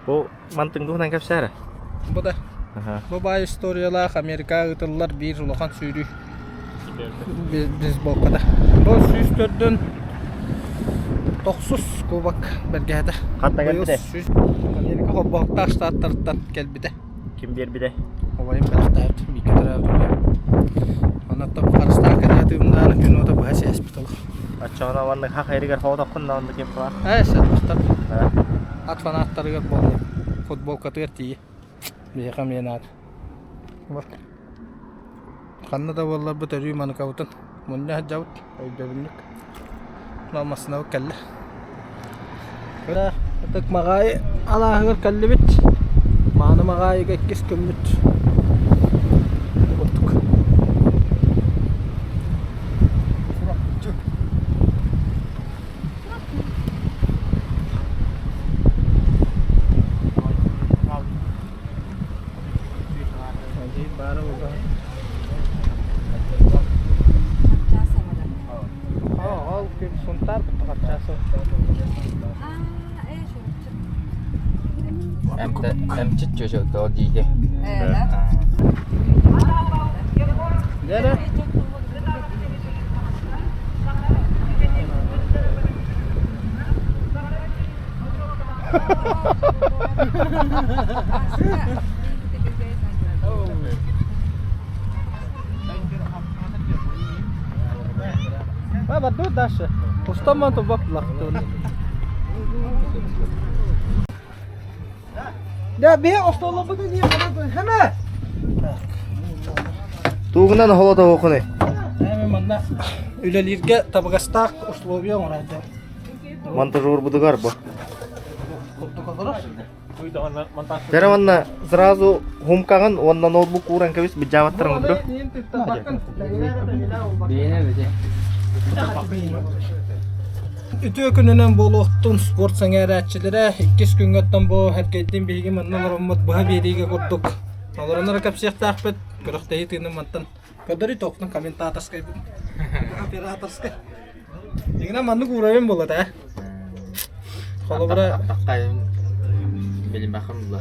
Бу мантыҥ туһунан кэпсээ эрэ. Бу да. Бу баай историялаах Америка ыытыллар биир улахан сүүрүү бейсболката. Бу 104 тохсус кубок бэргэһэтэ. Хантан кэлбитэ? Америка холбоһуктаах штаттарыттан кэлбитэ. Ким биэрбитэ? Убайым бэлэхтээбит, бииргэ төрөөбүт убайым. Онон харыстаах кэтээтигимнаан күн уота быһа сээспит олох. Оччоҕуна маннык хах эригэр хоотоххун да оннук ким Ээ, сэрбэхтэр. Ат фанаттарыгар буолла. Футболкатыгар тиийэ. Биһиэхэ эмиэ наада. Ханна да буолларбыт өрүү маныкабытын мунньа сылдьабыт, өйдөбүнньүк. Мына массыынабыт кэллэ. Ытык Маҕаайы алааһыгар кэллибит. Мааны Маҕаайыга иккис күммүт. Курдук. Ол күн Сунтаар Эмчит чөчөтөө диигэ. Дere. Баба, тут дальше. Устаман то баплахтын. Да, бе остолобута не хеме. Тугунан холотоохуный? Эми манна үлэлииргэ табыгастаах условия оҥоройдо. Монтажербутугар бу. Дьэ манна сразу хумкаҕын уонна ноутбук ууран кэбис быдьаабаттарын курдук. Үтүө күнүнэн буолуохтун спорт сэҥээрээччилэрэ иккис күҥҥэ оттон бу эргэйдин биһиги манна олороммут быһа биэриигэ курдук олорон эрэ кэпсиэхтээхпит күрэхтэһии тыынын мантан көрдөрүү тоохтун комментаторскайбыт операторскай Дьиҥинэн маннык уровень буолла да. Холобура Билимэхим була.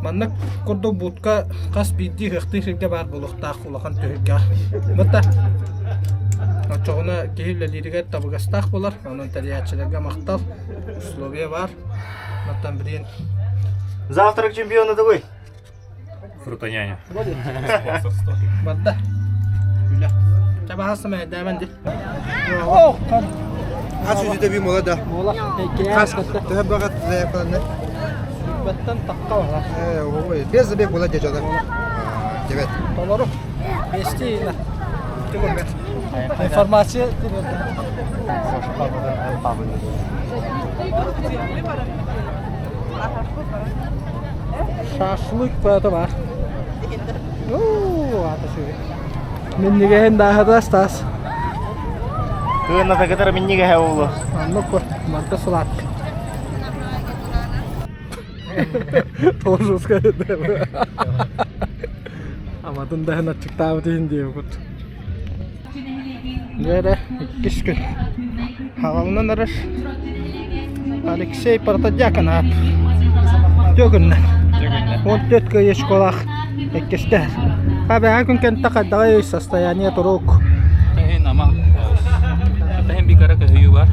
Маннык курдук будка хас биирдии ыһыахтыы сиргэ баар буолуохтаах улахан түһүлгэҕэ. Бытта оччоҕуна киһи үлэлииригэр табыгастаах буолар. Онон тэрийээччилэргэ махтал. Условия баар. Мантан билигин Завтрак чемпиона такой. Фрутоняня. Барда. Үлэ. Табаһас мэйдээмэн ди. Ох, Хас үтүтэ би мола да. Мола. Хас Төһө баҕат заявкаланна? Баттан таққа бара. Э, ой, без забег була дежада. Дебет. Толору. Бести на. Информация Шашлык баата бар. Уу, аата сүгэ. Миннигэһин дааһата Стас. Кыына кытары миннигэһэ буолуо. Оннук кур, манта сылаат. Тоже Аматын даһын аччыктаабыт иһин диэбит. Дьэ иккис күн. Хаҕалынан эрэр Алексей Протодьяконов Дьөгүннэ. 14 кыайыы школах иккистэһэр. Хабэһэ күн кэнтэ хайдаҕай состояние турук. Тэһин ама. Тэһин бикара көһүйүү бар.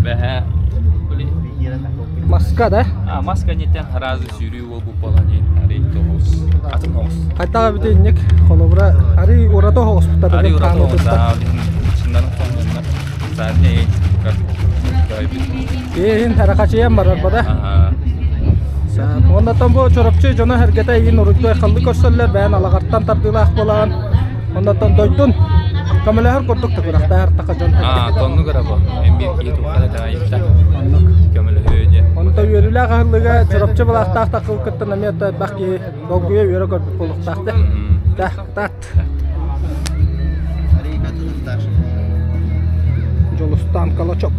Бэһэ. Маска да? А, маска нетен сразу сүүрүү буолбут буолан арый тоҕус. Атын оҕус. Хайдаҕа бүтүннүк холобура арый ураты оҕуспуттар Арый ураты оҕус чыннарын хоҥноннор. Саатне Иһин харахачыйан барар бада. Оннотон бу Чурапчы дьоно сэргэтэ иин уруйдуй халлы көрсөллөр бэйэн алаҕартан тардыылаах буолаҕын. Оннотон дойдун көмөлөһөр курдук тыгырахтаах таха дьон. Аа, тоннук эрэ бу. Эн биир киһи туохха да таайытта. Көмөлөһүө диэн. Онто үөрүүлээх аһыллыга Чурапчы былаахтаах такыл кыттан эмиэ элбэх киһи долгуйа үөрэ көрбүт буолуохтаах да. Тат. Дьулустаан Калачок.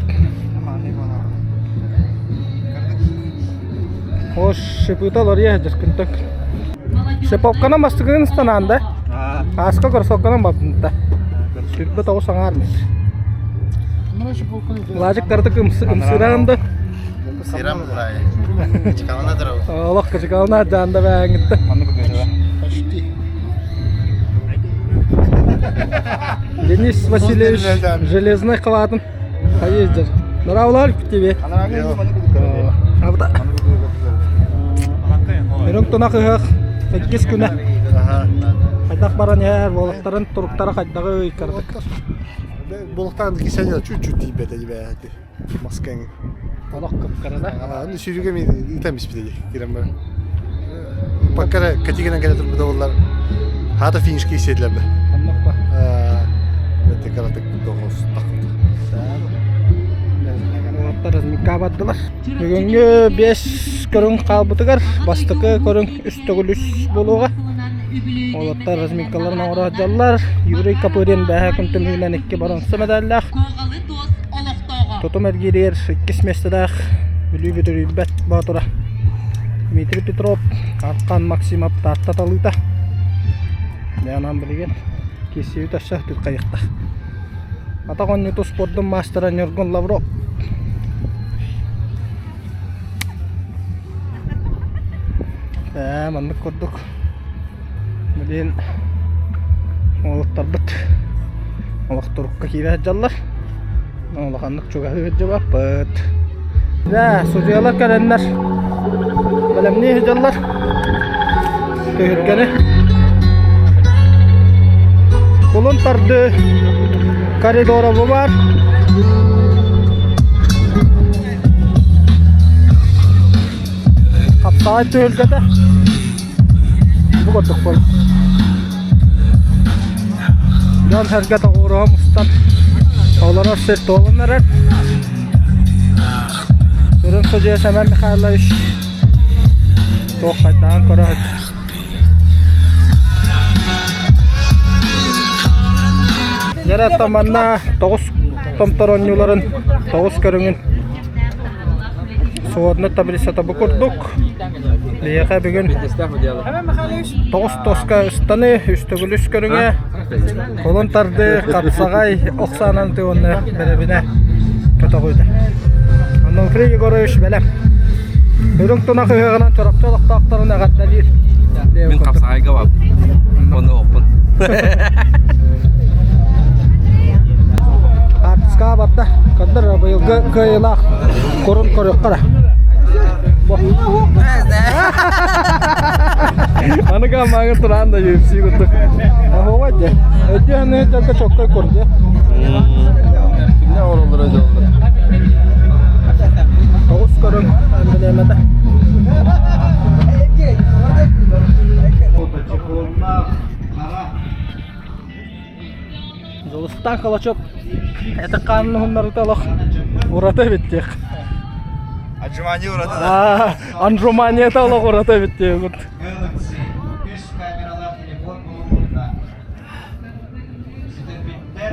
Хош, шипыта лария дьыркынтык. Шиповканан бастыгын ыстанаан да. Ааска кроссовканан бардынта. 29 аҥаар метр. Лажик картык ымсыраан да. Сирам булай. Чыкалана турабы. Олох кычыкалана жаанда бээңитте. Почти. Денис Васильевич Железный кылаатын хайы Нравлар тебе. Абда. Үрүҥ тунах ыһыах иккис күнэ. Хайдах баран иһэр буолуктарын туруктара хайдаҕый кырдык. Булуктан кисәне чуть-чуть тиийбэтэ дибээти. Маскаҥ. Олох кыпкара да. Аны сүүрүгэ ми ыытан испитэ кирен бар. Паккара катигынан кэлэ турбута боллар. Хата финишке исиэтлэр да. Оннук ба. Это каратык доҕос тахта. Уолаттар разминка бардылар. Бүгүҥҥү 5 көрүҥ хаалбытыгар бастакы көрүҥ үс төгүл үс буолуоҕа. Уолаттар разминкаларын оҥоро сылдьаллар. Юрий Копырин бэһэ күн түмүгүнэн икки боруонса медаллаах. Тутум эргииригэр иккис миэстэлээх Бүлүү бүтүрүйбэт боотура Дмитрий Петров, Аркан Максимов Таатта талыыта. Дьаанан билигин киирсиибит өссө түлхайыахтаах. Атах оонньууту спордун маастара Ньургун Лавров. Ээ, маннык курдук билигин уолаттарбыт олох турукка киирэ сылдьаллар. Улаханнык чугаһыы сылдьыбаппыт. Дьэ, судьуйалар кэлэннэр бэлэмнии сылдьаллар. Түһүлгэни. Кулун тардыы коридора бу баар. Хаптаҕай түһүлгэтэ. Бу курдук буолла. Дьон-сэргэ тоҕуоруһа мустан олорор сир туолан эрэр. Сүрүн судьуйа Сэмэн Михайлович туох хайдаҕын көрө сылдьар. Дьэ оттон манна тоҕус томтор оонньууларын тоҕус көрүҥүн своднай таблицата бу курдук. Биһиэхэ бүгүн тоҕус тоска ыстаны, үс төгүл үс көрүҥэ, кулун тардыы, хапсаҕай ох саанан уонна бэрэбинэ көтөҕүүтэ. Онуфрий Егорович бэлэм. Үрүҥ тунах ыһыаҕынан Чурапчы олохтоохторун эҕэрдэлиир. Мин хапсаҕайга бап. Онно оппун. Хаартыскаҕа барда. Көрдөр быйылгы кыайыылаах курун көрүөххэ эрэ. Аныга мааҥы тураан да UFC курдук. Оһуоҕа дьэ. Өйдүү саныы дьарга чоккой курдук. Кимне оҕолор өйдөллөр? Тоҕус көрүҥ эмблемата. Дьулустаан Калачев это хаанын уһуннарыта олох ураты эбит диэх. Отжимание ураты да. Анжуманията олох ураты эбит диэбит.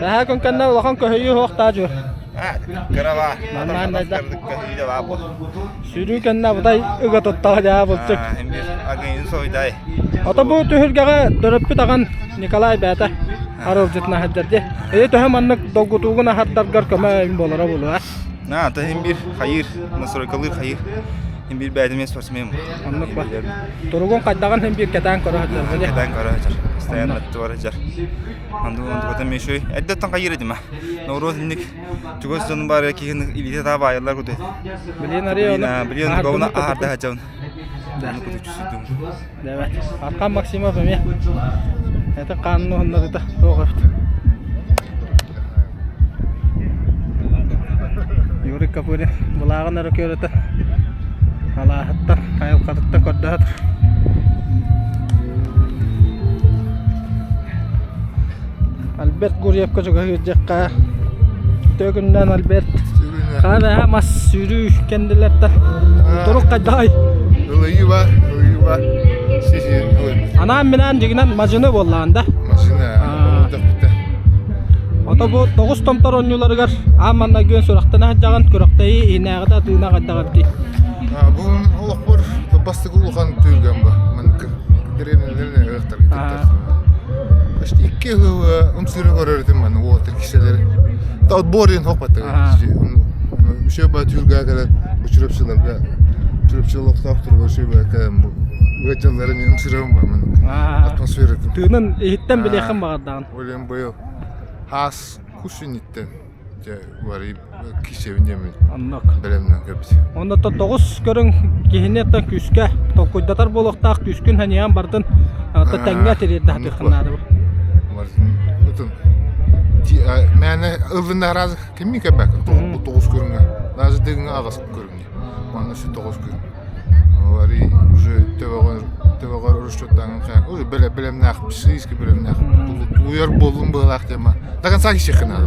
Наһаа күн кэннэ улахан көһүйүү суох таажу. Кыраба. Маннаан Сүүрүү кэннэ абытай ыга туттаҕа дьаа булчук. Ото бу түһүлгэҕэ төрөппүт аҕан Николай бэйэтэ арылдьытына сылдьар дии. Эйэ төһө маннык долгутуугун аһардаргар көмө буолара буолуо. На, то иһин биир хайыыр, настройкалыыр хайыыр. Иһин биир бэйэтим спортсмен. Оннук ба. Туругун хайдаҕын иһин биир кэтээн көрө сылдьар. Кэтээн көрө сылдьар. Постоянно туора сылдьар. Онду онду мешүй. Эрдэттэн хайыыр этим. Норуот инник Чугас дьонум баар киһини илиитэ таба баайаллар куду. Билин арый оны. Билин говна аһарда хачабын. Аны куду чүсүдүм. Давай. Аркан Максимов эмиэ. Это хаанны уһуннарыта туох эбит. Юрий Капырин былааҕын өрө көрөтө алааһыттан айылҕатыттан көрдөһө Альберт Гурьевка чугаһыырдьахха үтүө күннээн Альберт хаана мас сүүрүү кэннилэртэн турук хайдаҕай Ылыйыы бар, ылыйыы бар. Сисиин Анаан-минаан дьигинэн мадьыны буоллаҕын да Мадьыны олордохпута. Ото бу тоҕус томтор оонньууларыгар аан маннайгы сүрэхтэнэ сылдьаҕын күрэхтэһии иһинээҕитэ тыына хайдах эбитий? Бу олохпор бастакы улахан түһүлгэм ба. Маннык дэриэбинэлэрин ыһыахтарга кыттар. Почти икки ыһыы умсыыры көрөр этим маны уолаттар киселери. Отбор диэн хоппаттар. Үшө ба түһүлгэҕэ кэлэн Бу Чурапчыларга Чурапчы олохтоохторугар сүбэкэ бу ыалдьалларын ымсырым бамын атмосфератын. Тыынын иһиттэн билиэххин баҕардаҕын. Олен быйыл хаас кус инниттэн дьэ барый кисэбин диэмин Оннук. бэлэмнэн көрбүт. Онно тоҕус көрүҥ киһини оттон күүскэ толкуйдатар буолуохтаах күүскүн ханьыйан бардын тэҥҥэ тириэрдэ сатыаххын наада. Отун мээнэ ыллынна араас кимми кэбэк бу тоҕус көрүҥэ даже дыгыҥа аҕыс көрүҥэ манна сү тоҕус көрүҥ Олары уже төбөҕөр төбөҕөр расчеттаан уже бэлэмнээх психически бэлэмнээх тулуйар буоллум быһылаах тема до конца кисиэххэ наада.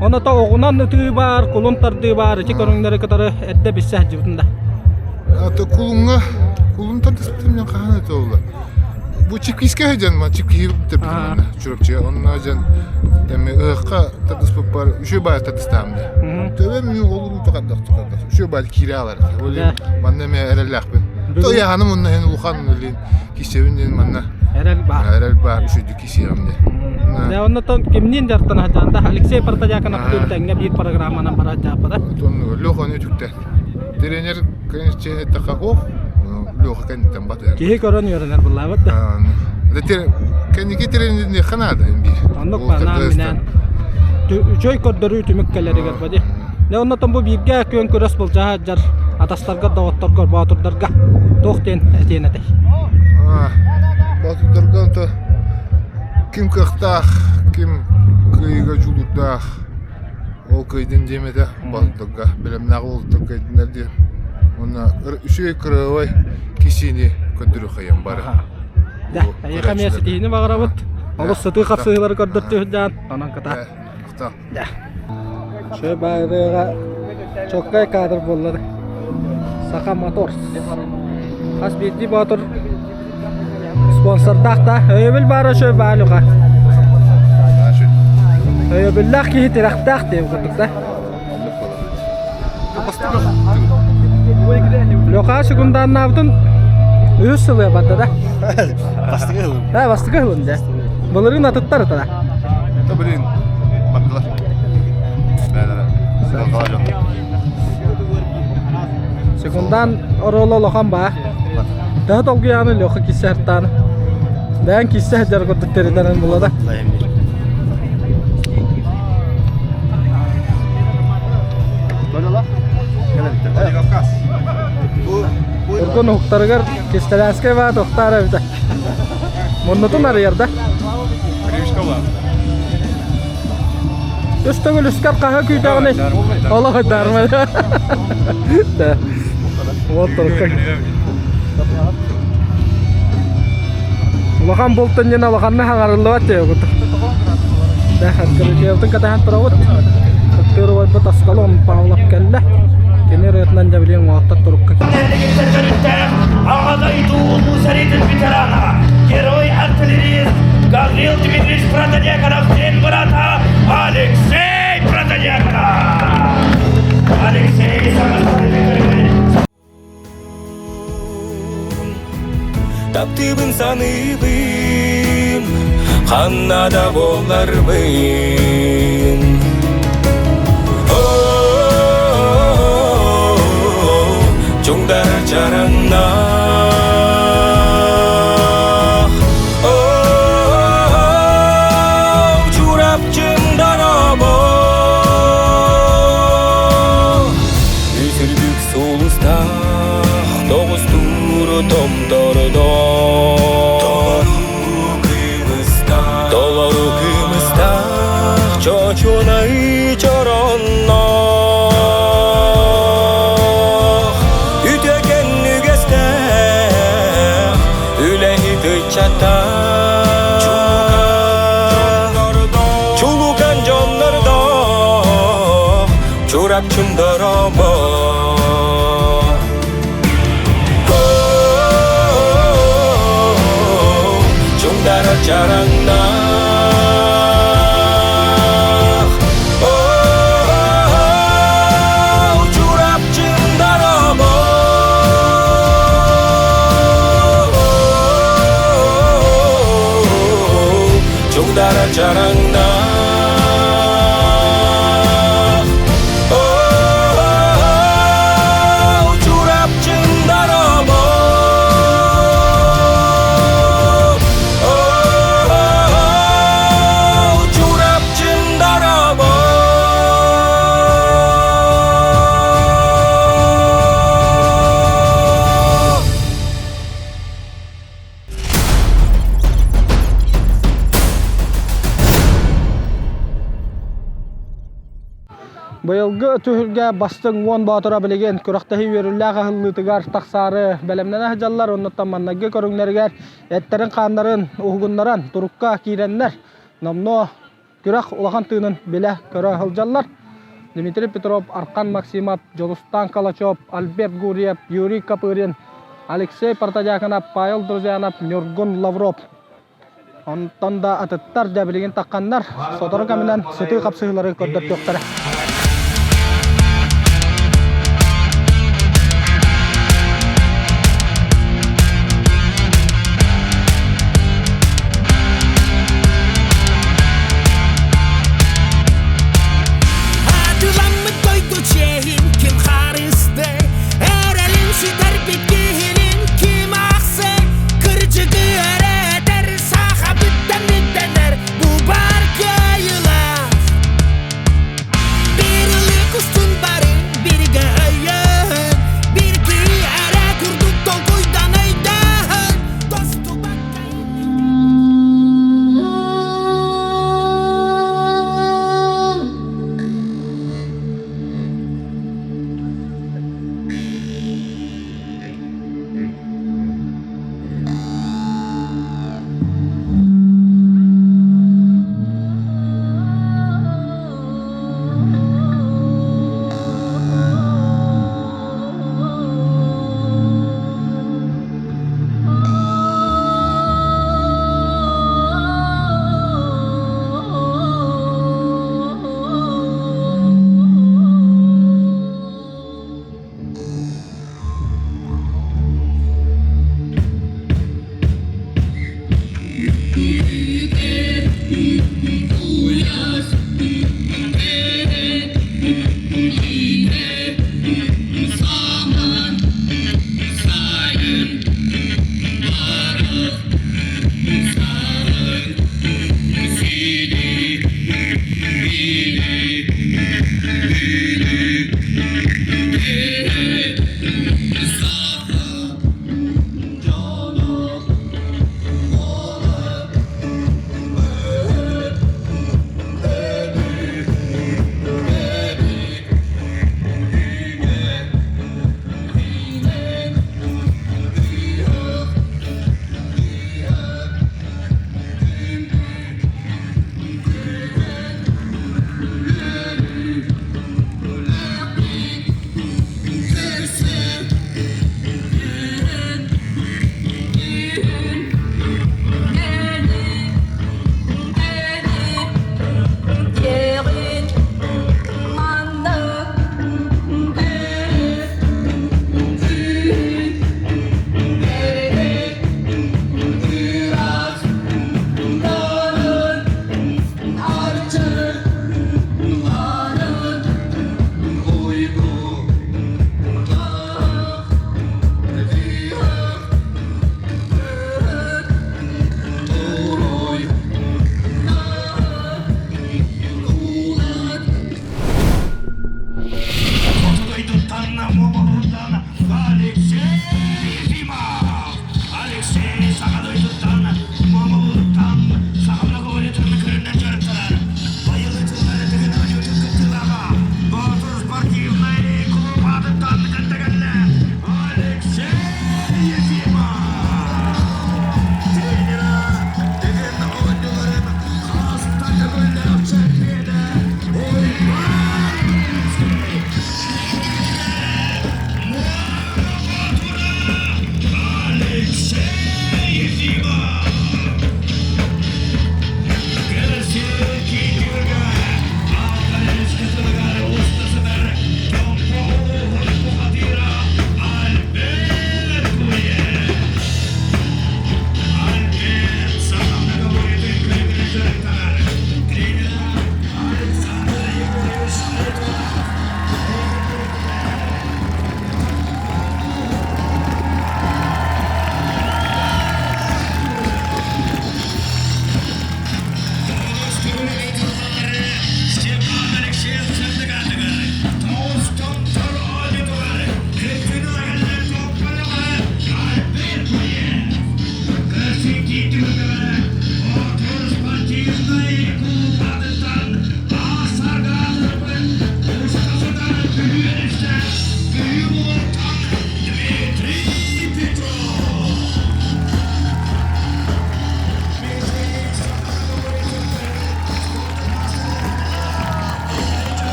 Онно то оҕунан ытыы баар, кулун тардыы баар, ити көрүҥнэри кытары эрдэ билсэ сылдьыбытын да. Ата кулуҥҥа кулун тардыспытым мен хаһан это буолла. Бу чипкискэ сылдьан ма чипкиһи бүтэрбитим манна Чурапчыга. Онно дьон эми ыһыахха тардыспыппар үчүгэй баайы тардыстаам да. Төбөм мин олоруу тохардах тохардах. Үчүгэй баайы киирэ алар. Ол манна эмэ эрэллээхпин. То яһаным онно хен улахан үлин кисебин диэн манна Эрэл баар. Эрэл баар үчүгэй кисиэҕим диэн. Дьэ оннотон кимниин дьарыктана сылдьаҕын да Алексей Протодьяконов тэҥҥэ биир программанан бара сылдьааппыта. Отон Леханы үтүктэ. Тренер конечно эттэххэ ох Леха кэнниттэн батыһар. Киһи көрөн үөрэнэр буллаабыт да. Кэнники тренердиэххэ наада биир. Оннук банаан минээн үчүгэй көрдөрүү түмүк кэлэригэр бади. Дьэ оннотон бу бииргэ күөн күрэс былдьаһа сылдьар атастарга, доҕотторго, боотурдарга туох диэн этиэн этэй? Боотурдарга онто ким кыахтаах, ким кыайыыга дьулуурдаах ол кыайдын диэм этэ боотурдарга бэлэмнээх уолаттар кыайдыннар диэн уонна үчүгэй кырыабай кисиини көрдөрүөххэйэн бары. Дьэ, эйиэхэ эмиэ ситиһиини баҕарабыт. Олус сытыы хапсыһыылары көрдөртүһүт онон кытаат. Да. Шө баарыга чоккай кадр буоллар. Саха Моторс. Хас биирдии боотур спонсордаах да өйөбүл баара шө баалюха. Өйөбүллээх киһи тирэхтээх диэн курдук да. Лёха секундааннаабытын үһүс сылы барда да. Бастакы ылым. Да, бастакы ылым дьэ. Былырыын атыттар ытара. Да блин, бардылар. Секундаан оруола улахан баа. Төһө толгуйааны Леха киссэ артааны. Бэйэн киссэ сылдьар курдук тэринэрин була да. Ургун уһуктарыгар кистэлээскэй баа тохтаар эбитэ. Муннутун арыйар да. Үс төгүл үскэр хаһа күүтэҕиний? Олох дарма. Да. Вот только. Улахан бултун дьин улаханна хаҥарыллыбат диэбит. Короче, катаһан турабыт. Кыттыыр убайбыт Аскалон Павлов кэллэ. Кини ырыатынан дьэбилиэн уолаттар турукка Аҕа дойду Улуу сэриитин ветерана, герой-артиллерист Гаврил Дмитриевич Протодьяконов син бырата Алексей Протодьяконов! Алексей Таптыыбын саныыбын ханна да буолларбын Чуҥдар чараҥнаах Чурапчым дорообо Үсүрдүк сулустаах тоҕустуур томтордоох Толору кымыстаах чочунай чоронноох Үтүөкэн үгэстээх үлэһит ыччаттаах Чулукан дьоннордоох Чурапчым дорообо Чуҥдара чараҥнаах Чурапчым дорообо Чуҥдара чараҥнаах. Быйылгы түһүлгэ бастыҥ уон боотура билигин күрэхтэһии үөрүүлээх аһыллыытыгар тахсаары бэлэмнэнэ сылдьаллар. Оннуттан маннайгы көрүҥнэригэр эттэрин-хааннарын уһугуннаран турукка киирэннэр номнуо күрэх улахан тыынын билэ-көрө сылдьаллар. Дмитрий Петров, Архан Максимов, Дьулустаан Калачев, Альберт Гурьев, Юрий Копырин, Алексей Протодьяконов, Павел Друзьянов, Ньургун Лавров. Онтон да атыттар дьэ билигин тахханнар, сотору кэминэн сытыы хапсыһыылары көрдөртүөхтэрэ. Атыламмыт дойду чиэһин ким харысты, Эрэлин сүтэрбит киһинин ким ахсы, Кырдьыгы эрэ этэр сахабыттан ирдэнэр бу бар кыайыылаах.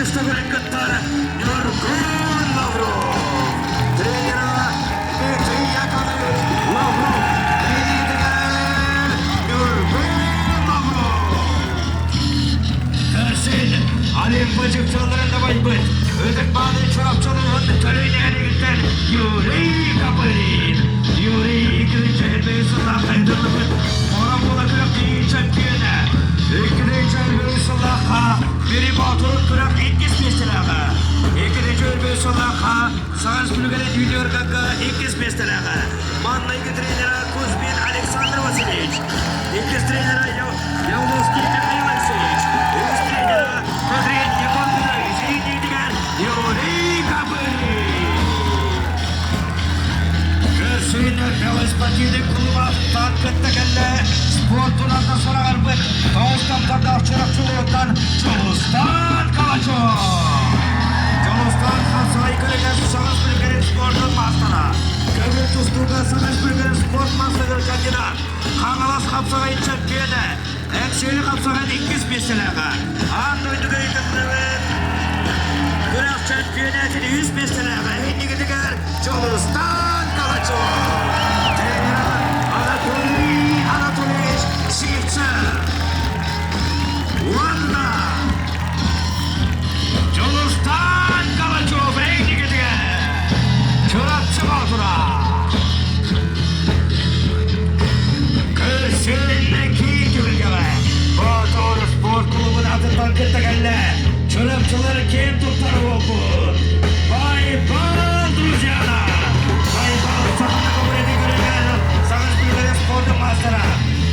Иккис төгүлүн кыттар Ньургун Лавров. Тренера Дмитрий Яковлевич Лавров. Илиитигэр Ньургун Лавров. Көрсүн Олимпа чыпчаалларын дабайбыт Ытык Баалы Чурапчылыын Төлөй нэһилиэгиттэн Юрий Копырин. Юрий иккилинчи элбэҕи сыллаах сайдыллыбыт Орон буола күрэхтэһии чөмпүйүөнэ. Иккилинчи элбэҕи сыллаахха Бири Боотур күрэх иккис миэстэлээҕэ. Иккилинчи элбэҕи сыллаахха Саха Республикатын юниорга иккис миэстэлээҕэ. Маҥнайгы тренера Кузьмин Александр Васильевич. Иккис тренера Явловский Михаил Алексеевич. Үһүс тренера Кадрин Егор Петрович. Иитиитигэр Юрий Копырин. Көрсүүнү велоспортивный клуба кытта кэллэ. Спортунан да сураҕырбыт тоҕус томтордоох чурапчылыыттан Дьулустаан Калачев. Дьулустаан хапсаҕай көрүҥэр Саха Республикатын спордун маастара. Көҥүл тустууга Саха Республикатын спорт маастарыгар кандидат. Хаҥалас хапсаҕайын чөмпүйүөнэ. Эҥсиэли хапсаҕайын иккис миэстэлээҕэ. Аан дойдуга ыытыллыбыт күрэх чөмпүйэнээтин үһүс миэстэлээҕэ иннигитигэр Дьулустаан Калачев. Тренер Анатолий Анатольевич Сивцев. Уонна Дьулустаан Калачев иннигитигэр Чурапчы Боотура. Көрсүннэ киин түһүлгэҕэ Боотур спорт клубун атыттан кытта кэллэ. Чурапчылар киэн туттар буолбут. Байбал, друзьяна! Байбал саханы көбүрэтин көрүҥэр Саҥа Республика спордун маастара.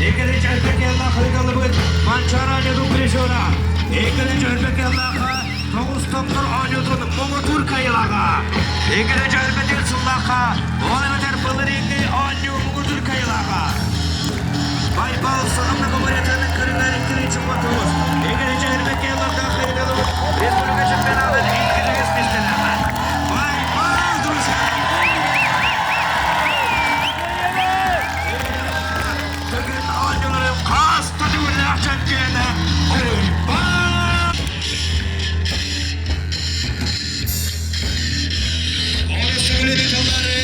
Иккилинчи Өлбөкеллах ыытыллыбыт Манчаары оонньуутун призера. Иккилинчи Өлбөкеллахха тоҕус томтор оонньуутун муҥутуур кыайыылааҕа. Иккилинчи Өлбөтүн сыллаахха ол эбэтэр былырыыҥҥы оонньуу муҥутуур кыайыылааҕа. Байбал саҕана көбүрэтин көрүҥэр иккилинчи мотуус. Иккилинчи Өлбөкеллахха ыытыллыбыт республика чемпионатын иккилинчи миэстэлээҕэ. Байбал, друзья! Төгүл оонньууларын хас да төгүллээх чөмпүйүөнэ Уйбаан! Оросүүрүн тыллары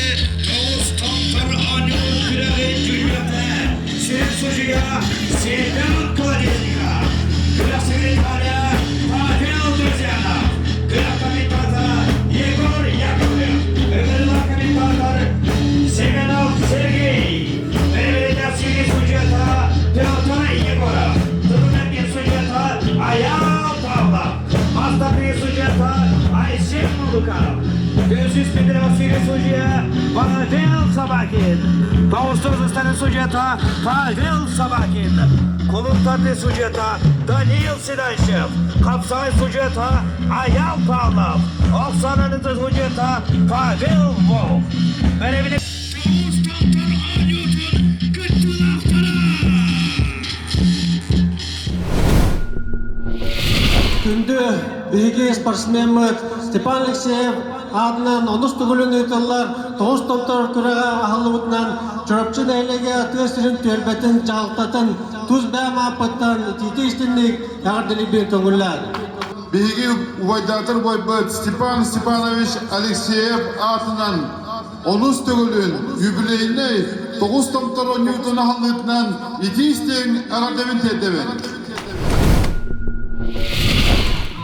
тоҕус томтор оонньуур күрэҕи дьүһүйэтэ сир судьуйа Семен Колодезников, күрэх секретаря Павел Друзьянов, күрэх комментатора Егор Яковлев, ыҥырыылаах комментатор Семенов Сергей, Бэрэбиэркэлээччи судьуйата Петр Егоров, тылынан судьуйата Айаал Павлов, мастарыы судьуйата Айсен Мулуков, Көсүс федерация судья Павел Собакин, Тоғыз судьята Павел Собакин, Кулуктарды судьята Даниил Седанчев, Қапсағай судьята Аял Павлов, Оксананың судьята Павел Волк. Бәребіне Күндү биһиги спортсмеммыт Степан Алексеев аатынан онус төгүлүн ыытыллар тоҕус томтор күрэҕэ аһыллыбытынан Чурапчы нэһилиэгэ тыа сирин түөлбэтин дьаһалтатын тус бэйэм ааппыттан итиитэ истинник эҕэрдэлиирбин көҥүллээн. Биһиги убайдаатар убайбыт Степан Степанович Алексеев аатынан онус төгүлүн юбилейнай тоҕус томтор оонньуутун аһыллыытынан итии-истиҥ эҕэрдэбин тиэрдэбин.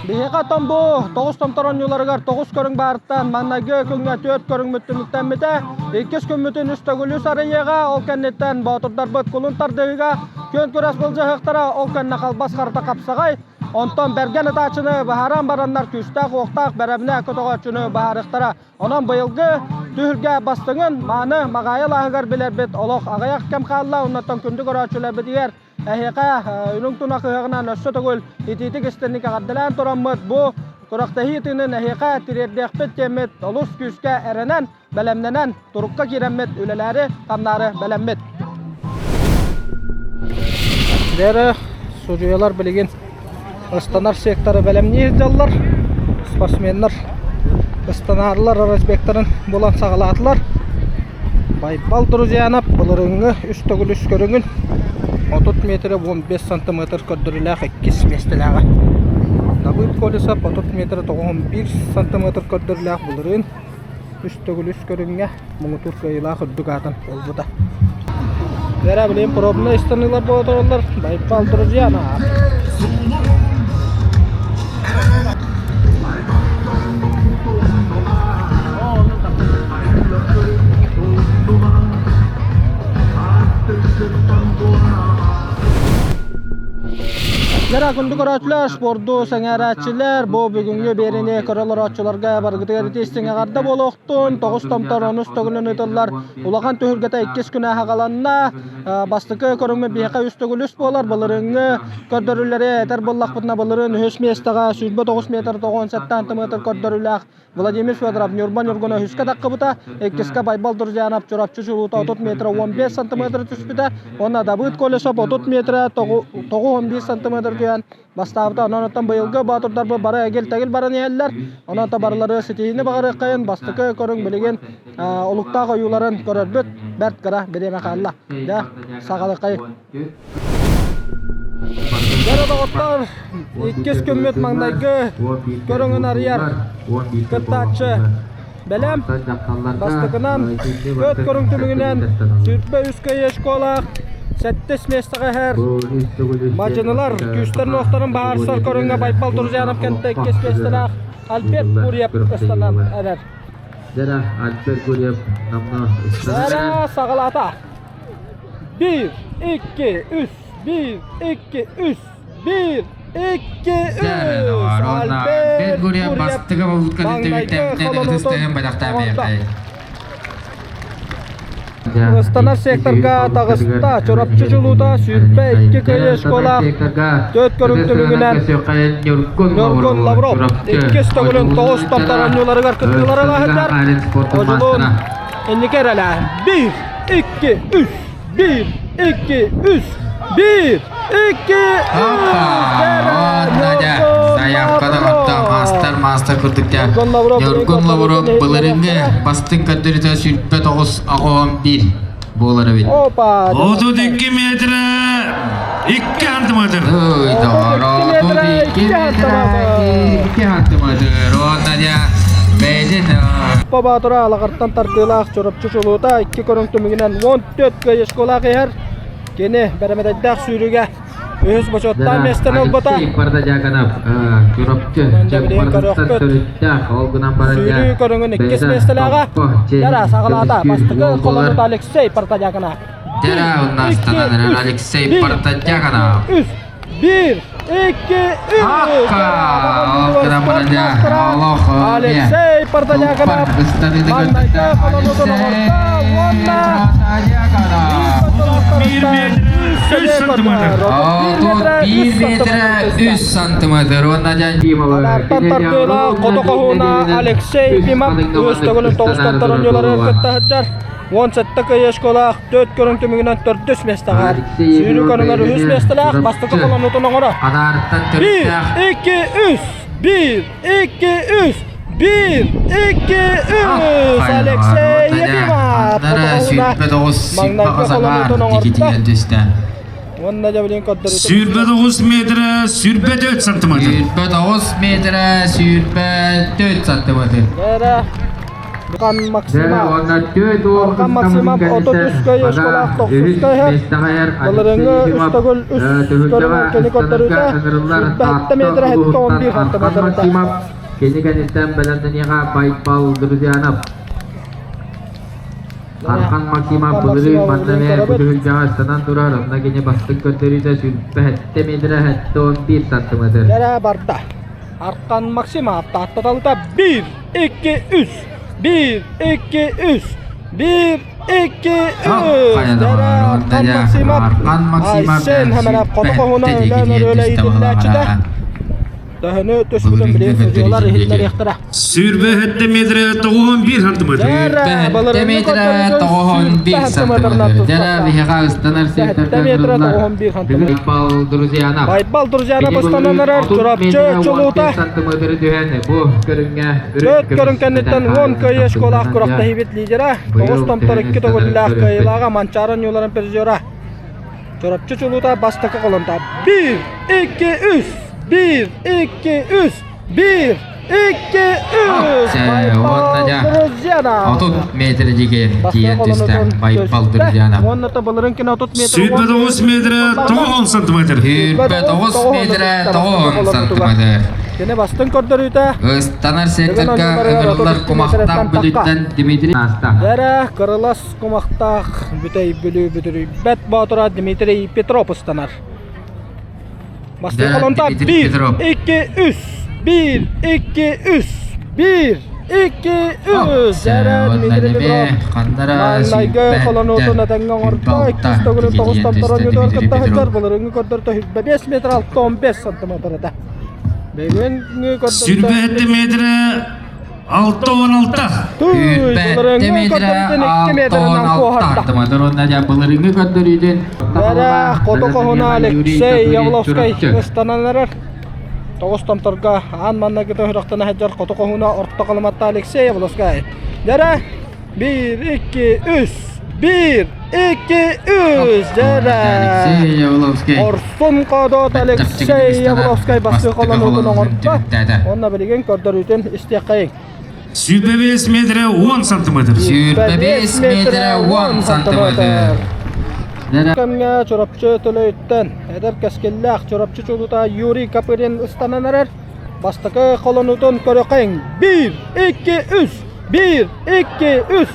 Биһиэхэ томбу тоҕус томтор оонньууларыгар тоҕус көрүҥ баарыттан маҥнайгы күҥҥэ түөрт көрүҥмүт түмүктэммитэ. Иккис күммүтүн үс төгүлү сарыйыаҕа, ол кэнниттэн боотурдарбыт кулун тардыһыыга күөн күрэс былдьаһыахтара, ол кэннэ халбас харата хапсаҕай, онтон бэргэн ытааччыны баһаран бараннар күүстээх-уохтаах бэрэбинэ көтөҕөөччүнү баһарыахтара. Онон быйылгы түһүлгэ бастыҥын мааны Маҕаайы алааһыгар билэрбит олох аҕыйах кэм хаалла. Оннуттан күндү көрөөччүлэрбитигэр эһиэхэ үрүҥ тунах ыһыаҕынан өссө төгүл итиитик истинник эҕэрдэлээн тураммыт бу күрэхтэһии тыынын эһиэхэ тириэрдиэхпит диэммит олус күүскэ эрэнэн, бэлэмнэнэн, турукка киирэммит үлэлээри, хамнаары бэлэммит. Бэрэ судьуйалар билигин ыстанар секторы бэлэмнии сылдьаллар. Спортсменнар ыстанаарлар разбегтарын булан саҕалаатылар. Байбал Друзьянов былырыыҥҥы үс төгүл үс көрүҥүн 30 метрэ 15 сантиметр көрдөрүүлээх иккис миэстэлээҕэ. Давыд Колесов 30 метр 91 сантиметр көрдөрүүлээх былырыын үс төгүл үс көрүҥҥэ муҥутуур кыайыылаах үрдүк аатын ылбыта. Вера билигин пробнай ыстаныылар буола тураллар. Байбал друзья Дьара күндү көрөөччүлэр, спорду сэҥээрээччилэр, бу бүгүҥҥү биэриини көрө олорооччуларга барыгытыгар итии эҕэрдэ буолуохтун. Тоҕус томтор онус төгүлүн ыытыллар улахан түһүлгэтэ иккис күнэ аһаҕаланна. Бастакы көрүҥмүт биһиэхэ үс төгүл үс буолар. Былырыыҥҥы көрдөрүүлэри этэр буоллахпытына, былырыын үһүс миэстэҕэ 29 метр 97 сантиметр көрдөрүүлээх Владимир Федоров Ньурба Ньургуна үһүскэ таххыбыта, иккискэ Байбал Друзьянов Чурапчы чулуута 30 метр 15 сантиметр түспүтэ уонна Давыд Колесов 30 метр 9-11 сантиметр түһэн бастаабыта. Онон оттон быйылгы боотурдарбыт бары эгил-тэгил баран иһэллэр. Онон барылары ситиһиини баҕарыаххайын бастакы көрүҥ билигин олуктаах ойууларын көрөрбүт бэрт кыра бириэмэ хаалла. Дьэ, саҕалыаххайын. Дьэ, доҕоттор, иккис күммүт маҥнайгы көрүҥүн арыйар кыттааччы бэлэм. Бастакынан төрт көрүҥ түмүгүнэн 23 кыайыы школаах сэттис миэстэҕэ иһэр Мадьынылар күүстэрин-уохтарын баһаарсар көрүҥҥэ Байбал Друзьянов кэнтэ иккис миэстэлээх Альберт Гурьев ыстанан эрэр. Эрэ саҕалаата. Биир, икки, үс, биир, икки, үс, биир, икки, үс. Альберт Гурьев бастакы маҥнайгы холонуутун оҥордо. Ыстанар секторга таҕыста Чурапчы дьулуута 22 кыайыы школа төрт көрүҥ түмүгүнэн Ньургун Лавров иккис төгүлүн тоҕус томтор оонньууларыгар кыттыылары ылаһыттар. Одьулуун инники эрэлэ биир икки, үс, биир, икки, үс, биир, икки, үс. Заявканы отто маастар маастар курдук дьэ Ньургун Лавров былырыыҥҥы бастыҥ көрдөрүүтэ 29 аҕоон биир буолар эбит. Опа! 32 метрэ 2 сантиметр. Ой, доҕор, 32 метрэ 2 сантиметр. Уонна дьэ бэйэтин Аппа Баатыра Алаҕартан тардыылаах Чурапчы чулуута икки көрүҥ түмүгүнэн 14 кыайыскалаах иһэр. Кини бэрэмэдэйдээх сүүрүүгэ үһүс бочуоттаах миэстэни ылбыта. Бардадьяконов Чурапчы көрөхпүт. Сүүрүү көрүҥүн иккис миэстэлээҕэ Яра саҕалаата. Бастакы холонута Алексей Партадьяконов. Дера унастанан Алексей Партадьяконов. Үс, Биир, икки, үс! Алексей Порталяков маҥнайгы холонуутун оҥордо уонна Биир метрэ үс сантиметр уонна Анаартан тардыылаах хоту хоһууна Алексей Пимов үс төгүлүн тоҕус тотторонньулары кытта сылдьар. 17 кыайыы школаах Төрт көрүҥ түмүгүнэн төрдүс миэстэҕэ. Сүүрүү көрүҥэр үһүс миэстэлээх бастакы холонуутун оҥоро. Биир, икки, үс! Биир, икки, үс! Биир, икки, үс! Алексей Ефимов! Маҥнайгы холонуутун оҥордо. Уонна дьэ билин көрдөрүүтэ. 29 метрэ 24 сантиметр. 29 метрэ 24 сантиметр. Эрэ Архан Максимов. Архан Максимов 33 көй оскуолаах тохсуска иһэр. Былырыҥҥы үс төгүл үс көрүҥэр кини көрдөрүүтэ 27 метр 71 сантиметрда. Кини кэнниттэн бэлэмнэниэҕэ Байбал Друзьянов. Архан Максимов былырыын манна эмиэ бу түһүлгэҕэ ыстанан турар, онно кини бастыҥ көрдөрүүтэ 27 метрэ 71 сантиметр. Эрэ барда. Архан Максимов тааттаталыта 1, 2, 3. 1, 2, 3. 1, 2, 3. Архан Максимов. Айсен Хэмэнэп хоту хоһуна өлөөн өрүөлэ иитиллээччитэ. Төһөнү түспүтүн билин судьуолар иһиллэриэхтэрэ. Сүүрбэ сэттэ метрэ 91 сантиметр. Сэттэ метрэ 91 сантиметр. Дьэ, биһиэхэ ыстанар Сэттэ метрэ 91 сантиметр. Байбал Друзьянов. Байбал Друзьянов ыстанан эрэр Чурапчы чулуута. сантиметры түһэн бу көрүҥҥэ Төрт көрүҥ кэнниттэн 10 кыайыы школаах күрэхтэһиибит лидера, тоҕус томтор икки төгүллээх кыайыылааҕа Манчаары оонньууларын призера. Чурапчы чулуута бастакы холонто. Биир, икки, үс! 1, 2, 3, 1, 2, 3. Уонна дьэ 30 метр диэки тиийэн түстэ Байбал Друзьяна. Уонна табаларын кини 30 метр. 29 метр 90 сантиметр. 29 метр 90 сантиметр. Кини бастыҥ көрдөрүүтэ. Ыстанар секторга ыҥырыллар кумахтаах бүлүүттэн Дмитрий Дэрэ кырылас кумахтаах бүтэй бүлүү бүдүрүйбэт боотура Дмитрий Петров ыстанар. Бастакы холонто 1, 2, 3, 1, 2, 3, 1, 2, 3. Дэрэ Дмитрий Петров. Маннайгы холонуутун этэҥҥэ оҥордо. Иккис төгүлүн тоҕус томторон үтүөр кытта сылдьар. Былырыыҥҥы көрдөртө 25 метр 65 сантиметр этэ. Бүгүҥҥү көрдөртө 27 метр 66. Сүүрбэттэ метрэ 66 тартыматыр уонна дьэ былырыыҥҥы көрдөрүүтүн Бэрэ хоту хоһуна Алексей Явловскай ыстанан эрэр. Тоҕус томторго аан маннагыта үрэхтэн сылдьар хоту хоһуна орто халыматта Алексей Явловскай. Дэрэ 1, 2, 3, 1, 2, 3 дэрэ. Алексей Явловскай Орсун Кодот Алексей Явловскай бастыы холонуутун оҥордо. Уонна билигин көрдөрүүтүн истиэххэйиҥ. 25 метр 10 сантиметр. 25 метр 10 сантиметр. Кэмҥэ Чурапчы Төлөйүттэн эдэр кэскиллээх Чурапчы чулуута Юрий Копырин ыстанан эрэр. Бастакы холонуутун көрөхөйүҥ. 1, 2, 3, 1, 2, 3,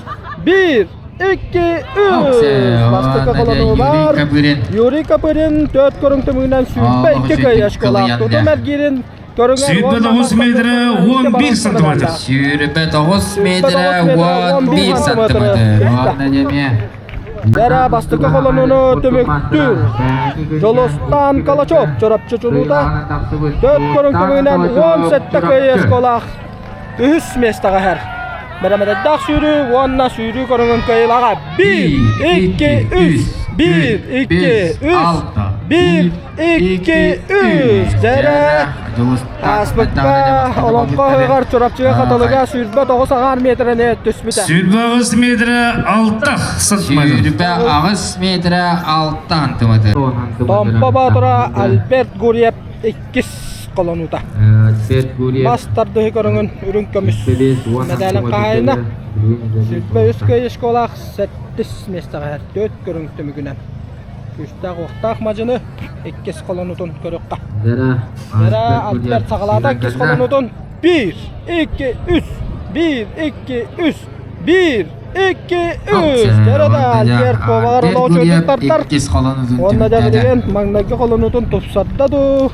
1, 2, 3. Бастакы холонуу бар. Юрий Копырин төрт көрүҥ түмүгүнэн 22 кыайыы очколаах. Тутум эргиирин 29 метр 11 сантиметр. 29 метр 11 сантиметр. Уонна дьэмиэ. Дэрэ бастакы холонууну түмүктүүр. Дьолустаан Калачев Чурапчы чулуута төрт көрүҥ түмүгүнэн 17 кыайыы оскуолаах үһүс миэстэҕэ иһэр. Бэрэмэдэйдээх сүүрүү уонна сүүрүү көрүҥүн кыайыылааҕа 1, 2, 3, 1, 2, 3, 1, 2, 3. Дьэрэ ааспыкка Олоҥхо ыһыаҕар Чурапчыга Хатылыга 29 аҕаар миэтэрэни түспүтэ. 28 метрэ 6 сантиметр. 28 метрэ 6 сантиметр. Томпо Боотура Альберт Гурьев иккис холонуута. Бас тардыһы көрүҥүн үрүҥ көмүс мэдээлин хаһаайына 23 кыайыы школаах сэттис миэстэҕэ иһэр түөрт көрүҥ түмүгүнэн. Күүстээх-уохтаах мадьыны иккис холонутун көрүөххэ. Дара Альберт саҕалаата иккис холонутун 1, 2, 3, 1, 2, 3, 1, 2, 3. Дара да Альберт куобаҕар олоочуутун тардар. Уонна да билигин маҥнайгы холонутун тупсарда дуу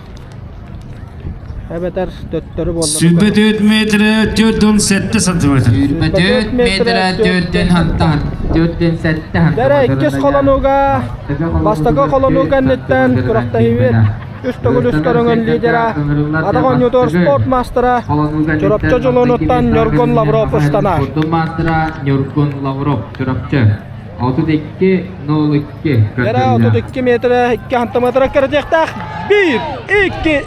эбэтэр төттөрү буолла. 24 метр 47 сантиметр. 24 метр 47 Дэрэ иккис холонууга бастакы холонуу кэнниттэн күрэхтэһиибит үс төгүл үс көрүҥүн лидера атах оонньуутугар спорт маастара Чурапчы Дьулуунуттан Ньургун Лавров ыстанар. Спорт маастара Ньургун Лавров Чурапчы 32-02 Дэрэ 32 метрэ 2 сантиметра кэрэтиэхтээх 1 2 3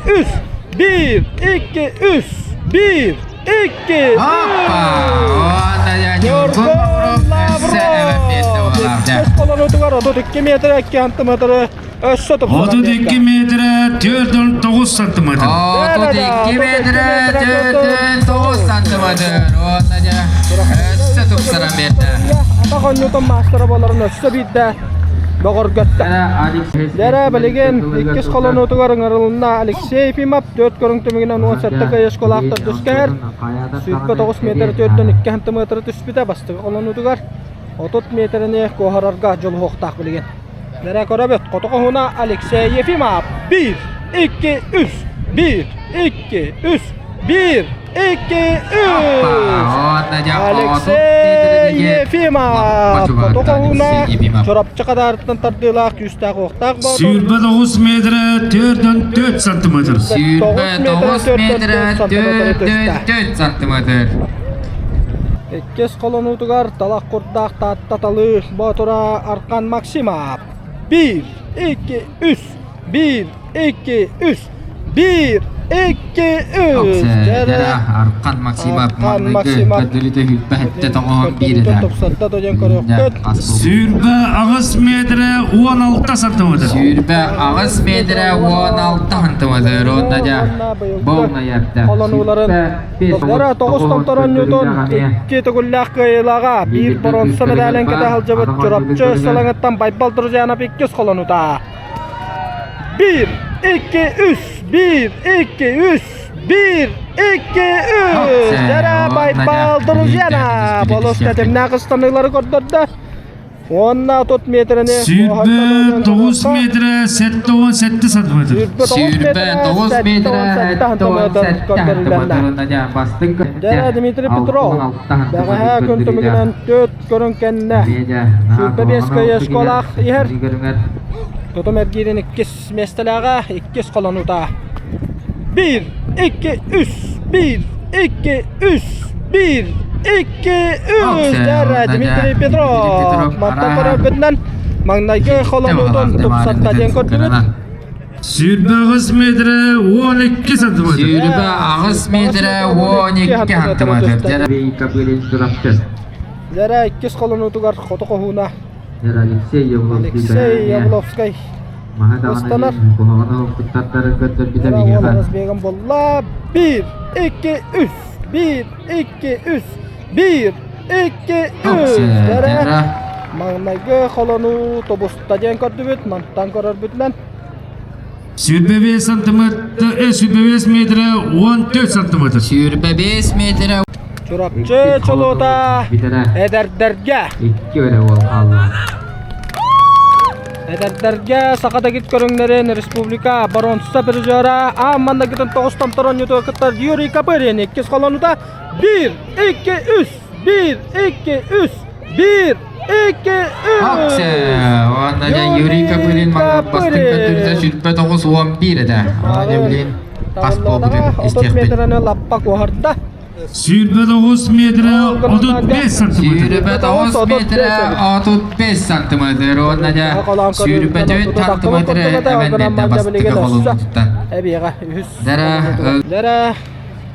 1 2 3 1 2 Опа! Ньургун Лавров Иккис холонуутугар 32 метрэ 2 сантиметры өссө тупсаран 32 метрэ 49 сантиметр. 32 метрэ 49 сантиметр. Уонна дьэ өссө тупсаран биэрдэ. Атах оонньуутун маастара буоларын өссө биирдэ бөҕөргөттө. Дэрэ билигин иккис холонуутугар ыҥырылынна Алексей Ефимов төрт көрүҥ түмүгүнэн 17 кыайыы оскуолаахтар түскэһэр. 49 метр төрдөн 2 сантиметры түспүтэ бастакы холонуутугар 30 метрини куоһарарга дьулуһуохтаах билигин. Дэрэ көрөбүт хоту Алексей Ефимов 1 2 3 1 2 3 1 2 3 Алексей Ефимов хоту Чурапчы хадаарыттан тардыылаах күүстээх уохтаах боотур. 29 метр 4 сантиметр. 29 метр 4 сантиметр. Иккис холонуутугар талах курдаах Таатта талыы боотура Аркан Максимов. 1, 2, 3, 1, 2, 3, 1, 2, 3. Дьэрэ Аркан Максимов Аркан маҥнайгы Максимов. көрдөрүүтэ сүүрбэ тоҕоһон биир этэ. Тупсарда дойон көрүөхпүт. 28 метрэ 16 сантиметр. 28 метрэ 16 сантиметр. Уонна дьэ болнайарда. Холонууларын Дара тоҕус томторон ньутун икки төгүллээх кыайыылааҕа биир боруонса мэдээлин кэтэ сылдьыбыт Чурапчы Сылаҥыттан Байбал Друзьянов иккис холонута. Биир, икки, үс, биир, икки, үс, биир, икки, үс. Дара Байбал Друзьянов олус тэтимнээх ыстаныылары көрдөрдө. Уонна 30 метрэни 29 метрэ 77 сантиметр. 29 метрэ 77 сантиметр. Дьэ, Дмитрий Петров бэҕэһээ күн түмүгүнэн төрт көрүҥ кэннэ 25 көйө школаах иһэр. Тутум эргиирин иккис миэстэлээҕэ иккис холонуута. Биир, икки, үс, биир, икки, үс, биир, икки, үс. Дьэ, Дмитрий Петров мантан көрөрбүтүнэн маҥнайгы холонуутун тупсарда диэн көрдүбүт. 28 метрэ 12 сантиметр. 28 метрэ 12 сантиметр. Дьэрэ иккис холонуутугар хоту хоһууна Алексей Алексей Явловскай Ыстанар. Разбегом буолла. Биир, икки, үс. Биир, икки, үс. Биир, икки, үс. Дьэрэ маҥнайгы холонуу тобуста диэн көрдүбүт. Мантан көрөрбүтүнэн 25 сантиметр, 25 метрэ 14 сантиметр. 25 метрэ Чурапчы чулуута эдэрдэргэ. Икки өрө уол хаалла. Эдэрдэргэ саха дэгит көрүҥнэрин республика боруонса призера аан маннагытын тоҕус томторон ньутуга кыттар Юрий Копырин иккис холонута 1, 2, 3, 1, 2, 3, 1, 2, 3. Уонна Юрий Копырин бастыҥ көрдөрүүтэ 29-11 этэ. Аня билин хас буолбутун истиэхпит. метраны лаппа куоһарда. 29 метрэ 35 сантиметр. 29 метрэ 35 сантиметр. Уонна дьэ 24 сантиметр эбэн бастакы холунуттан. Эбиэҕэ үһүс. Дара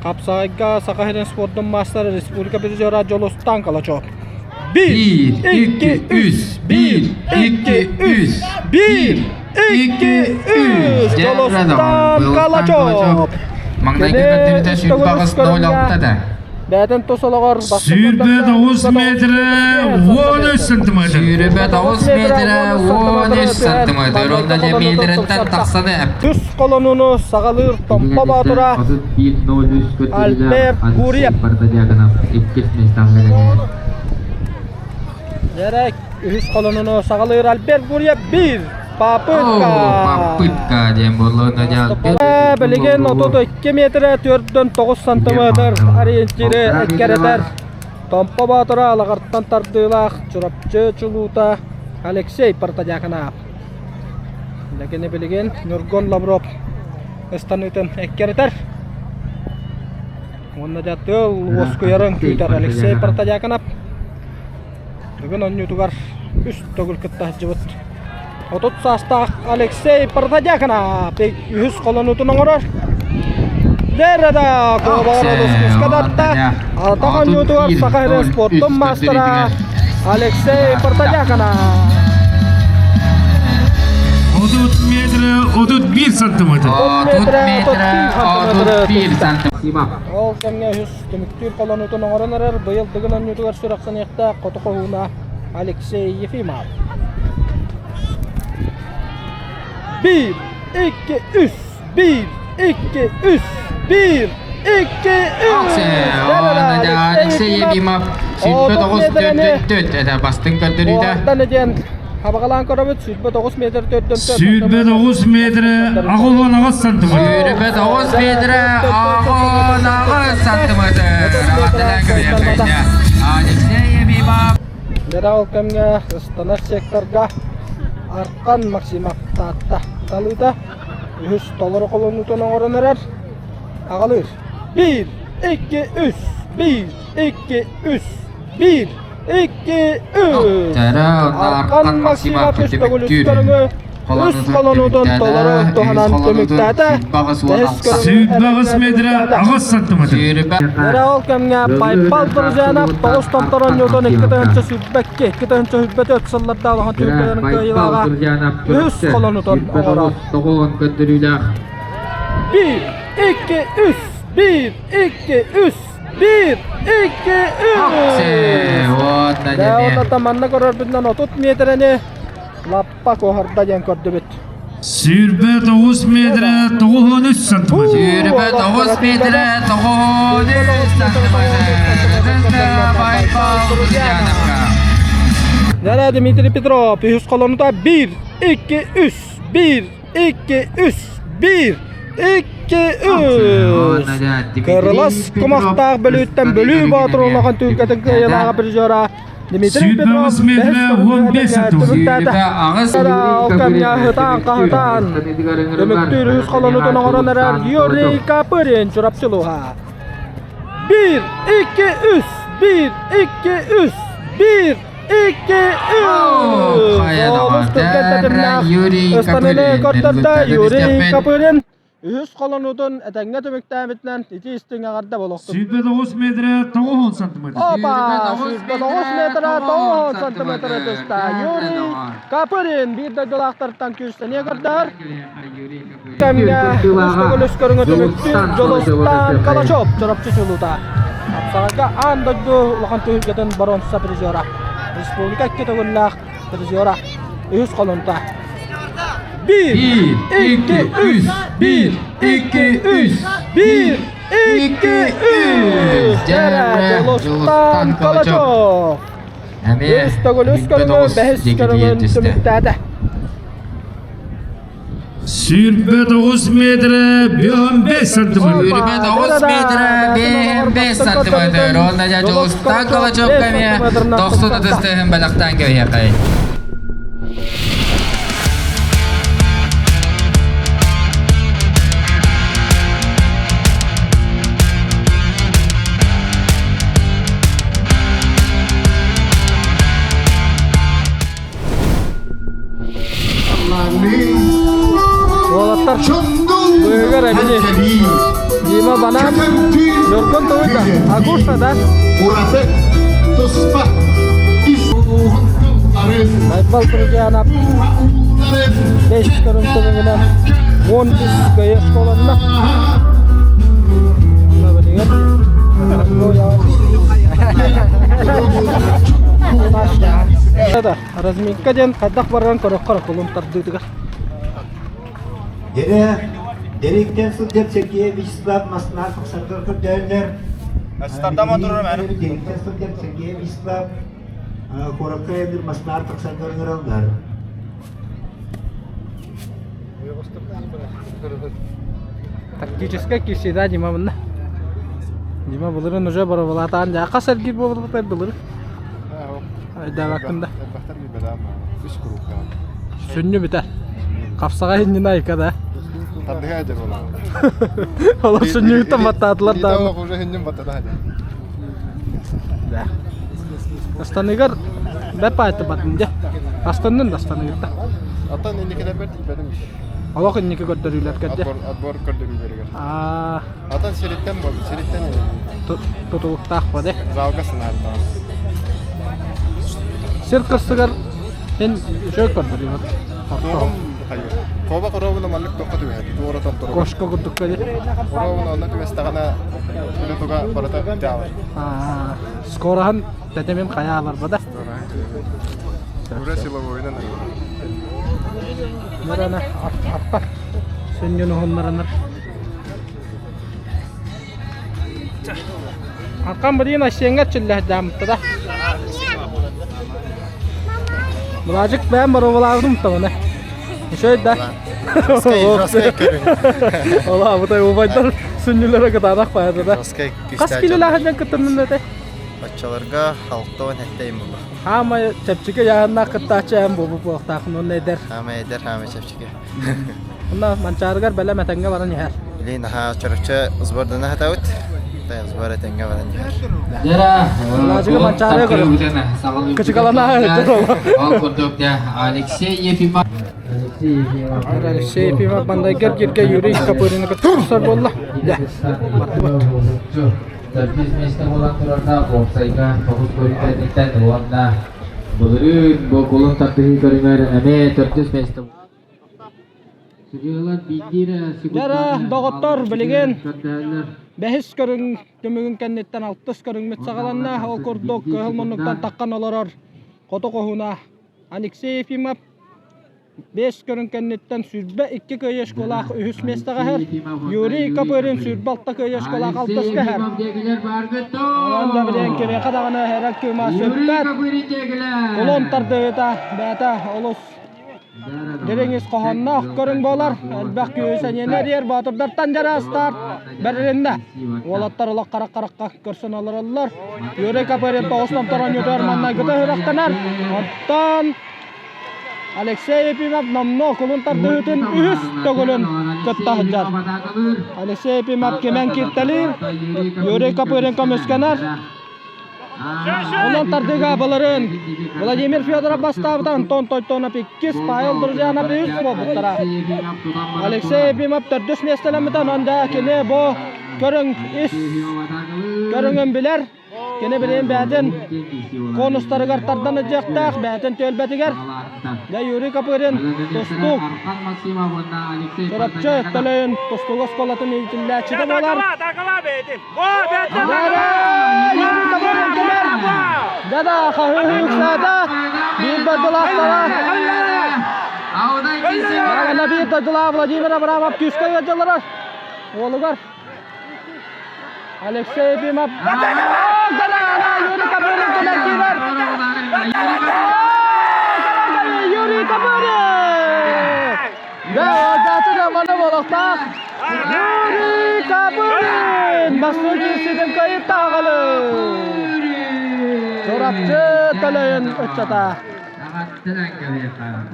Хапсаҕайга Саха сирин спордун маастара республика призера Дьолустан Калачев. 1, 2, 3, 1, 2, 3, 1, 2, 3. Дьолустан Калачев. Маҥнайгы көрдөрүүтэ 28-06 да. Бэйэтин тус олоҕор 29 метрэ 13 сантиметр. 29 метрэ 13 сантиметр. Онно дьэ метреттэн тахсаны Түс колонуну саҕалыыр Томпо Боотура Альберт Гурьев. Дьэрэ үһүс колонуну саҕалыыр Альберт Гурьев биир попытка. Попытка диэн буолла Билигин 32 метрэ 4-9 сантиметр ориентиры эккирэтэр. Томпо Боотура Алаҕартан тардыылаах Чурапчы чулуута Алексей Протодьяконов. Лэкини билигин Ньургун Лавров ыстаныытын эккирэтэр. Уонна дьэ тыал уоскуйарын күүтэр Алексей Протодьяконов. Бүгүн онньуутугар үс төгүл кытта сылдьыбыт 30 саастаах Алексей Протодьяконов үһүс холонуутун оҥорор. Дэрэ да куобаҕар олус күүскэ татта. Алтан оонньуутугар Саха сирин спордун маастара Алексей Протодьяконов. 30 метрэ 31 сантиметр. 30 метрэ 31 сантиметр. Ол кэмҥэ үһүс түмүктүүр холонуутун оҥорон эрэр быйыл Дыгын оонньуутугар сүрэхтэниэхтээх хоту хоһууна Алексей Ефимов. Биир, икки, үс, биир, икки, үс, биир, икки, үс. Алексей Ефимов 29 4 это бастыҥ көрдөрүүтэ. Уордан диэн хабаҕалаан көрөбүт 29 метр төрдөн 29 метрэ 68 сантиметр. 29 метрэ 68 сантиметр. Алексей Ефимов. Дьэ ол кэмҥэ ыстанар секторга Аркан Максимов Таатта талыыта үһүс толору холонуутун оҥорон эрэр. Аҕалыыр. Биир, икки, үс, биир, икки, үс, биир, икки, үс. Аркан Аркан Максимов Максимов үс төгүл үс түмүктүүр. көрүҥү. Үс холонуутун толору туһанан түмүктээтэ. Сүүрбэҕис метрэ аҕыс сантиметр. Эрэ ол кэмҥэ Байбал Друзьянов тоҕус томторон ньуутун 2 2022, 2 2024 сыллардаах улахан түһүлгэлэрин кыайыылааҕа үс холонуутун оҥорор. 1, 2, 3, 1, 2, 3, 1, 2, 3. Уонна манна көрөрбүтүнэн 30 миэтэрэни лаппа куоһарда диэн көрдүбүт. 29 метрэ 93 сантиметр. 29 метрэ 93 сантиметр. Байбал Друзьяновка. Нэрэ Дмитрий Петров үһүс холонута 1, 2, 3, 1, 2, 3, 1, 2, 3. Кырылас кумахтаах бөлүүттэн бөлүү боотур улахан түлкэтин кыайылааҕа призера Дмитрий Петров бэһис түмүктээтэ. Ытаан хаһытаан түмүктүүр үһүс холонутун оҥорон эрэр Юрий Капырин Чурапчылуха. 1, 2, 3, 1, 2, 3, 1, 2, 3. Олус түргэн тэтимнээх ыстаныыны көрдөрдө Юрий Капырин. Үһүс холонуутун этэҥҥэ түмүктээбитинэн ити истиҥ эҕэрдэ болохтун. 29 метрэ 90 сантиметр. Опа! 29 метрэ 90 сантиметр түстэ. Юрий Капырин биир дойдулаахтартан күүстэниэ көрдөр. Кэмҥэ үс көрүҥэ түмүктүүр Дьулустаан Калачев Чурапчы чулуута. Хапсаҕайга аан дойду улахан түһүлгэтин боруонса призера. Республика икки төгүллээх призера. Үһүс холонута. 1, 2, 3, 1, 2, 3, 1, 2, 3. Дьулустаан Калачев. Үс төгүл үс көрүҥү бэһис көрүҥүн түмүктээтэ. 29 метрэ 5 сантиметр. 29 метрэ 5 сантиметр. Онна дьэ Дьулустаан Калачевка эмиэ дохсун ытыс тыаһын бэлэхтээн кэбиһиэхэй. Уолаттар быыгар эбини Дима Банан Ньургун Туйда Агуша да Байбал Тургянов бес көрүҥ түмүгүнэн 13 көйө школанна. Разминка диэн хайдах барарын көрөххө кулун тардыытыгар. Дэрэ, Дериктен сылдьар Сергей Вячеслав Маснар тахсаргар көрдөөллөр. Стартама турар мәне. Дериктен сылдьар Сергей Вячеслав куоракка эмир Маснар тахсаргар ыҥыраллар. Тактическая киирсиида Дима мынна. Дима былырын уже боробулаатаан дьаа хас эргиир буолбутай былыр? Айдаабаккын да. Сүнньү бүтэр. Хапсаҕай иннинэ айка да. Тардыга дьэ буолар. Олор сүнньүгүттэн баттаатылар да. Уже хиннин баттата Да. Астаныгар бэрт баайтыбатын дьэ. Астаннын да астаныгар. Аттан инникилер бэрт тиийбэтим. Олох инники көрдөрүүлэргэр дьэ. Отбор, отбор көрдөрүүлэригэр. Аа, Atan сириттэн бол, сириттэн тутулуктаах ба де. Залга сынаардаҕым. Сир кырсыгар эн үчүгэй көрдөрүүмөр. Туоҕум хайыр. Коба коробуна маннык тохха түбэһэр. Туора томторугар. Кошка курдукка дии. Коробуна онно түбэстэҕинэ үлэ туга барыта бүтээҕэр. Аа, скороһын тэтимин хайаалар бада. Ура силовойунан Нырана аттар сүнньүн уһуннаранар. Аркан билигин Айсеҥҥа чиллэһдьааммыттара. Былаажык бэйэм боруобалаабытым табаны. Үчүгэй да. Олаабытай убайдар сүнньүлэрэ кытаанах байата да. Хас килолаах дьон кыттыннын этэ? Оччолорго алтон эттейм буолла. Хаамай чэпчэки ыйааһыннаах кыттааччы эн буолбут буолуохтааххын уонна эдэр. Хаамай эдэр, хаамай чэпчэки. Онно Манчаарыгар бэлэм этэҥҥэ баран иһэр. Билигин наһаа чороччу сбордана сатабыт. Тайанс бар этэҥҥэ баран иһэр. Лаачыга манчаары көрүм. Кычыкалана Ол курдук Алексей Ефимов Алексей Ефимов мандайгар киргэ Юрий Копырины кытта көрсөр буолла. Бардыбыт. Төрдүс миэстэ буолан турардаах уопсайга тоҕус көрүҥнэриттэн уонна былырыын бу кулун тардыһыы көрүҥэр эмиэ төрдүс миэстэ Дьэ, доҕоттор, билигин бэһис көрүҥ түмүгүн кэнниттэн алтыс көрүҥмүт саҕаланна. Ол курдук кыһыл муннуктан таххан олорор хоту хоһууна Алексей Ефимов бэс көрүҥ кэнниттэн 22 кыайыы школаах үһүс миэстэҕэ иһэр. Юрий Копырин 26 кыайыы школаах алтыска иһэр. Онон да билигин кимиэхэ даҕаны эрэл кыыма сүппэт. Кулун тардыыта бэйэтэ олус Дириҥ ис хоһоонноох көрүҥ буолар. Элбэх күүһү сэниэни эрийэр боотурдартан дьараастар бэрилиннэ. Уолаттар олох харах-харахха көрсөн олороллор. Юрий Копырин тоҕус томтор оонньуутугар маннайгыта үрэхтэнэр. Оттон Алексей Ефимов номнуо кулун тардыһыытын үһүс төгүлүн кытта сылдьар. Алексей Ефимов кимэн кииртэлиир, Юрий Копырин көмүскэнэр. Онон тардыыга былырыын Владимир Федоров бастаабыта, Антон Тойтонов иккис, Павел Друзьянов үһүс буолбуттара. Алексей Ефимов төрдүс миэстэлэммитэ, онон да кини бу көрүҥ ис көрүҥүн билэр. Кини билигин бэйэтин конустарыгар тардан ыдьыахтаах, бэйэтин түөлбэтигэр. Дьэ Юрий Копырин тустуук Чурапчы Төлөйүн тустуук оскуолатын иитиллээччитэ буолар. Дада хаһыһыыксаата биир дойдулаахтара биир дойдулаах Владимир Абрамов күүскэ ыалдьаллара уолугар Алексей Ефимов Юрий Копырин кэлэн киирэр Юрий Копырин Да, маны болохтаах Юрий Копырин бастакы ситим кыайыттааҕалы Чурапчы Төлөйүн ыччата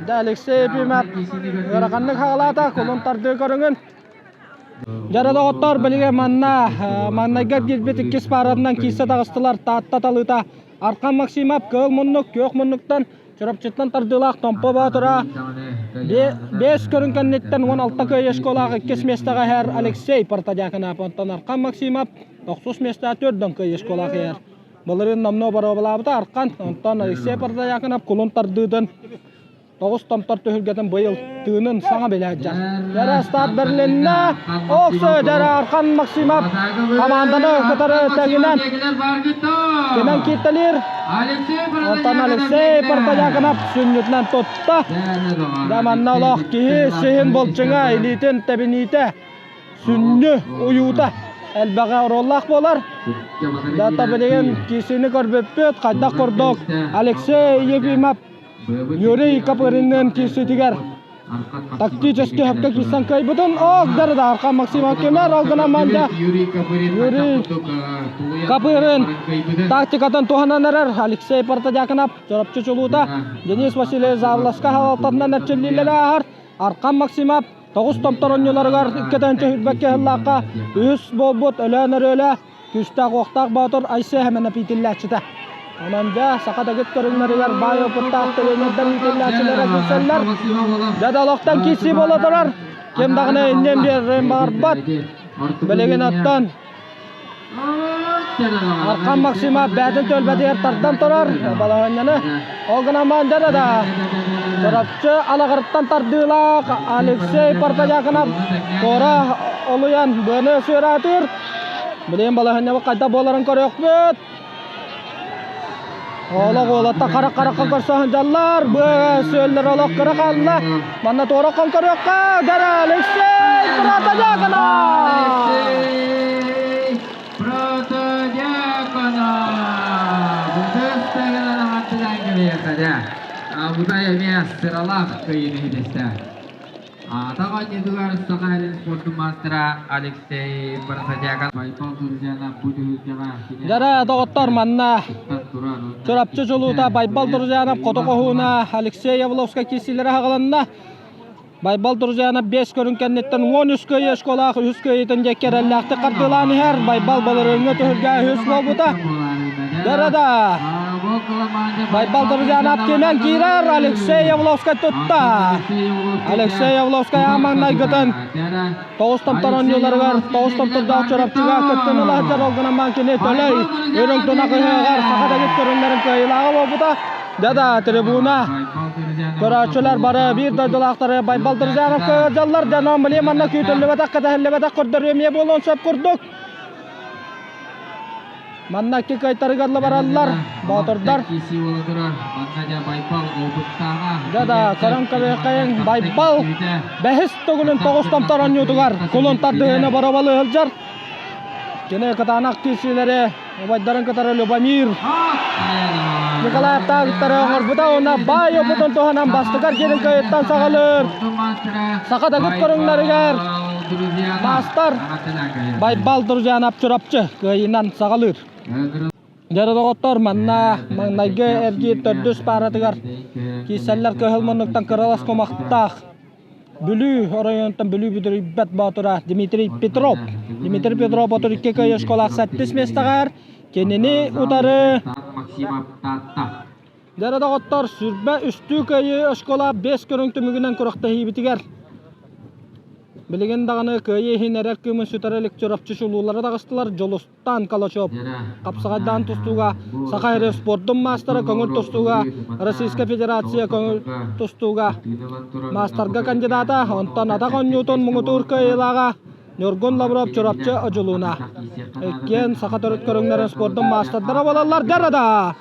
Да, Алексей Ефимов ыараханнык хаҕалаата кулун тардыы көрүҥүн Дьара доҕоттор, билигин манна маннайга киирбит иккис пааратынан киирсэ таҕыстылар Таатта талыыта Архан Максимов кыһыл муннук, күөх муннуктан Чурапчыттан тардыылаах Томпо Боотура биэс көрүҥ кэнниттэн 16 кыайыы школаах иккис миэстэҕэ иһэр Алексей Протодьяконов, онтон Архан Максимов тохсус миэстэҕэ төрдөн кыайыы школаах иһэр. Былырыын номнуо боруобалаабыта Архан, онтон Алексей Протодьяконов кулун тардыытын Тоҕус томтор түһүлгэтин быйыл тыынын саҥа билээдьэр. Дьэрэ старт бэрилиннэ. Оксо дьэрэ Архан Максимов команданы кытары тэҥинэн кимэн кииртэлиир. Онтон Алексей Протодьяконов сүнньүтүнэн тутта. Дьэ манна олох киһи сиһин булчуҥа, илиитин тэбиниитэ, сүнньү уйуута элбэҕэ оруоллаах буолар. Дата билигин киисини көрбүппүт, хайдах курдук Алексей Ефимов Юрий Копыринныын киирсиитигэр тактически сөпкө киирсэн кыайбытын ох да Архан Максимов кимэр ол гынан манна Юрий Копырин тактикатын туһанан эрэр Алексей Протодьяконов Чурапчы чулуута Денис Васильевич Завласка халалтатынан эрчиллиилэри ааһар Архан Максимов тоҕус томтор оонньууларыгар икки тыһыынча сыллаахха үһүс буолбут Өлөөн Өрүөлэ Күүстээх-уохтаах боотур Айсыа Сэмэнэп иитиллээччитэ. Онон дьэ, саха дэгит көрүҥнэригэр баай опыттаах тренердэр иитиллээччилэрэ киирсэллэр. Дьэ да олохтон киирсии буола турар. Ким даҕаны иннин биэрэрин баҕарбат. Билигин оттон Архан Максимов бэйэтин түөлбэтигэр тардан турар балаһыанньаны. Ол гынан баран дьэ да Чурапчы Алаҕырыттан тардыылаах Алексей Протодьяконов туора олуйан быаны сүөрээтиир. Билигин балаһыанньабыт хайдах буоларын көрүөхпүт. Олох уолаттар харах-харахха көрсө сылдьаллар. Быа сүөллэр олох кыра хаалла. Манна туора хон көрүөххэ. Дара Алексей Протодьяконов! Алексей Протодьяконов! Бутыстагынан аҕаттылаан кэлиэххэ Бутай эмиэ сыралаах кыайыыны иһитистэ. Атах оонньуутугар Саха сирин спордун маастара Алексей Протодьяконов Байбал Друзьянов бу түһүлгэҕэ Дьара, доҕоттор, манна Чурапчы чулуута Байбал Друзьянов хоту хоһууна Алексей Явловскай киирсиилэрэ аҕаланна. Байбал Друзьянов 5 көрүҥ кэнниттэн 13 кыайыы оскуолаах үһүс кыайыытын диэки эрэллээхтик хардыылаан иһэр. Байбал былырыыҥҥы түһүлгэ үһүс буолбута. Дырада. Байбал Друзьянов кимэн киирэр. Алексей Явловскай тутта. Алексей Явловскай аамаҥнайгытын тоҕус томтор оонньууларыгар тоҕус томтордоох Чурапчыга кыттыны ылаһыттар ол гынан баран кини Төлөй үрүҥ тунах ыһыаҕар саха дэгит көрүҥнэрин кыайыылааҕа буолбута. Да-да, трибуна. Көрөөччүлэр бары биир дойдулаахтары Байбал Друзьяновка ыалдьаллар. Дьонон билим манна күүтүллүбэтэх, кэтэһиллибэтэх көрдөрүү эмиэ буолуон сөп курдук. Манна икки кыайтарыгар бараллар, боотурдар. Да-да, көрөн көрүөххэйиҥ, Байбал бэһис төгүлүн тоҕус томтор оонньуутугар кулун тардыһыыны боробалыы сылдьар. Кини кытаанах киирсиилэри убайдарын кытары Любомир Николаевтаах кытары оҥорбута уонна баай опытын туһанан бастакы киирин кыайыттан саҕалыыр. Саха дагыт көрүҥнэригэр маастар Байбал Друзьянов Чурапчы кыайыынан саҕалыыр. Дьэ доҕоттор, манна маҥнайгы эргиир төрдүс пааратыгар киирсэллэр кыһыл муннуктан кыралас кумахтаах Бүлүү оройуонуттан Бүлүү бүдүрүйбэт боотура Дмитрий Петров. Дмитрий Петров 32 кыайыы оскуолаах сэттис миэстэҕэр кинини утары Дьэ доҕоттор, сүрбэ үстүү кыайыы оскуола бэс көрүҥ түмүгүнэн күрэхтэһиибитигэр билигин даҕаны кыайыы иһин эрэр кыымын сүтэрэ илик Чурапчы чулуулара таҕыстылар. Дьулустаан Калачев хапсаҕайдаан тустууга Саха сирин спордун маастара, көҥүл тустууга Российскай Федерация көҥүл тустууга маастарга кандидата, онтон атах оонньуутун муҥутуур кыайыылааҕа Ньургун Лавров Чурапчы Одьулууна. Иккиэн саха төрүт көрүҥнэрин спордун маастардара буолаллар. Дьарада!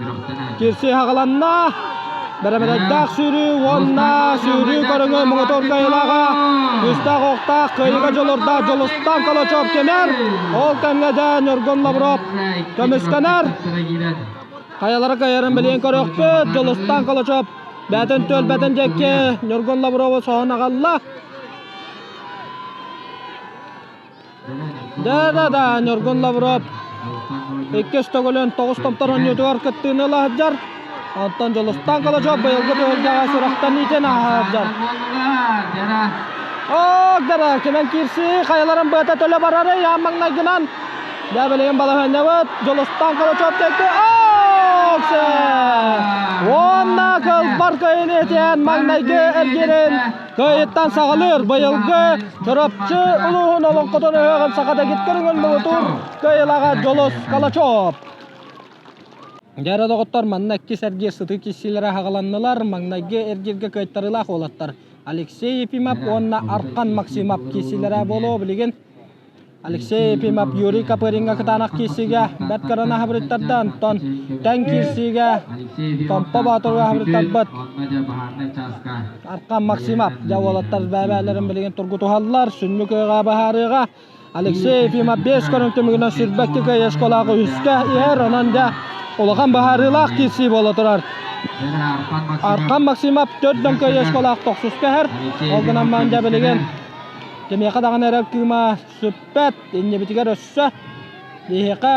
Кирси хаҕаланна. Бэрэмэдэйдээх сүүрүү уонна сүүрүү көрүҥү муҥутуур кыайыылааҕа күүстээх охтоох кыайыыга дьулурдаах Дьулустаан Калачев кимэр. Ол кэмҥэ дьэ Ньургун Лавров көмүскэнэр. Хайалара кыайарын билиэн көрүөхпүт. Дьулустаан Калачев бээтин түөлбэтин диэки Ньургун Лаврову соһон аҕалла. Да-да-да, Ньургун Лавров иккис төгүлүн тоҕус томтор оонньуутугар кыттыыны ыла сылдьар. Онтон Дьулустаан Калачев быйылгы түһүлгэҕэ сүрэхтэниитин ааһа сылдьар. Ок, дара, кимэн киирсии, хайаларын быата төлө барарый, аан маҥнайгынан. Дьэ, билигин балаһыанньабыт Дьулустаан Калачев диэки Оксе! Уонна кылбар кыайыыны этиэн маҥнайгы эргиирин Кыайыттан саҕалыыр быйылгы Чурапчы улууһун олоҥхотун ыһыаҕын саха дэгит көрүҥүн муҥутуур кыайыылааҕа Дьулус Калачев. Дьэ доҕоттор, манна иккис эргиир сытыы киирсиилэрэ хаҕаланнылар. Маҥнайгы эргииргэ кыайтарыылаах уолаттар Алексей Ефимов уонна Архан Максимов киирсиилэрэ буолуо билигин. Алексей Ефимов Юрий Копыриҥҥа кытаанах киирсиигэ бэрт кыраны хабырыттарда, онтон тэҥ киирсиигэ Томпо Боотурга хабырыттарбыт Аркан Максимов дьэ уолаттар бэйэ-бэйэлэрин билигин тургутуһаллар, сүнньү кыаҕа быһаарыаҕа. Алексей Ефимов биэс көрүҥ түмүгүнэн сүүрбэкки кыайыы оскуолаах үһүскэ иһэр, онон дьэ улахан быһаарыылаах киирсии буола турар. Аркан Максимов төрт кыайыы оскуолаах тохсуска иһэр, ол гынан баран дьэ билигин Кимиэхэ даҕаны эрэл кыыма сүппэт, иннибитигэр өссө биһиэхэ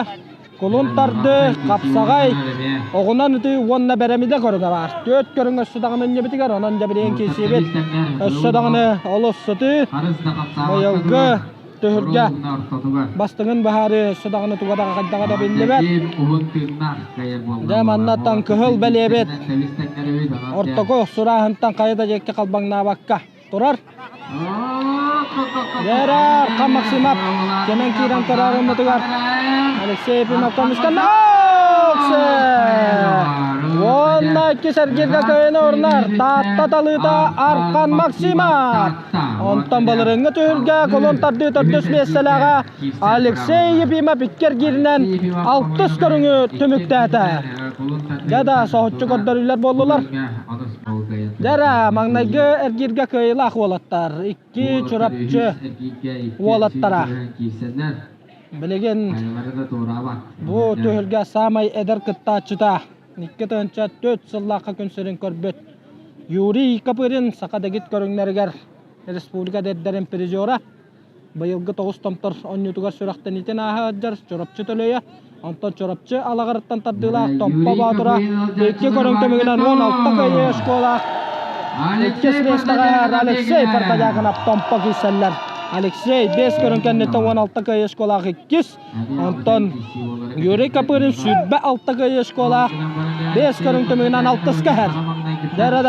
кулун тарды, хапсаҕай, оҕунан ытыы уонна бэрэмидэ көрүҥэ баар. Түөрт көрүҥ өссө даҕаны иннибитигэр, онон дьэ билигин киирсиибит өссө даҕаны олус сытыы, быйылгы түһүлгэ бастыҥын быһаарыы өссө даҕаны туга да хайдаҕа да биллибэт. Дьэ маннаттан кыһыл бэлиэбит ортоку сурааһынтан хайа да диэки халбаҥнаабакка турар. Дээрэр Хан Максимов кэмэн киирэн көрөрүммүтүгэр Алексей Ефимов көмүскэннэ. Уонна иккис эргииргэ кыайыны орнор Таатта талыыта Архан Максимов. Онтон былырыҥҥы түһүлгэ кулун тардыы төрдүс миэстэлээҕэ Алексей Ефимов икки эргииринэн алтыс көрүҥү түмүктээтэ. Дьэ да соһуччу көрдөрүүлэр буоллулар. Дьэ эрэ, маҥнайгы эргииргэ кыайыылаах уолаттар, икки Чурапчы уолаттара. Билигин бу түһүлгэ саамай эдэр кыттааччыта 2 4 сыллаахха күн сирин көрбүт Юрий Копырин саха дэгит көрүҥнэригэр республика эдэрдэрин призера. Быйылгы тоҕус томтор оонньуутугар сүрэхтэниитин ааһа сылдьар Чурапчы Төлөйө, онтон Чурапчы Алаҕарыттан тардыылаах Томпо Боотура икки көрүҥ түмүгүнэн 16 кыайыы оскуолаах. Иккис миэстэҕэ Алексей Протодьяконов Томпо киирсэллэр. Алексей 5 көрүҥ кэнниттэн 16 кыайыы школаах иккис, онтон Юрий Копырин 26 кыайыы школаах 5 көрүҥ түмүгүнэн алтыска иһэр. Дэрэ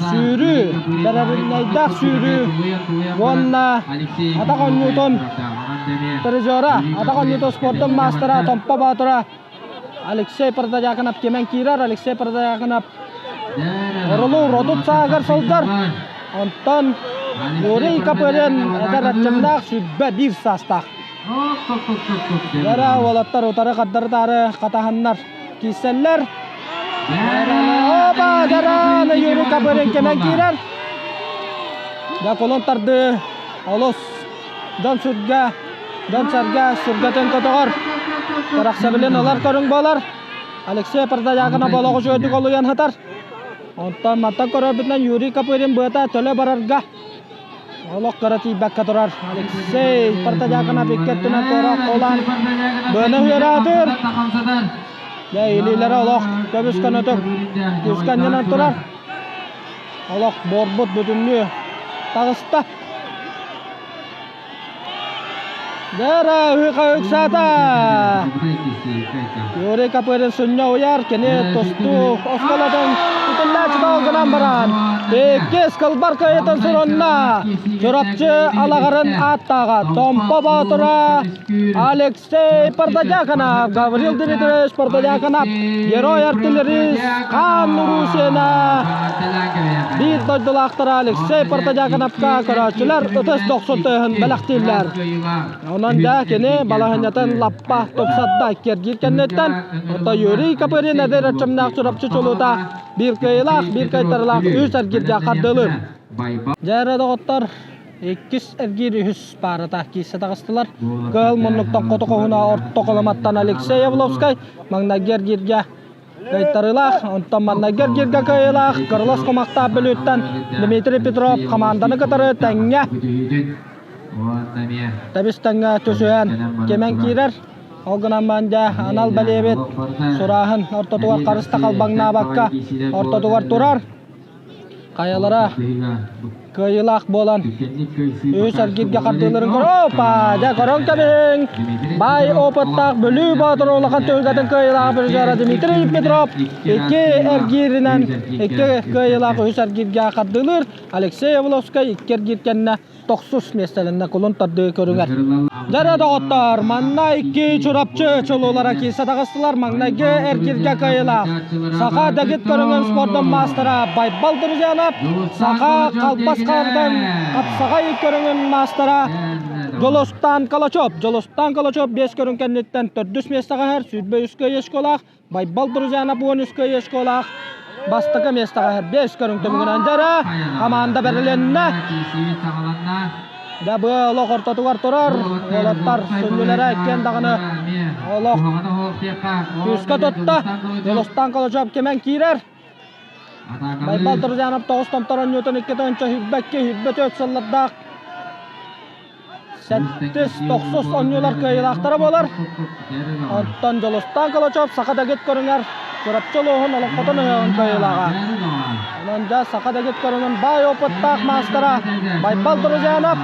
сүүрүү, бэрэбиннэйдээх сүүрүү уонна атах оонньуутун призера, атах оонньуутун спордун маастара Томпо Боотура Алексей Протодьяконов кимэн киирэр, Алексей Протодьяконов Орулуур 30 сааһыгар сылдьар. Онтон Юрий Копырин эдэр эрчимнээх 21 саастаах. Дара уолаттар утары хардары-таары хатаһаннар киирсэллэр. Опа, Дараана Юрий Копырин кэмэн киирэр. Да кулун тарды олус дьон сүргэ, дьон сэргэ сүргэтин көтөҕөр. Кэрэхсэбилин ылар көрүҥ буолар. Алексей Протодьяконов олоҕу үчүгэйдик олуйан сытар. Онтон мантан көрөрбүтүнэн Юрий Копырин быата төлө барарга олох кыра тиийбэккэ турар. Алексей Протодьяконов икки өттүнэн туора холаан быаны үөрээтир. Дьэ, илиилэрэ олох көбүс көнөтүк күүскэ анньынан турар. Олох буорбут бүтүннүү таҕыста. Дара ыһыка ыксаата. Юрий Копырин сунньа уйар, кини тустуу оскуолатын итиллээччи гынан баран, иккис кылбар кыайытын суронна. Чурапчы Алаҕарын ааттааҕа Томпо Боотура Алексей Протодьяконов, Гаврил Дмитриевич Протодьяконов, герой артиллерист Хаан Нурусина, биир дойдулаахтара Алексей Протодьяконовка көрөөччүлэр ытыс дохсун тыаһын бэлэхтииллэр. Онон да кини балаһынньатын лаппа тупсарда киргиир кэнниттэн, оттон Юрий Копырин эдэр эрчимнээх Чурапчы чулуута биир кыайыылаах, биир кыайтарыылаах үс эргииргэ хардыылыыр. Дьэ эрэ доҕоттор, Иккис эргиир үһүс паарата киирсэ таҕыстылар. Кыһыл муннуктан хоту хоһуна орто Коломаттан Алексей Явловскай маҥнайгы эргииргэ кыайтарыылаах, онтон маннайгы эргииргэ кыайыылаах Кырылас Кумахтаах Бүлүүттэн Дмитрий Петров хамаанданы кытары тэҥҥэ тэбис тэҥҥэ түсүһэн кимэн киирэр. Ол гынан баран дьэ анал бэлиэбит сурааһын ортотугар харыс да халбаҥнаабакка ортотугар турар. Хайалара кыайыылаах буолан үһүс эргииргэ хардыыларын көрө опа дьэ көрөн кэбиһиҥ баай опыттаах Бүлүү Боотур улахан түһүлгэтин кыайыылаах призера Дмитрий Петров икки эргииринэн икки кыайыылаах үһүс эргииргэ хардыылыыр Алексей Явловскай икки эргиир кэннэ тохсус миэстэлэннэ кулун тардыы көрүҥэр. Дьэ доҕоттоор, манна икки Чурапчы чулуулара киирсэ таҕыстылар. Маҥнайгы эргиргэ кыайыылаах Саха дэгит көрүҥүн спордун маастара Байбал Друзьянов, Саха халбас хаартан хапсаҕай көрүҥүн маастара Дьулустаан Калачев. Дьулустаан Калачев биэс көрүҥ кэнниттэн төрдүс миэстэҕэ иһэр, 23 кыайыы школаах, Байбал Друзьянов 13 кыайыы школаах бастакы миэстэҕэ биэс көрүҥ түмүгүнэн дьара хамаанда бэрилиннэ. Дьэ быа олох ортотугар турар уолаттар сүнньүлэрэ иккиэн даҕаны олох күүскэ тутта. Дьулустаан Колочев кимэн киирэр. Байбал Друзьянов тоҕус томтор оонньуутун икки тыһыынча сүүрбэкки сүүрбэ түөрт сыллардаах Сэттис, тохсус оонньуулар кыайыылаахтара буолар. Оттон Дьулустаан Калачев саха дэгит көрүҥэр Чурапчы улууһун олоҥхотун ыһыаҕын кыайыылааҕа. Онон дьэ саха дэгит көрүҥүн баай опыттаах маастара Байбал Друзьянов,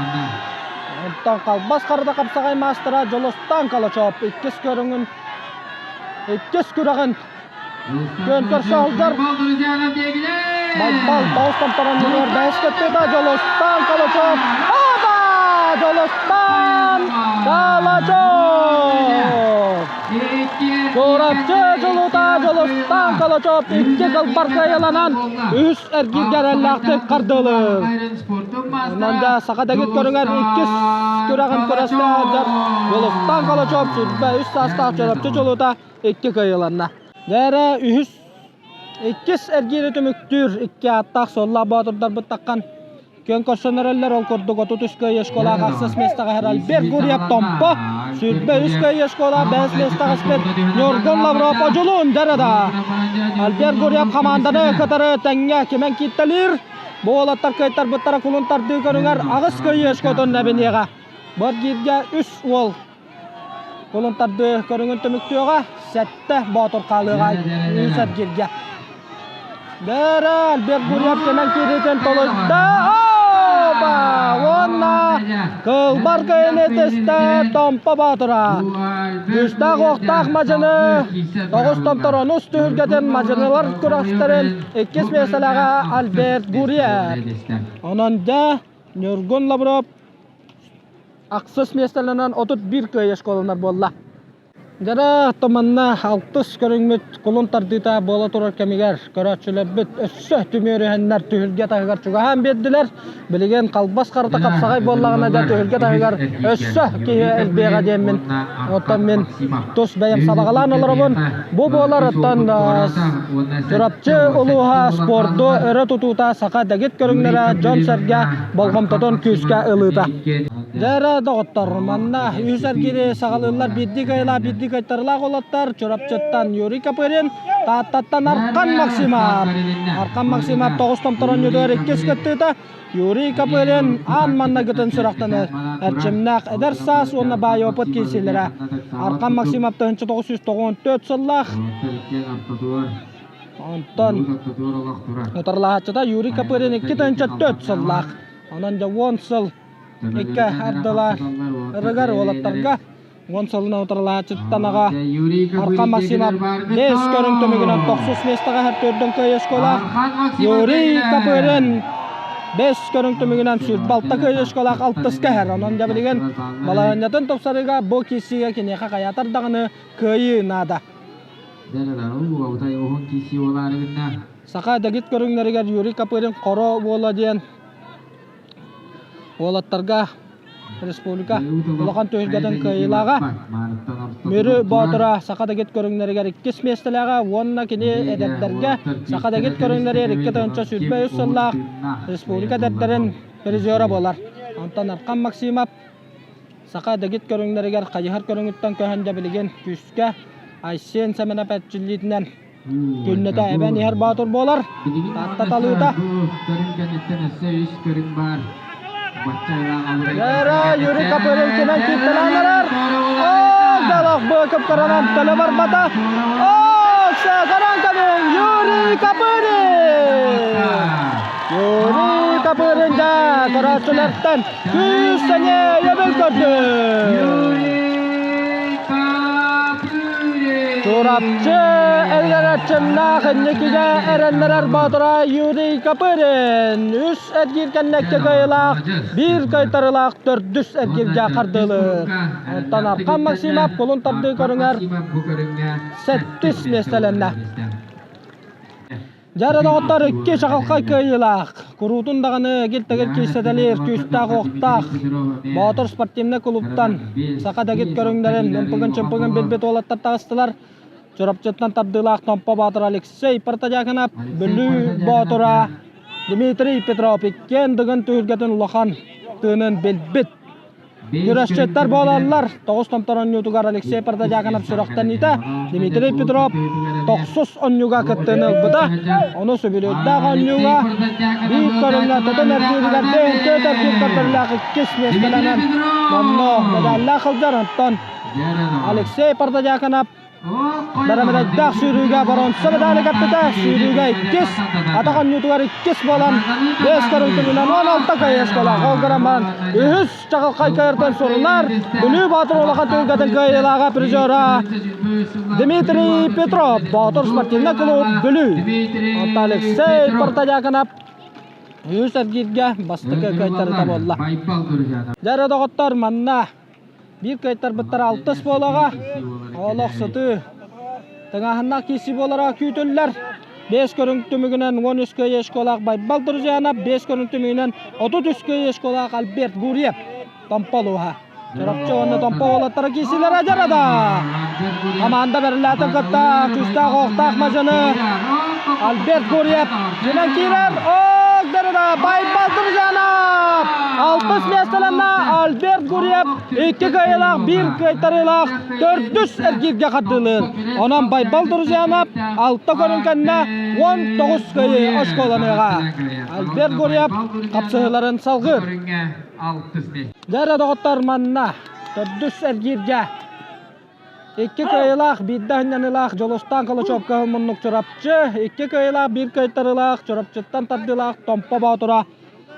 онтон Халбас харда хапсаҕай маастара Дьулустаан Калачев иккис көрүҥүн иккис күрэҕин Күөн көрсө сылдьар. Байбал тоҕус томторон нөҥүөр бэһис кыттыыта Дьулустаан Калачев. Оба! Дьулустаан Калачев! Чурапчы Дьулута Дьулустаан Калачев икки кылбар кыайыланан үһүс эргииргэ эрэллээхтик хардыылыыр. Онон да саха дэгит көрүҥэр иккис күрэҕин күрэстэ Дьулустаан Калачев 23 саастаах Чурапчы Дьулута икки кыайыыланна. Дээрэ үһүс иккис эргиири түмүктүүр икки ааттаах суоллаах боотурдарбыт таххан күөн көрсөн эрэллэр. Ол курдук 33 кыайыы школаах ахсыс миэстэҕэ иһэр Альберт Гурьев Томпо, 23 кыайыы школа бэһис миэстэҕэ испит Ньургун Лавров Одьулуун Дэрада. Альберт Гурьев хамаанданы кытары тэҥҥэ кимэн кииттэлиир. Бу уолаттар кыайтарбыттара кулун тардыы көрүҥэр аҕыс кыайыы шкотун эбиниэҕэ. Бу эргииргэ үс уол Кулун тардыы көрүҥүн түмүктүөҕэ, сэттэ боотур хаалыаҕа үс эргииргэ. Бэрэ Альберт Гурьев кэнэн киириитин толуйда. Опа! Уонна кылбар кыйыны тистэ Томпо Боотура. Күүстээх уохтаах мадьыны тоҕус томторонус түһүлгэтин мадьынылар күрэхтэрин иккис миэстэлээҕэ Альберт Гурьев. Онон дьэ Ньургун Лавров ахсыс миэстэлэнэн 31 кыайыы школанар буолла. Дьара манна алтыс көрүҥмүт кулун тардыыта буола турар кэмигэр көрөөччүлэрбит өссө түмүөрүһэннэр түһүлгэ таһыгар чугаһаан биэрдилэр. Билигин халбас харата хапсаҕай буоллаҕына да түһүлгэ таһыгар өссө киһи элбиэҕэ диэммин оттон мин тус бэйэм сабаҕалаан олоробун. Бу буолар оттон Чурапчы улууһа спорду өрө тутуута саха дэгит көрүҥнэрэ дьон-сэргэ болҕомтотун күүскэ ылыыта. Дьэ эрэ, доҕоттор, манна үс эргири саҕалыыллар биирдии кыайыылаах, биирдии кыайтарыылаах уолаттар Чурапчыттан Юрий Копырин, Тааттаттан Архан Максимов. Архан Максимов тоҕус томторонньутугар иккис кыттыыта Юрий Копырин аан маннагытын сүрэхтэнэр эрчимнээх эдэр саас уонна баай опыт киирсиилэрэ. Архан Максимов 1994 сыллаах Онтон утарылаһааччыта Юрий Копырин 2004 сыллаах. Онон дьэ уон сыл икки ардылар ырыгар уолаттарга уон сылынан утарылааччыттан аҕа Архан Максимов бэс көрүҥ түмүгүнэн тохсус миэстэҕэ төрдөн кыайыы оскуолаах Юрий Копырин бэс көрүҥ түмүгүнэн сүүрбэ кыайыы оскуолаах алтыска иһэр. Онон дьэ билигин балаһыанньатын тупсарыыга бу киирсиигэ киниэхэ хайаатар даҕаны кыайыы наада. Саха дэгит көрүҥнэригэр Юрий Копырин Хоро уола диэн Уолаттарга республика улахан түһүлгэтин кыайыылааҕа Мүрү Боотура саха дэгит көрүҥнэригэр иккис миэстэлээҕэ уонна кини эдэрдэргэ саха дэгит көрүҥнэригэр 2023 сыллаах республика эдэрдэрин призера буолар. Онтон Архан Максимов саха дэгит көрүҥнэригэр хайыһар көрүҥүттэн көһөн дьэ билигин күүскэ Айсен Сэмэнэп эрчиллиитинэн Күннэтэ эбэн иһэр боотур буолар. Таатта талыыта. Лера Юрий Копыринкинан киттэлээн эрэр. Оо, Далах быакып кыранан төлө барбата. Оо, Саакаран кабин Юрий Копырин! Юрий Копырин да көрөөччүлэртэн күүс сэниэ өйөбүл көрдө. Чурапчы эргэрэрчимнээх инникигэ эрэннэрэр боотура Юрий Копырин үс эргиир кэннэкки кыайыылаах, биир кыайтарыылаах төрдүс эргииргэ хардыылыыр. Онтон Архан Максимов кулун тардыы көрүҥэр сэттис миэстэлэннэ. Дьэ доҕоттор икки чаҕылхай кыайыылаах, куруутун даҕаны эгил-тэгил киирсэтэлиир күүстээх-уохтаах Боотур спортивнай кулууптан саха дэгит көрүҥнэрин ымпыгын-чымпыгын билбит уолаттар таҕыстылар. Чурапчыттан тардыылаах Томпо Боотур Алексей Протодьяконов, Бүлүү Боотура Дмитрий Петров иккиэн Дыгын түһүлгэтин улахан тыынын билбит Күрэсчиттэр буолаллар. Тоҕус томтор оонньуутугар Алексей Протодьяконов сүрэхтэниитэ, Дмитрий Петров тохсус оонньууга кыттыыны ылбыта. Ону үбүлүөйдээх оонньууга биир көрүҥҥэ тотон эргииригэр бэйэн эргиир көрдөрүүлээх иккис миэстэлэнэн номнуо медаллаах сылдьар. Онтон Алексей Протодьяконов Бэрэмэдэйдээх сүүрүүгэ боруонса медали кэппитэ. Сүүрүүгэ иккис, атах оонньуутугар иккис буолан, биэс көрүҥ түмүгүнэн 16 кыайыы оскуолаах. Ол гынан баран үһүс чаҕылхай кыайартан суруллар. Бүлүү Боотур улахан түһүлгэтин кыайыылааҕа призера Дмитрий Петров, Боотур спортивнай клуб Бүлүү. Онтон Алексей Протодьяконов үһүс эргииргэ бастакы кыайтарыта буолла. Дьэ эрэ доҕоттор, манна Биир кыайтарбыттар алтыс буолаҕа. Олох сытыы. Тыҥааһыннаах киирсии буолара күүтүллэр. Бэс көрүҥ түмүгүнэн 13 кыайыы школаах Байбал Друзьянов, бэс көрүҥ түмүгүнэн 33 кыайыы школаах Альберт Гурьев Томпо улууһа. Чурапчы уонна Томпо уолаттара киирсиилэрэ дьарада. Хамаанда бэриллээтин кытта күүстээх оохтоох мадьыны Альберт Гурьев дьинэн киирэр. Ок дьарада Байбал Друзьянов! Алтыс миэстэлэннэ Альберт Гурьев икки кыайыылаах, биир кыайтарыылаах төрдүс эргииргэ хардыылыыр. Онон Байбал Друзьянов алта көрүҥ кэннэ 19 кыайыы оскуоланыаҕа. Альберт Гурьев хапсыһыыларын салгыыр. Дьэ эрэ доҕоттор манна төрдүс эргииргэ. Икки кыайыылаах, биирдэ анньаныылаах Дьулустаан Калачевка муннук Чурапчы, икки кыайыылаах, биир кыайтарыылаах Чурапчыттан тардыылаах Томпо Боотура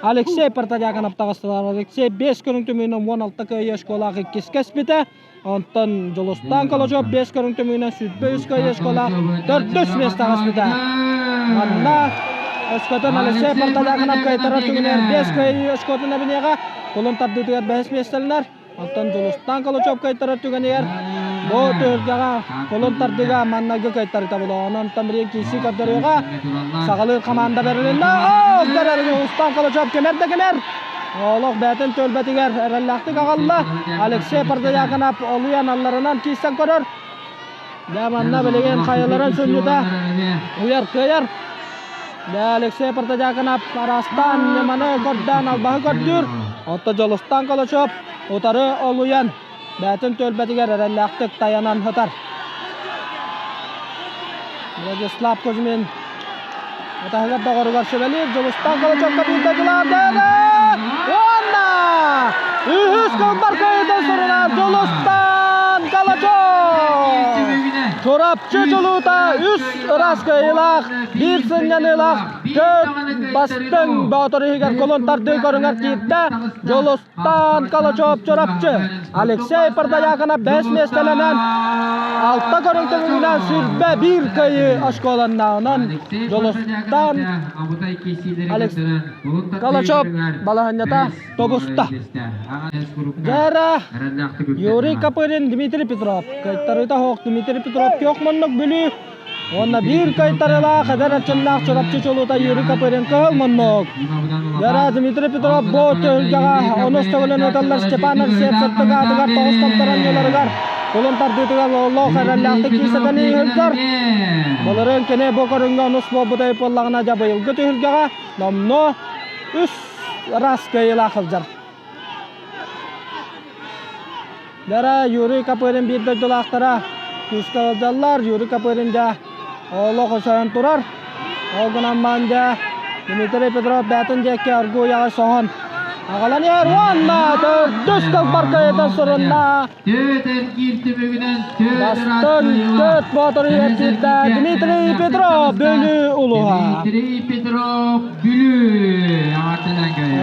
Алексей Протодьяконов таҕыстылар. Алексей 5 көрүҥ түмүгүнэн 16 кыайыы оскуолаах иккис кэспитэ. Онтон Дьулустаан Калачев 5 көрүҥ түмүгүнэн 23 кыайыы оскуолаах төрдүс миэстэҕэ таҕыспыта. Манна өскөтүн Алексей Протодьяконов кыайтарар түгэнигэр 5 кыайыы оскуотун эбиниэҕэ, кулун тардыытыгар бэһис миэстэлэнэр. Оттон Дьулустаан Калачев кыайтарар түгэнигэр бу түһүлгэҕэ кулун тардыыга маннайгы кыайтарыыта буолуо. Онон Тамрин киирсии көрдөрүүгэ саҕалыыр хамаанда бэрилиннэ. Оо, көрөр Дьулустаан Калачев кимэр да кимэр. Олох бэйэтин түөлбэтигэр эрэллээхтик аҕалла. Алексей Пардыякынап олуйан алларынан киирсэн көрөр. Дьэ манна билигин хайаларын сүнньүтэ уйар кыайар. Дьэ Алексей Протодьяконов араастаан ньыманы көрдөөн албаһы көрдүүр. Оттон Дьолустаан Калачев утары олуйан бэйэтин түөлбэтигэр эрэллээхтик тайанан сытар. Владислав Кузьмин атаһыгар доҕоругар сүбэлиир. Дьулустаан Калачевка биирдэ дьулаардыыр. Уонна үһүс кылбар кыайыытын сурунар Дьулустаан Калачев! Чурапчы дьулуута үс ыраас кыайыылаах, биир сынньаныылаах төрт бастыҥ боотур иһигэр кулун тардыы көрүҥэр киирдэ. Дьулустаан Калачев Чурапчы, Алексей Пардояконов бэс миэстэлэнэн алта көрүҥ түмүгүнэн 21 кыайыы оскуоланна. Онон Дьулустаан Калачев балаһынньата тобуста. Дьара Юрий Копырин, Дмитрий Петров. Кыайтарыыта суох Дмитрий Петров күөх муннук Бүлүү. Уонна биир кыайтарыылаах эдэр эрчимнээх Чурапчы чулуута Юрий Копырин кыһыл муннук. Дьара Дмитрий Петров бу түһүлгэҕэ онус төгүлүн ыытыллар Степан Алексеев сырдык аатыгар тоҕус томторон ньыларыгар кулун тардыытыгар олох эрэллээхтик киирсэтэн ыыһырдар. Былырыын кини бу көрүҥҥэ онус буолбута буоллаҕына дьэ быйылгы түһүлгэҕэ номнуо үс раз кыайыылаах сылдьар. Дара Юрий Копырин биир дойдулаахтара күүскэ сылдьаллар. Юрий Копырин дьэ олох өсөһөн турар. Ол гынан баран дьэ Дмитрий Петров бэйэтин диэки оргууй аҕай соһон аҕалан иһэр уонна төрдүс тылбар кыайытын сурунна. Төрт эргиир түмүгүнэн Бастыҥ төрт боотур иһэрдиирдэ Дмитрий Петров Бүлүү улууһа. Дмитрий Петров Бүлүү.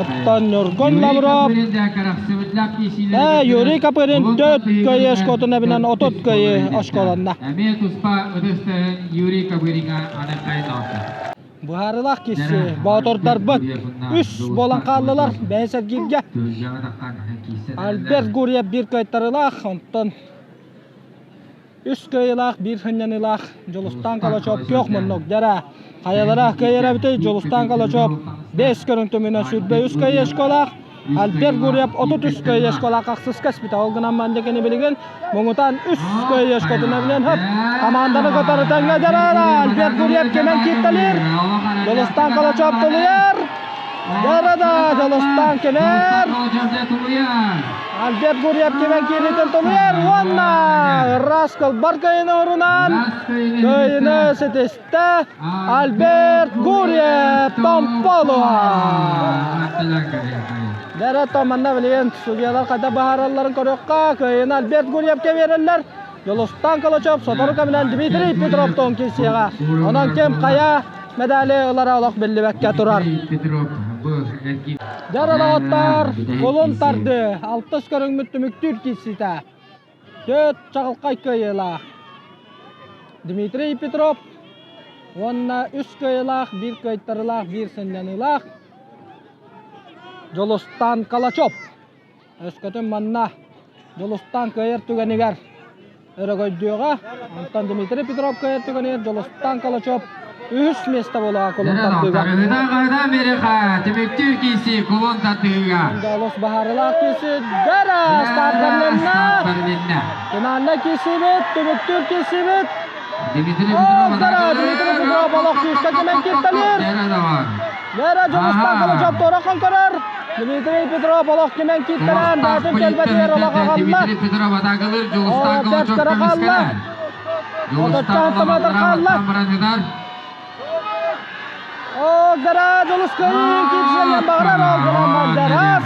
Оттон Ньургун Лавров Юрий Копырин төрт кыайыы оскуолатын эбинэн 30 кыайыы оскуоланна. Эмиэ туспа ытыстыһын Юрий Копыринга аныккайын Быһаарыылаах киирсии боотурдарбыт үс буолан хааллылар бэйэ сэргииргэ. Альберт Гурьев биир кыайтарыылаах, онтон үс кыайыылаах, биир сынньаныылаах Дьулустаан Калачев күөх муннук дьара. Хайалара кыайар эбитий Дьулустаан Калачев бэс көрүҥ түмүнэн 23 кыайыы школаах, Альберт Гурьев 33 кыайыы школаах ахсыска испитэ. Ол гынан мандыкини билигин Муҥутаан үс кыайыы оскуотунан билэн хөп. Хамаанданы көтөрү тэҥҥэ дьарара. Альберт Гурьев кимэн кииртэлиир. Дьулустаан Калачев тулуйар. Дьарада Дьулустаан кимэр. Альберт Гурьев кимэн киириитин тулуйар уонна Раскал бар кыайыны урунан кыайыны ситистэ Альберт Гурьев Томполуа. Дэрэ манна билигин судьуйалар хайдах быһааралларын көрүөххэ. Кыайыыны Альберт Гурьевка биэрэллэр. Дьулустаан Калачев сотору кэминэн Дмитрий Петровтуун киирсиэҕэ. Онон ким хайа медали ылара олох биллибэккэ турар. Дьаралааттар кулун тарды алтыс көрүҥмүт түмүктүүр киирсиитэ. Төрт чаҕылхай кыайыылаах Дмитрий Петров уонна үс кыайыылаах, биир кыайтарыылаах, биир сынньаныылаах Дьулустаан Калачев. Өскөтүн манна Дьулустаан кыайар түгэнигэр өрөгөйдүөҕэ. Онтон Дмитрий Петров кыайар түгэнигэр Дьулустаан Калачев үһүс миэстэ буолуоҕа кулун тардыыга. Кыһыда Америка түмүктүүр киирсии кулун тардыыга. Олус баһаарылаах киирсии Дара старт бэрилиннэ. Финальнай киирсиибит, түмүктүүр киирсиибит. Дмитрий Петров Дмитрий Петров олох күүскэ кимэн кииртэлиир. Лера Дьулустан Калачев туора хонкорор. Дмитрий Петров олох кимэн кииртэлээн баатын кэлбэтигэр олох аҕалла. Дмитрий Петров атаакалыыр Дьулустан Калачев хаалла. Дьулустан Калачев хаалла. О, гара Дьулус кыайыы киирсиэн баҕарар ол гынан Дарас.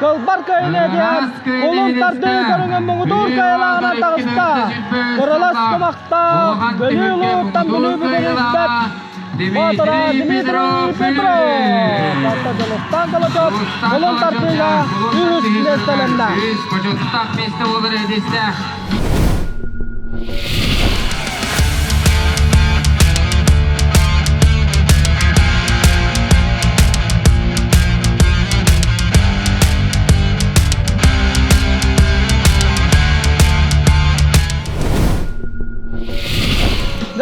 Кылбар кыайыны диэн Улун тардыы көрүҥүн муҥутуур кыайылааҕынан таҕыста. Кырылас кумахтаах Бүлүү улууттан Бүлүү бүгүн Боотура Дмитрий Петров Орто Дьулустаан Колочев Улун тардыыга үһүс миэстэлэннэ. Үс бочуоттаах миэстэ буолар эдистээх.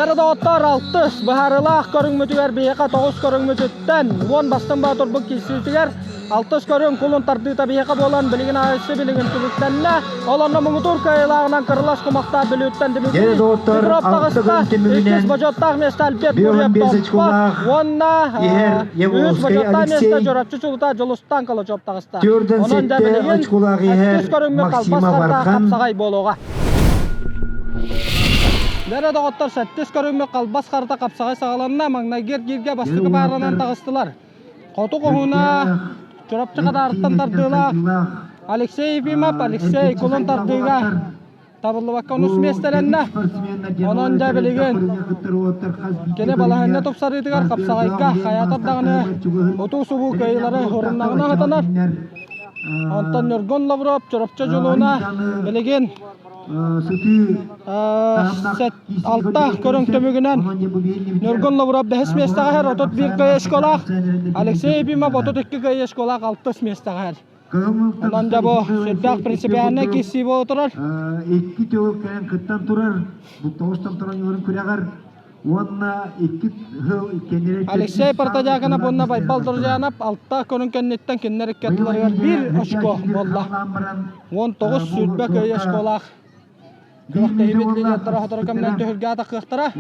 Дьэ доҕоттоор, алтыс быһаарыылаах көрүҥмүтүгэр биһиэхэ тоҕус көрүҥмүтүттэн уон бастыҥ боотурбут киирсиитигэр Алтыс көрүҥ кулун тардыыта биһиэхэ буолан билигин аайсы билигин түмүктэннэ. Ол онно муҥутуур кыайыылааҕынан кырылас кумахтаах Бүлүүттэн Дмитрий Петров таҕыста. Иккис бочуоттаах миэстэ Альберт Гурьев уонна үһүс бочуоттаах миэстэ Чурапчы Чулута Дьулустан Калачев таҕыста. Онон дьэ билигин иккис көрүҥмүт халбас хартаах хапсаҕай буолуоҕа. Дэрэ доҕоттор сэттис көрүҥмүт халбас харта хапсаҕай саҕаланна. Маҥнайгы эргииргэ бастакы пааранан таҕыстылар. Хоту хоһуна Чурапчы Хадаарыттан тардыылаах Алексей Ефимов, Алексей кулун тардыыга табыллыбакка онус миэстэлэннэ. Онон дьэ билигин кини балаһыанньа тупсарыытыгар хапсаҕайга хайаатар даҕаны утуу-субуу кыайыылары уруннаҕына сатанар. Онтон Ньургун Лавров Чурапчы Дьулууна билигин Алта көрүҥ түмүгүнэн Ньургун Лавров бэһис миэстэҕэ иһэр 31 кыайыы школаах, Алексей Ефимов 32 кыайыы школаах алтыс миэстэҕэ иһэр. Онон дьэ бу сүрдээх принципиальнай киирсии буола турар. Икки төгүл кэлэн кыттан турар, бу тоҕус томторон күрэҕэр уонна икки сыл кэннирэ Алексей Протодьяконов уонна Байбал Друзьянов алта көрүҥ кэнниттэн кинилэр икки ардыларыгар биир очко буолла. 19 сүүрбэ кыайыы очколаах күрэхтэһиибит лидердара сотору кэминэн түһүлгэ атахыахтара.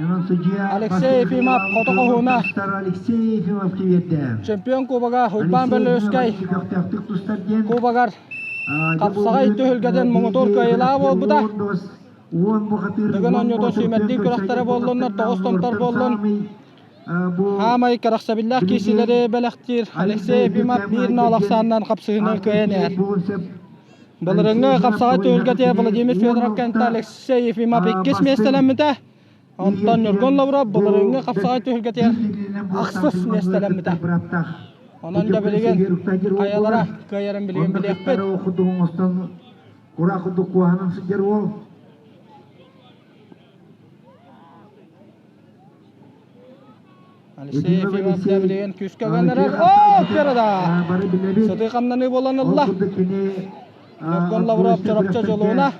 Алексей Ефимов хоту хоһууна чемпион кубога Уйбаан Бөлүөскэй кубогар хапсаҕай түһүлгэтин муҥутуур кыайыылааҕа буолбута. Дыгын оонньуутун сүүмэрдиир күрэхтэрэ буоллуннар, тоҕус томтор буоллун. Хаамай кэрэхсэбиллээх киирсиилэри бэлэхтиир Алексей Ефимов биир ноол ахсаанынан хапсыһыыны кыайан иһэр. Былырыҥҥы хапсаҕай түһүлгэтигэр Владимир Федоров кэнтэ Алексей Ефимов иккис миэстэлэммитэ. Онтон Ньургун Лавров былырыҥҥы хапсаҕай түһүлгэтигэр ахсыс миэстэлэммитэ. Онон да билигин хайалара кыайарын билигин билиэхпит. Кура курдук куоһанан сылдьар уол. Алексей Ефимов билигин күүскэ гыннарар. Оо, Перода! Сытыы хамнаныы буолан ылла. Ньургун Лавров Чоропчо дьолуна.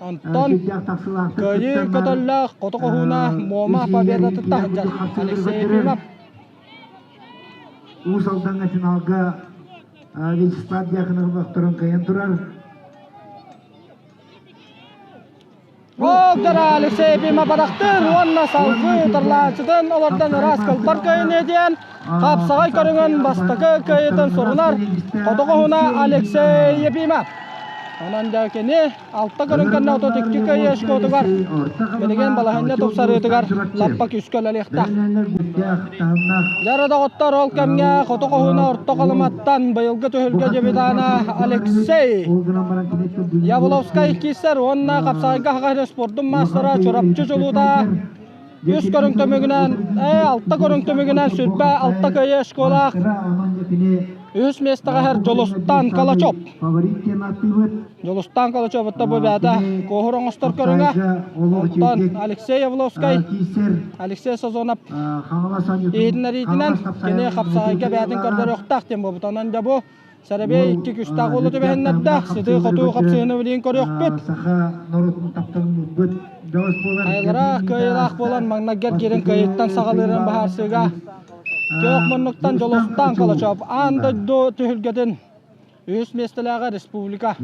Онтон кыайыы көтөллөөх хоту хоһууна Муома победатыттан сылдьар Алексей Ефимов. Уус Алдаҥҥа финалга Вячеслав Дьяконов охторон кыайан турар. Доктор Алексей Ефимов барахтыр уонна салгыы тарлааччытын олордон ыраас кылбар кыайыны диэн хапсаҕай көрүҥүн бастакы кыайыытын сурунар хотоҕоһуна Алексей Ефимов. Онон дьэ кини алта көрүҥ кэннэ 32 кыайыы очкотугар билигин балаһыанньа тупсарыытыгар лаппа күүскэ үлэлиэхтээх. Дьара доҕоттор ол кэмҥэ Хоту Хоһууна Орто Халыматтан быйылгы түһүлгэ дебютана Алексей Явловскай киирсэр уонна хапсаҕайга хаһан спордун маастара Чурапчы Чулуута үс көрүҥ түмүгүнэн алта көрүҥ түмүгүнэн сүрбэ алта кыайыы школаах Үһүс миэстэҕэ иһэр Дьулустаан Калачев. Дьулустаан Калачев отто бу бэйэтэ куоһур оҥостор көрүҥэ. Онтон Алексей Явловскай, Алексей Сазонов иһитиннэриитинэн кини хапсаҕайга бэйэтин көрдөрүөхтээх диэн буолбут. Онон дьэ бу Сэрэбиэй икки күстээх уолу түбэһиннэрдэ. Сытыы-хотуу хапсыһыыны билигин көрүөхпүт. Хайалара кыайыылаах буолан маҥнайгы эргиирин кыайыыттан саҕалыырын быһаарсыыга Күөх муннуктан Дьулустаан Калачев аан дойду түһүлгэтин үһүс миэстэлээҕэ республика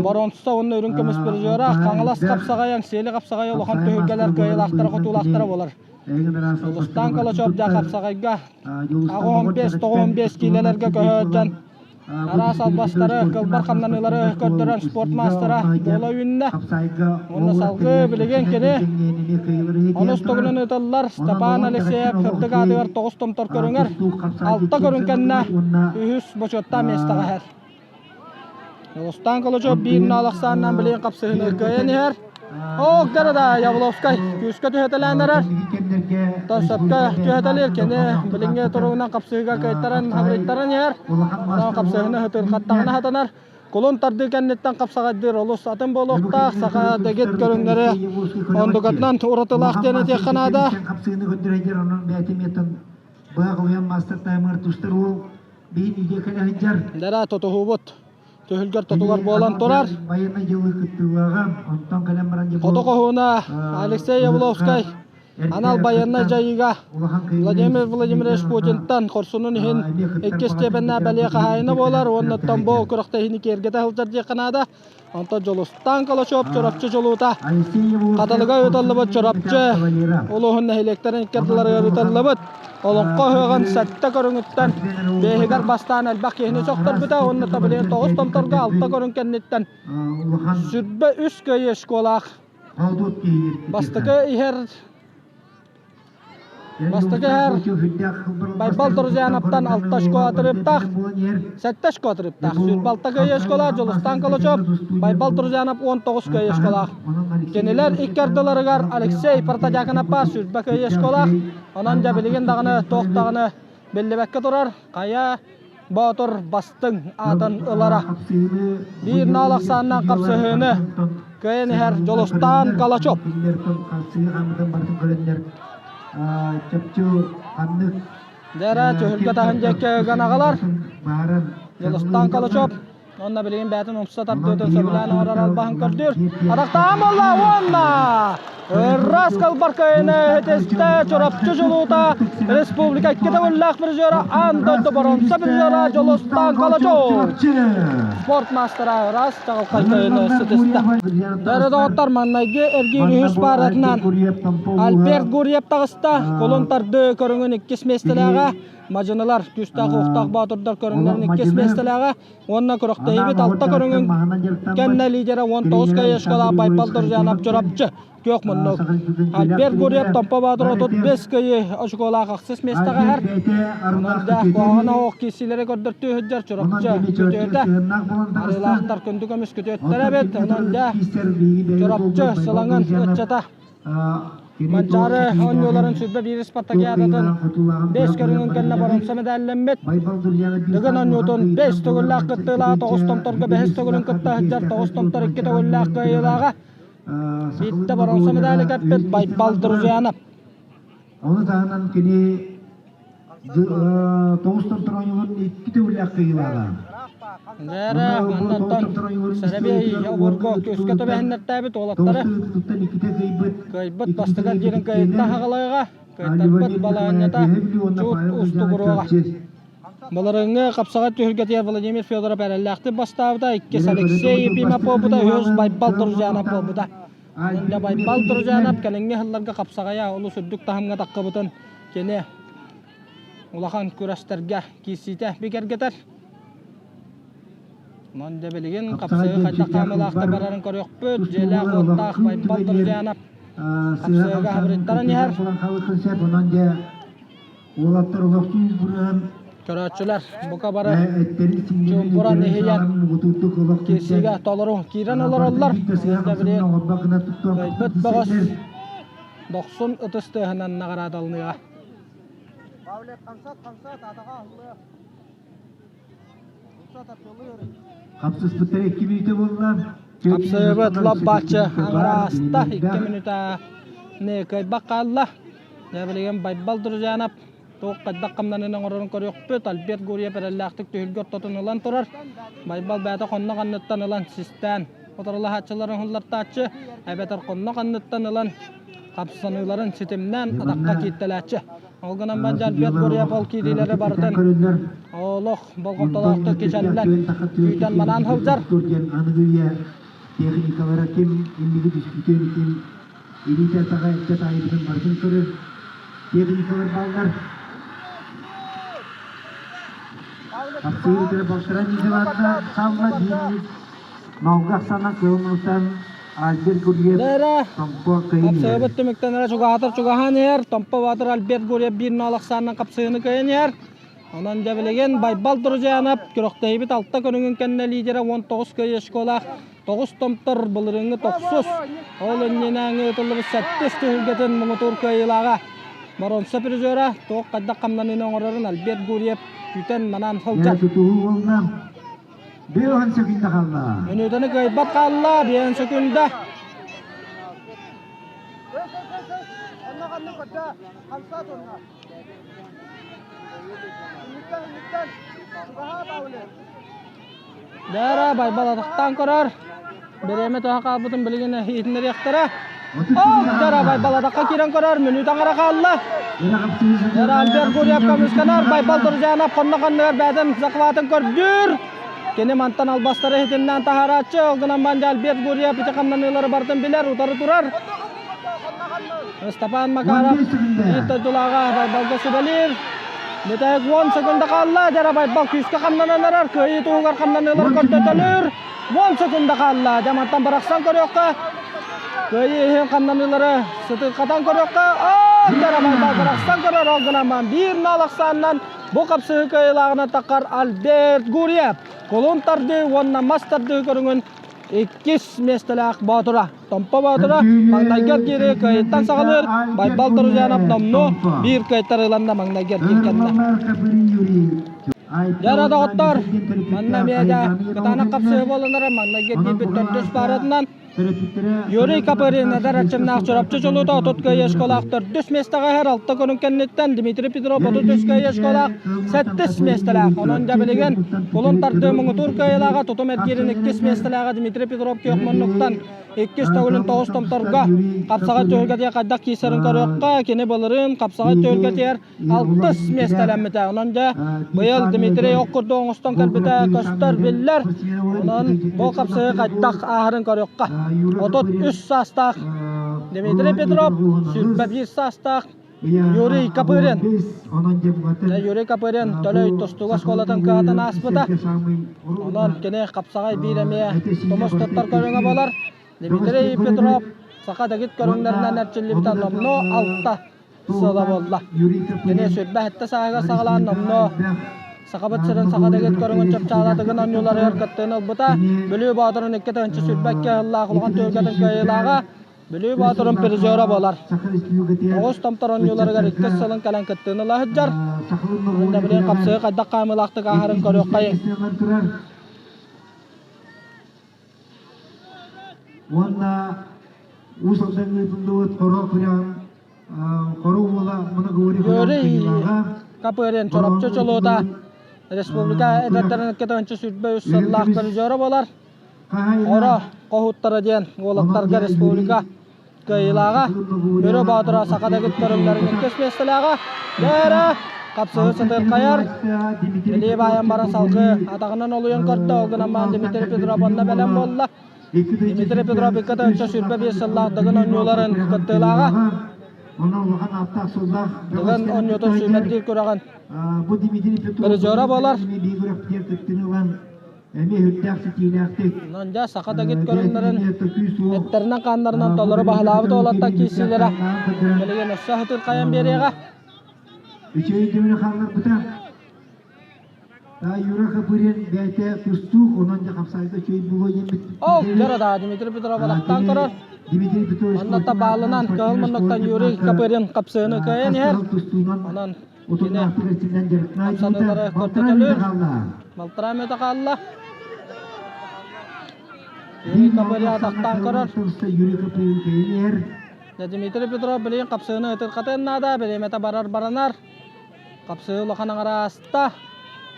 боруонса уонна үрүҥ көмүс призера Хаҥалас хапсаҕайын, Сиэли хапсаҕайа улахан түһүлгэлэр кыайыылаахтара хотуулаахтара буолар. Дьулустаан Калачев дьэ хапсаҕайга 85-95 киилэлэргэ көһөөччөн Араас албастары, кылбар хамнаныылары көрдөрөн спорт маастара буола үүннэ. Уонна салгыы билигин кини онус төгүлүн ыытыллар Степан Алексеев сырдык аатыгар тоҕус томтор көрүҥэр алта көрүҥ кэннэ үһүс бочуоттаах миэстэҕэ иһэр. Дьулустаан Калачев биир наалахсааннаан билигин хапсыһыыны кыайан иһэр. Оок да Явловскай күүскэ түһэтэлээн эрэр. Оттон сөпкө түһэтэлиир кини билиҥҥи туругунан хапсыһыыга кыайтаран хабырыйтаран иһэр. Онон хапсыһыыны сытыырхаттаҕына хатанар. Кулун тардыы кэнниттэн хапсаҕайдыыр олус атын буолуохтаах. Саха дэгит көрүҥнэри ондугатынан уратылаах диэн этиэххэ наада. Хапсыыны көрдөрөйдер онон бээтимиэтэн быһах уйан мастер таймыр тустар уол биһин үйгэ кэлэ сылдьар. Дара тотуһуубут түһүлгэр тотугар буолан турар. Военный дьылы кыттыылааҕа онтон кэлэн баран Хоту хоһууна Алексей Явловскай анал байыаннай дьайыыга Владимир Владимирович Путинтан хорсунун иһин иккис степеннээх бэлиэ хаһаайына буолар уонна бу күрэхтэһиини киэргэтэ сылдьар диэххэ наада. Онтон Дьулустаан Калачев Чурапчы дьулуута Хатылыга ыытыллыбыт Чурапчы улууһун нэһилиэктэрин икки ардыларыгар ыытыллыбыт Олоҥхо ыһыаҕын сэттэ көрүҥүттэн биэһигэр бастаан элбэх киһини сөхтөрбүтэ уонна табылыйан тоҕус томторго алта көрүҥ кэнниттэн 23 кыайыы школаах бастакы иһэр Бастакы иһэр Байбал Друзьяновтан алта очко атырыптаах, сэттэ очко атырыптаах. Сүүрбэ кыайыы очколаах Дьулустаан Калачев, Байбал Друзьянов 19 кыайыы очколаах. Кинилэр икки ардыларыгар Алексей Протодьяконов сүүрбэ кыайыы очколаах. Онон дьэ билигин даҕаны туох даҕаны биллибэккэ турар. Хайа Боотур бастыҥ аатын ылара. Биир наал ахсааннаах хапсыһыыны кыайан иһэр Дьулустаан Калачев. Дьэрэ түһүлгэ таһын диэки ыган аҕалар. Дьулустаан Калачев Онно билигин бэйэтин умса тардыытын сөбүлээн оҥорор албаһын көрдүүр. Атахтаан буолла уонна Ырас Калбаркайыны иһитистэ Чурапчы дьулуута республика икки төгүллээх призера аан дойду боруонса призера Дьулустаан Калачев. Спорт маастара Ырас чаҕылхай кыайыыны ситистэ. Дөрө доҕоттор маннайгы эргиир үһүс пааратынан Альберт Гурьев таҕыста. Кулун тардыы көрүҥүн иккис миэстэлээҕэ Мадьынылар күүстээх уохтаах боотурдар көрүҥнэрин иккис миэстэлээҕэ уонна күрэхтэһиибит алта көрүҥүн кэннэ лидера 19 кыайыышкалаах Байбал Друзьянов Чурапчы күөх муннук. Альберт Гурьев Томпо Боотур 35 кыайыы очукуолаах ахсыс миэстэҕэ иһэр. Онон да куһаҕан оһох киирсиилэри көрдөртүү сылдьар Чурапчы күтүөтэ. Арыылаахтар күндү көмүс күтүөттэрэ эбит. Онон да Чурапчы сылаҥын ыччата Манчаары оонньууларын 21 спартакиадатын бэс көрүҥүн кэннэ боруонса мэдээллэммит. Дыгын оонньуутун бэс төгүллээх кыттыылааҕа тоҕус томторго бэһис төгүлүн кытта сылдьар тоҕус томтор икки төгүллээх кыайыылааҕа биирдэ боруонса мэдээли кэппит Байбал Друзьянов. Ону таһынан кини тоҕус томтор оонньууларын икки төгүллээх кыайыылааҕа. Дээрэ, маннаттан Сэрэбиэй обургу күүскэ түбэһиннэртээбит уолаттары кыайбыт бастакы эргиирин кыайытта хаҕалайга кыайтарбыт балаһыанньата чуут устугуруоҕа. Былырыыҥҥы хапсаҕай түһүлгэтигэр Владимир Федоров эрэллээхтик бастаабыта, иккис Алексей Ефимов буолбута, үһүс Байбал Друзьянов буолбута. Онон Байбал Друзьянов кэлиҥҥи сылларга хапсаҕайа олус үрдүк таһымҥа таххыбытын кини улахан күрэстэргэ киирсиитэ бигэргэтэр. Онон дьэ билигин хапсыгы хайдах хаамыылаахтык барарын көрүөхпүт. Дьиэлээх уоттаах Байбал Друзьянов хапсыгыга хабырыттаран иһэр. Уолаттар олохтуу буран Көрөөччүлэр бука бары чуумпуран иһийэн киирсиигэ толору киирэн олороллор. Кыайбыт бөҕөс дохсун ытыс тыаһынан наҕараадаланыаҕа. Хапсыспыттар 2 мүнүүтэ буолла. Хапсыйбыт лаппааччы аҥарааста 2 мүнүүтэ кыайбак хаалла. Дьэ билигин Байбал Друзьянов туох хайдах хамнанан оҥорорун көрүөхпүт. Альберт Гурьев эрэллээхтик түһүлгэ ортотун ылан турар. Байбал бэйэтэ хонно ханныттан ылан систээн утарылаһааччыларын уһуллартааччы, эбэтэр хонно ханныттан ылан хапсаныыларын ситимнээн атахха кииртэлээччи. Ол гынан баран Альберт Гурьев ол киириилэри барытын олох болҕомтолоохтук кичэллэн күүтэн манаан сылдьар. Аныгы үйэ техникалара ким инники түспүтүн, ким илиитэ атаҕа эттэ таайбытын барытын көрөр техникалар бааллар. Хапсыыр балтараа ньыгылаанна хаалла биир Ноолга ахсаанан кыһыл Альберт Гурьев Томпо кыайын Хапсыгыбыт түмүктэнэрэ чугаһатар чугаһаан иһэр. Томпо Баатыр Альберт Гурьев биир ноол ахсаанынан хапсыгыны кыайан иһэр. Онон дьэ билигин Байбал Друзьянов күрэхтэһиибит алта көрүҥүн кэннэ лидера 19 кыайыы очколаах тоҕус томтор былырыыҥҥы тохсус, ол иннинээҥи ыытыллыбыт сэттис түһүлгэтин муҥутуур кыайыылааҕа боруонса призера туох хайдах хамнаныыны оҥорорун Альберт Гурьев күүтэн-манаан сылдьар. Тутуһуу буолла. Биэһэн сөкүндэ хаалла. Мүнүүтэни кыайбат хаалла, биэһэн сөкүндэ. Дара Байбал атахтаан көрөр. Бириэмэ төһө хаалбытын билигин иһитиннэриэхтэрэ. Ол Дара Байбал атахха киирэн көрөр. Мүнүүтэ аҥара хаалла. Дара Альберт Гурьев көмүскэнэр. Байбал Друзьянов хонно-хоннугар бэйэтин захватын көрдүүр. Кини мантан албастары иһитиннээн таһаарааччы. Ол гынан баран Альберт Гурьев ити хамнаныылары барытын билэр, утары турар. Степан Макаров биир дойдулааҕа Байбалга сүбэлиир. Бүтэһик 10 секунда хаалла. Дьара Байбал күүскэ хамнанан эрэр. Кыайыы туһугар хамнаныылар көрдөтөлүүр. 10 секунда хаалла. Дьэ мантан бырахсан көрүөххэ. Кыайыы иһин хамнаныылары сытырхатан көрүөххэ. Оо, Дьара Байбал бырахсан көрөр. Ол гынан баран биир нал ахсаанынан бу хапсыһыы кыайыылааҕынан таххар Альберт Гурьев. Кулун тардыы уонна мас тардыы көрүҥүн иккис миэстэлээх Боотура. Томпо Боотура маҥнайгы эргиири кыайыттан саҕалыыр, Байбал Друзьянов номнуо биир кыайтарыыланна маҥнайгы эргиир кэннэ. Дьэ доҕоттор, манна эмиэ да кытаанах хапсыһыы буолан эрэр маҥнайгы эргиирбит төрдүс пааратынан Юрий Копырин эдэр эрчимнээх Чурапчы чулуута 30 кыайыы школаах төрдүс миэстэҕэ иһэр алта көрүҥ кэнниттэн Дмитрий Петров 33 кыайыы школаах сэттис миэстэлээх. Онон дьэ билигин кулун тардыы муҥутуур кыайыылааҕа тутум эргиирин иккис миэстэлээҕэ Дмитрий Петров күөх муннуктан иккис төгүлүн тоҕус томторго хапсаҕай түһүлгэтигэр хайдах киирсэрин көрүөххэ. Кини былырыын хапсаҕай түһүлгэтигэр алтыс миэстэлэммитэ. Онон дьэ быйыл Дмитрий ох курдук оҥостон кэлбитэ көстөр, биллэр. Онон бу хапсыһыы хайдах ааһарын көрүөххэ. 33 саастаах Дмитрий Петров, 21 саастаах Юрий Копырин. Юрий Копырин Төлөй тустууга оскуолатын кыһатын ааспыта. Онон кини хапсаҕай биир эмиэ тумус туттар көрүҥэ буолар. Дмитрий Петров саха дэгит көрүҥнэринэн эрчиллибитэ номнуо алта сыла буолла. Кини сүрбэ сэттэ сааһыгар саҕалаан номнуо Сахабыт сирин саха дэгит көрүҥүн чыпчаалатыгын оонньууларыгар кыттыыны ылбыта. Бүлүү Боотурун 2022 сыллаах улахан түһүлгэтин кыайыылааҕа Бүлүү Боотурун призера буолар. Оҕус томтор оонньууларыгар иккис сылын кэлэн кыттыыны ыла сылдьар. Онно билигин хапсыһыы хайдах хаамыылаахтык ааһарын көрүөххэйиҥ. Уонна Уус Алдан ыытыллыбыт хоро күрэҕин хоро уола Моноговори Юрий Копырин Чурапчы чулуута республика эдэрдэрин 223 сыллаах призера буолар. Хоро хоһуттара диэн уолаттарга республика кыайыылааҕа, Өрө Боотура саха дэгит көрүҥнэрин иккис миэстэлээҕэ. Дээрэ хапсыһыы сытырхайар. Илии баайан баран салгыы атаҕынан олуйан көрдө. Ол гынан баран Дмитрий Петров онно бэлэм буолла. Дмитрий Петров 2025 сыллаах Дыгын оонньууларын кыттыылааҕа. Дыгын оонньуутун сүүмэрдиир күрэҕин призера буолар. Эмиэ үрдээх ситиилээхтик. Онон дьэ саха дэгит көрүҥнэрин эттэринэн-хааннарынан толору баһылаабыт уолаттар киирсиилэрэ билигин өссө сытыырхайан биэриэҕэ. Үчүгэй түмүлү хаалларбыта. Та Юра Хапырин бэйэтэ тустуук, онон дьэ хапсаайга үчүгэй буолуо диэммит. Ол дьара да Дмитрий Петров алахтаан көрөр. Дмитрий Петрович Онно табаалынан кыһыл муннуктан Юрий Копырин хапсыыны кыайан иһэр. Онон кини хамсаныылары көрдөтөлүүр. Балтараа мүөтэ хаалла. Юрий Копырин атахтаан көрөр. Юрий Копырин кыайан иһэр. Дмитрий Петров билигин хапсыыны ытырхатыан наада, бириэмэтэ барар баранар. Хапсыы улахан аҥара ааста.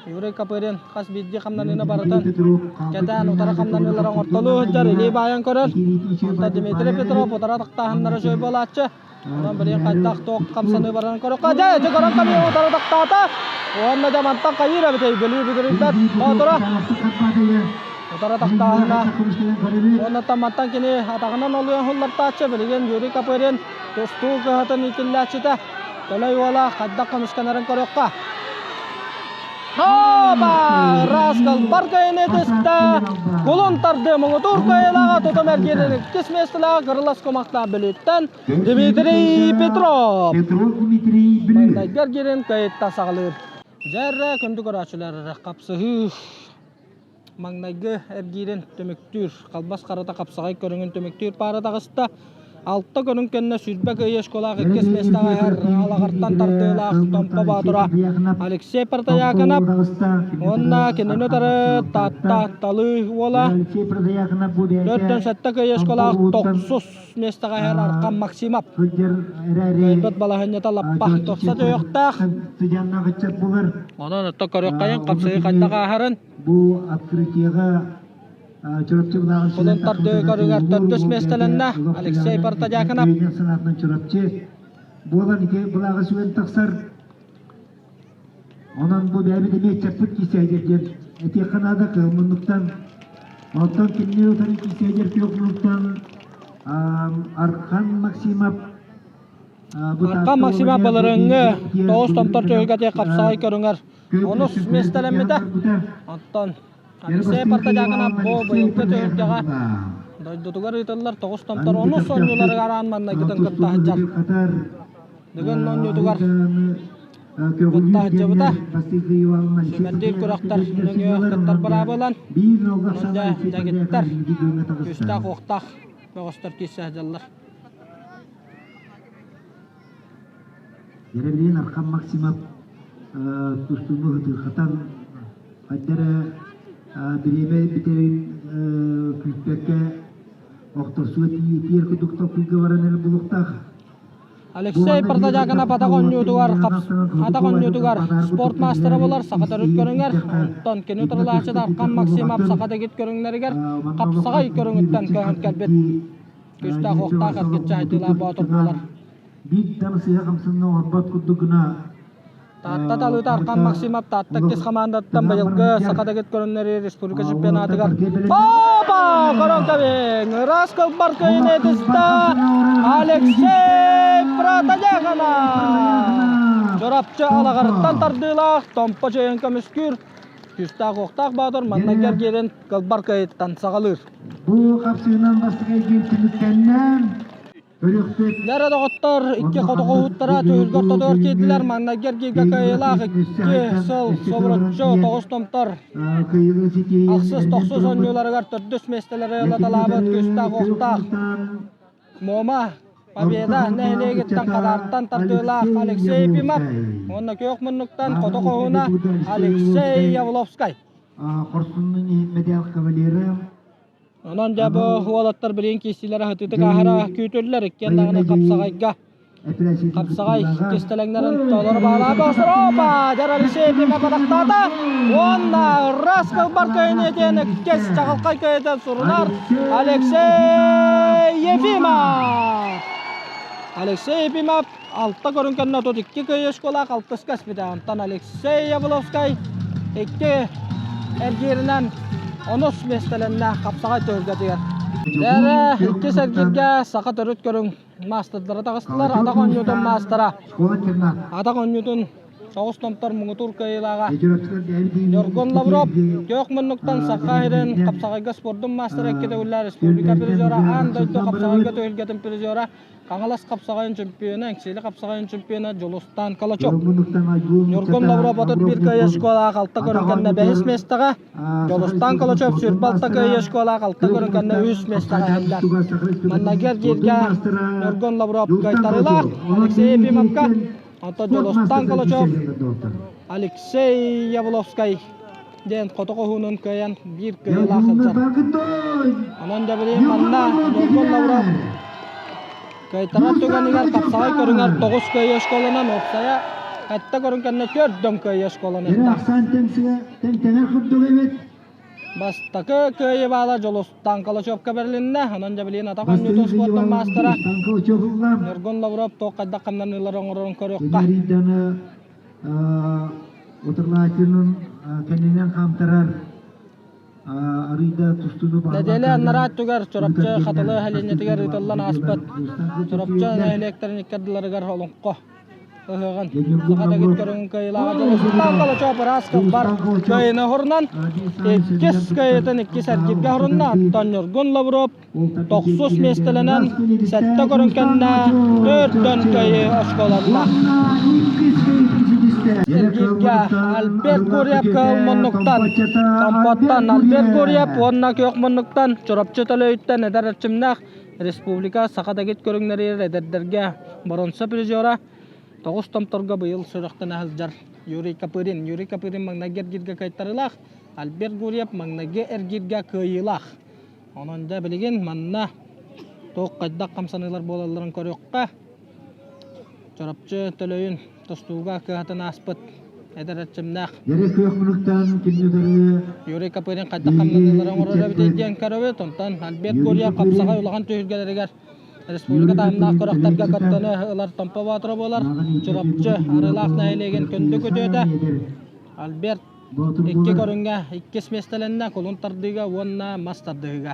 Юрий Копырин хас биирдии хамнаныыны барытын кэтээн утары хамнаныылары оҥортолуу сылдьар, илии баайан көрөр. Онтон Дмитрий Петров утары атахтааһыннара үчүгэй буолааччы. Онон билигин хайдах туох хамсаныы барарын көрөххө. Дьэ, ити көрөн кабиҥ утары тахтаата. Уонна дьэ мантан хайыыр эбитэй Бүлүү бүгүрүйбэт Боотура. Утары тахтааһына. Уонна мантан кини атаҕынан олуйан хуллартааччы билигин Юрий Копырин тустуу кыһатын иитиллээччитэ. Төлөй уола хайдах көмүскэнэрин көрүөххэ. Хаба! Раскал баргайыны түстэ. Кулун тарды муҥутуур кыайылааҕа тутум эргиирин иккис миэстэлээх Кырылас кумахтаах Бүлүүттэн Дмитрий Петров. Петров Дмитрий Бүлүү. Маҥнайгы эргиирин кыайытта саҕалыыр. Дьэ күндү көрөөччүлэр хапсыһыы маҥнайгы эргиирин түмүктүүр халбас харата хапсаҕай көрүҥүн түмүктүүр паара таҕыста. Алта көрүҥ кэннэ 20 кыайыы школаах иккис миэстэҕэ иһэр Алаҕартан тардыылаах Томпо Боотура Алексей Протояконов уонна кинини утары Таатта Талыы уола 47 кыайыы школаах тохсус миэстэҕэ иһэр Архан Максимов. Кыайбыт балаһыанньата лаппа тохсо төйөхтөөх. Онон отто көрүөххэйин хапсыһыы хайдах ааһарын. Бу открытиеҕа Чурапчы былааҕын Кулун тардыы көрүҥэр төрдүс миэстэлэннэ Алексей Протодьяконов. санаатынан Чурапчы буолан ити былааҕы сүгэн тахсар. Онон бу бэйэбит эмиэ чаппыт киисээдьэр диэн этиэххэ наада кыһыл муннуктан. Оттон кинини утары киисээдьэр күөх муннуктан Архан Максимов Архан Максимов былырыыҥҥы тоҕус томтор түһүлгэтигэр хапсаҕай көрүҥэр онус миэстэлэммитэ. Оттон Алексей Протодьяконов бу быйылгы түһүлгэҕэ дойдутугар ыытыллар тоҕус томтор онус оонньууларыгар аан маҥнайгытын кытта сылдьар. Бүгүн оонньуутугар кытта сылдьыбыта. Сүүмэрдиир күрэхтэр нөҥүө кыттар быраабылан онон дьэ дэгиттэр күүстээх-уохтаах бөҕөстөр киирсэ сылдьаллар. Еремин Архан Максимов тустууну ытырхатан хайда эрэ бириэмэ бүтэрин күүппэккэ охторсуга тиийэр курдук толкуйга баран эрэ булуохтаах. Алексей Протодьяконов атах оонньуутугар атах оонньуутугар спорт маастара буолар саха төрүт көрүҥэр, онтон кини утарылааччыта Архан Максимов саха дэгит көрүҥнэригэр хапсаҕай көрүҥүттэн көһөн кэлбит күүстээх уохтаах эргиччи хайдыылаах боотур буолар. Биир да сыыһа хамсанна оҥорбот курдук гына Таатта талыыта Архан Максимов Таатта иккис хамаандаттан быйылгы Саха дэгит көрүҥнэри республика чемпионатыгар Опа! Коронковин! Ыраас кылбар кыайыыны этистэ Алексей Протодьяконов! Чурапчы Алаҕарыттан тардыылаах Томпо чөйөн көмүскүүр күүстээх-уохтаах боотур манна кэргиэрин кылбар кыайыттан саҕалыыр. Бу хапсыынан бастакы эргиир түмүктэннэ. Лера доҕоттор икки хотоҕоһуттара түһүлгэ ортотугар киирдилэр. Маҥнайгы эргииргэ кыайыылаах икки сыл собуруччу тоҕус томтор ахсыс тохсус оонньууларыгар төрдүс миэстэлэри ылаталаабыт күүстээх уохтаах Муома Победа нэһилиэгиттэн Хадаартан тардыылаах Алексей Ефимов уонна күөх муннуктан Хоту хоһууна Алексей Явловскай. Хорсуннун иһин мэдээл кавалера Онон дьэ бу уолаттар билигин киирсиилэрэ сытыытык ааһара күүтүллэр. Иккиэн даҕаны хапсаҕайга хапсаҕай кистэлэҥнэрин толору баалаата. Опа! Дьэр Алексей Ефимов атахтаата. Уонна ырас кылбар кыайын иккис чаҕылхай кыайытын сурунар Алексей Ефимов! Алексей Ефимов алта көрүҥ кэннэ 32 кыайыы школаах алтыска испитэ. Онтон Алексей Явловскай икки эргииринэн онус миэстэлэннэ хапсаҕай түһүлгэтигэр. Дьэ, иккис эргииргэ саха төрүт көрүҥ маастардара таҕыстылар. Атах оонньуутун маастара. Атах оонньуутун Соҕус томтор муҥутуур кыайыылааҕа Ньургун Лавров күөх муннуктан Саха сирин хапсаҕайга спордун маастара икки төгүллээх республика призера, аан дойду хапсаҕайга түһүлгэтин призера, Хаҥалас хапсаҕайын чемпиона, Эҥсиэли хапсаҕайын чемпиона Дьулустаан Калачев. Ньургун Лавров 31 кыайыы школаах алта көрүҥ кэннэ бэһис миэстэҕэ, Дьулустаан Калачев 26 кыайыы школаах алта көрүҥ кэннэ үс миэстэҕэ иһэллэр. Маннайгы эргииргэ Ньургун Лавров кыайтарыылаах Алексей Ефимовка, онтон Дьулустаан Калачев Алексей Явловскай диэн хоту хоһуунун кыайан биир кыайыылаах сылдьар. Онон да билигин манна Ньургун Лавров кыайтарар түгэнигэр хапсаҕай көрүҥэр тоҕус кыайыы школанан уопсайа сэттэ көрүҥ кэннэ түөрт дөҥ кыайыы школаныахтаах. Бастакы кыайыы баала Дьулустаан Калачевка бэрилиннэ. Онон дьэ билигин атах оонньуутун спордун маастара Ньургун Лавров туох хайдах хамнаныылары оҥорорун көрүөххэ. Утарлааччынын кэннинэн хаамтарар арыйда тустууну Нэдиэлэ анараа өттүгэр Чурапчы Хатылы сэлиэнньэтигэр ыытыллан ааспыт Чурапчы нэһилиэктэрин икки ардыларыгар олоҥхо ыһыаҕын саха дэгит көрүҥүн кыайыылааҕа Дьулустаан Калачев ыраас кылбар кыайыыны оһорунан иккис кыайыытын иккис эргииргэ оһорунна. Оттон Ньургун Лавров Тохсус миэстэлэнэн сэттэ көрүҥ кэннэ төрдөн кыайыы оскуоланна. Эргииргэ Альберт Гурьев кыһыл муннуктан, Томпоттон Альберт Гурьев уонна күөх муннуктан Чурапчы Төлөйүттэн эдэр эрчимнээх республика саха дэгит көрүҥнэригэр эдэрдэргэ боронсо призера тоҕус томторго быйыл сүрэхтэнэ сылдьар Юрий Копырин. Юрий Копырин маҥнайгы эргииргэ кыайтарыылаах, Альберт Гурьев маҥнайгы эргииргэ кыайыылаах. Онон дьэ билигин манна туох хайдах хамсаныылар буолалларын көрүөххэ. Чурапчы Төлөйүн тустууга кыһатын ааспыт эдэр эрчимнээх Юрий Копырин хайдах хамнаныылары оҥорор эбитий диэн көрөбүт. Онтон Альберт Гурьев хапсаҕай улахан түһүлгэлэригэр республика таһымнаах күрэхтэргэ кыттыыны ылар Томпо Боотура буолар. Чурапчы Арыылаах нэһилиэгин күндү күтүөтэ Альберт икки көрүҥҥэ иккис миэстэлэннэ кулун тардыыга уонна мас тардыһыыга.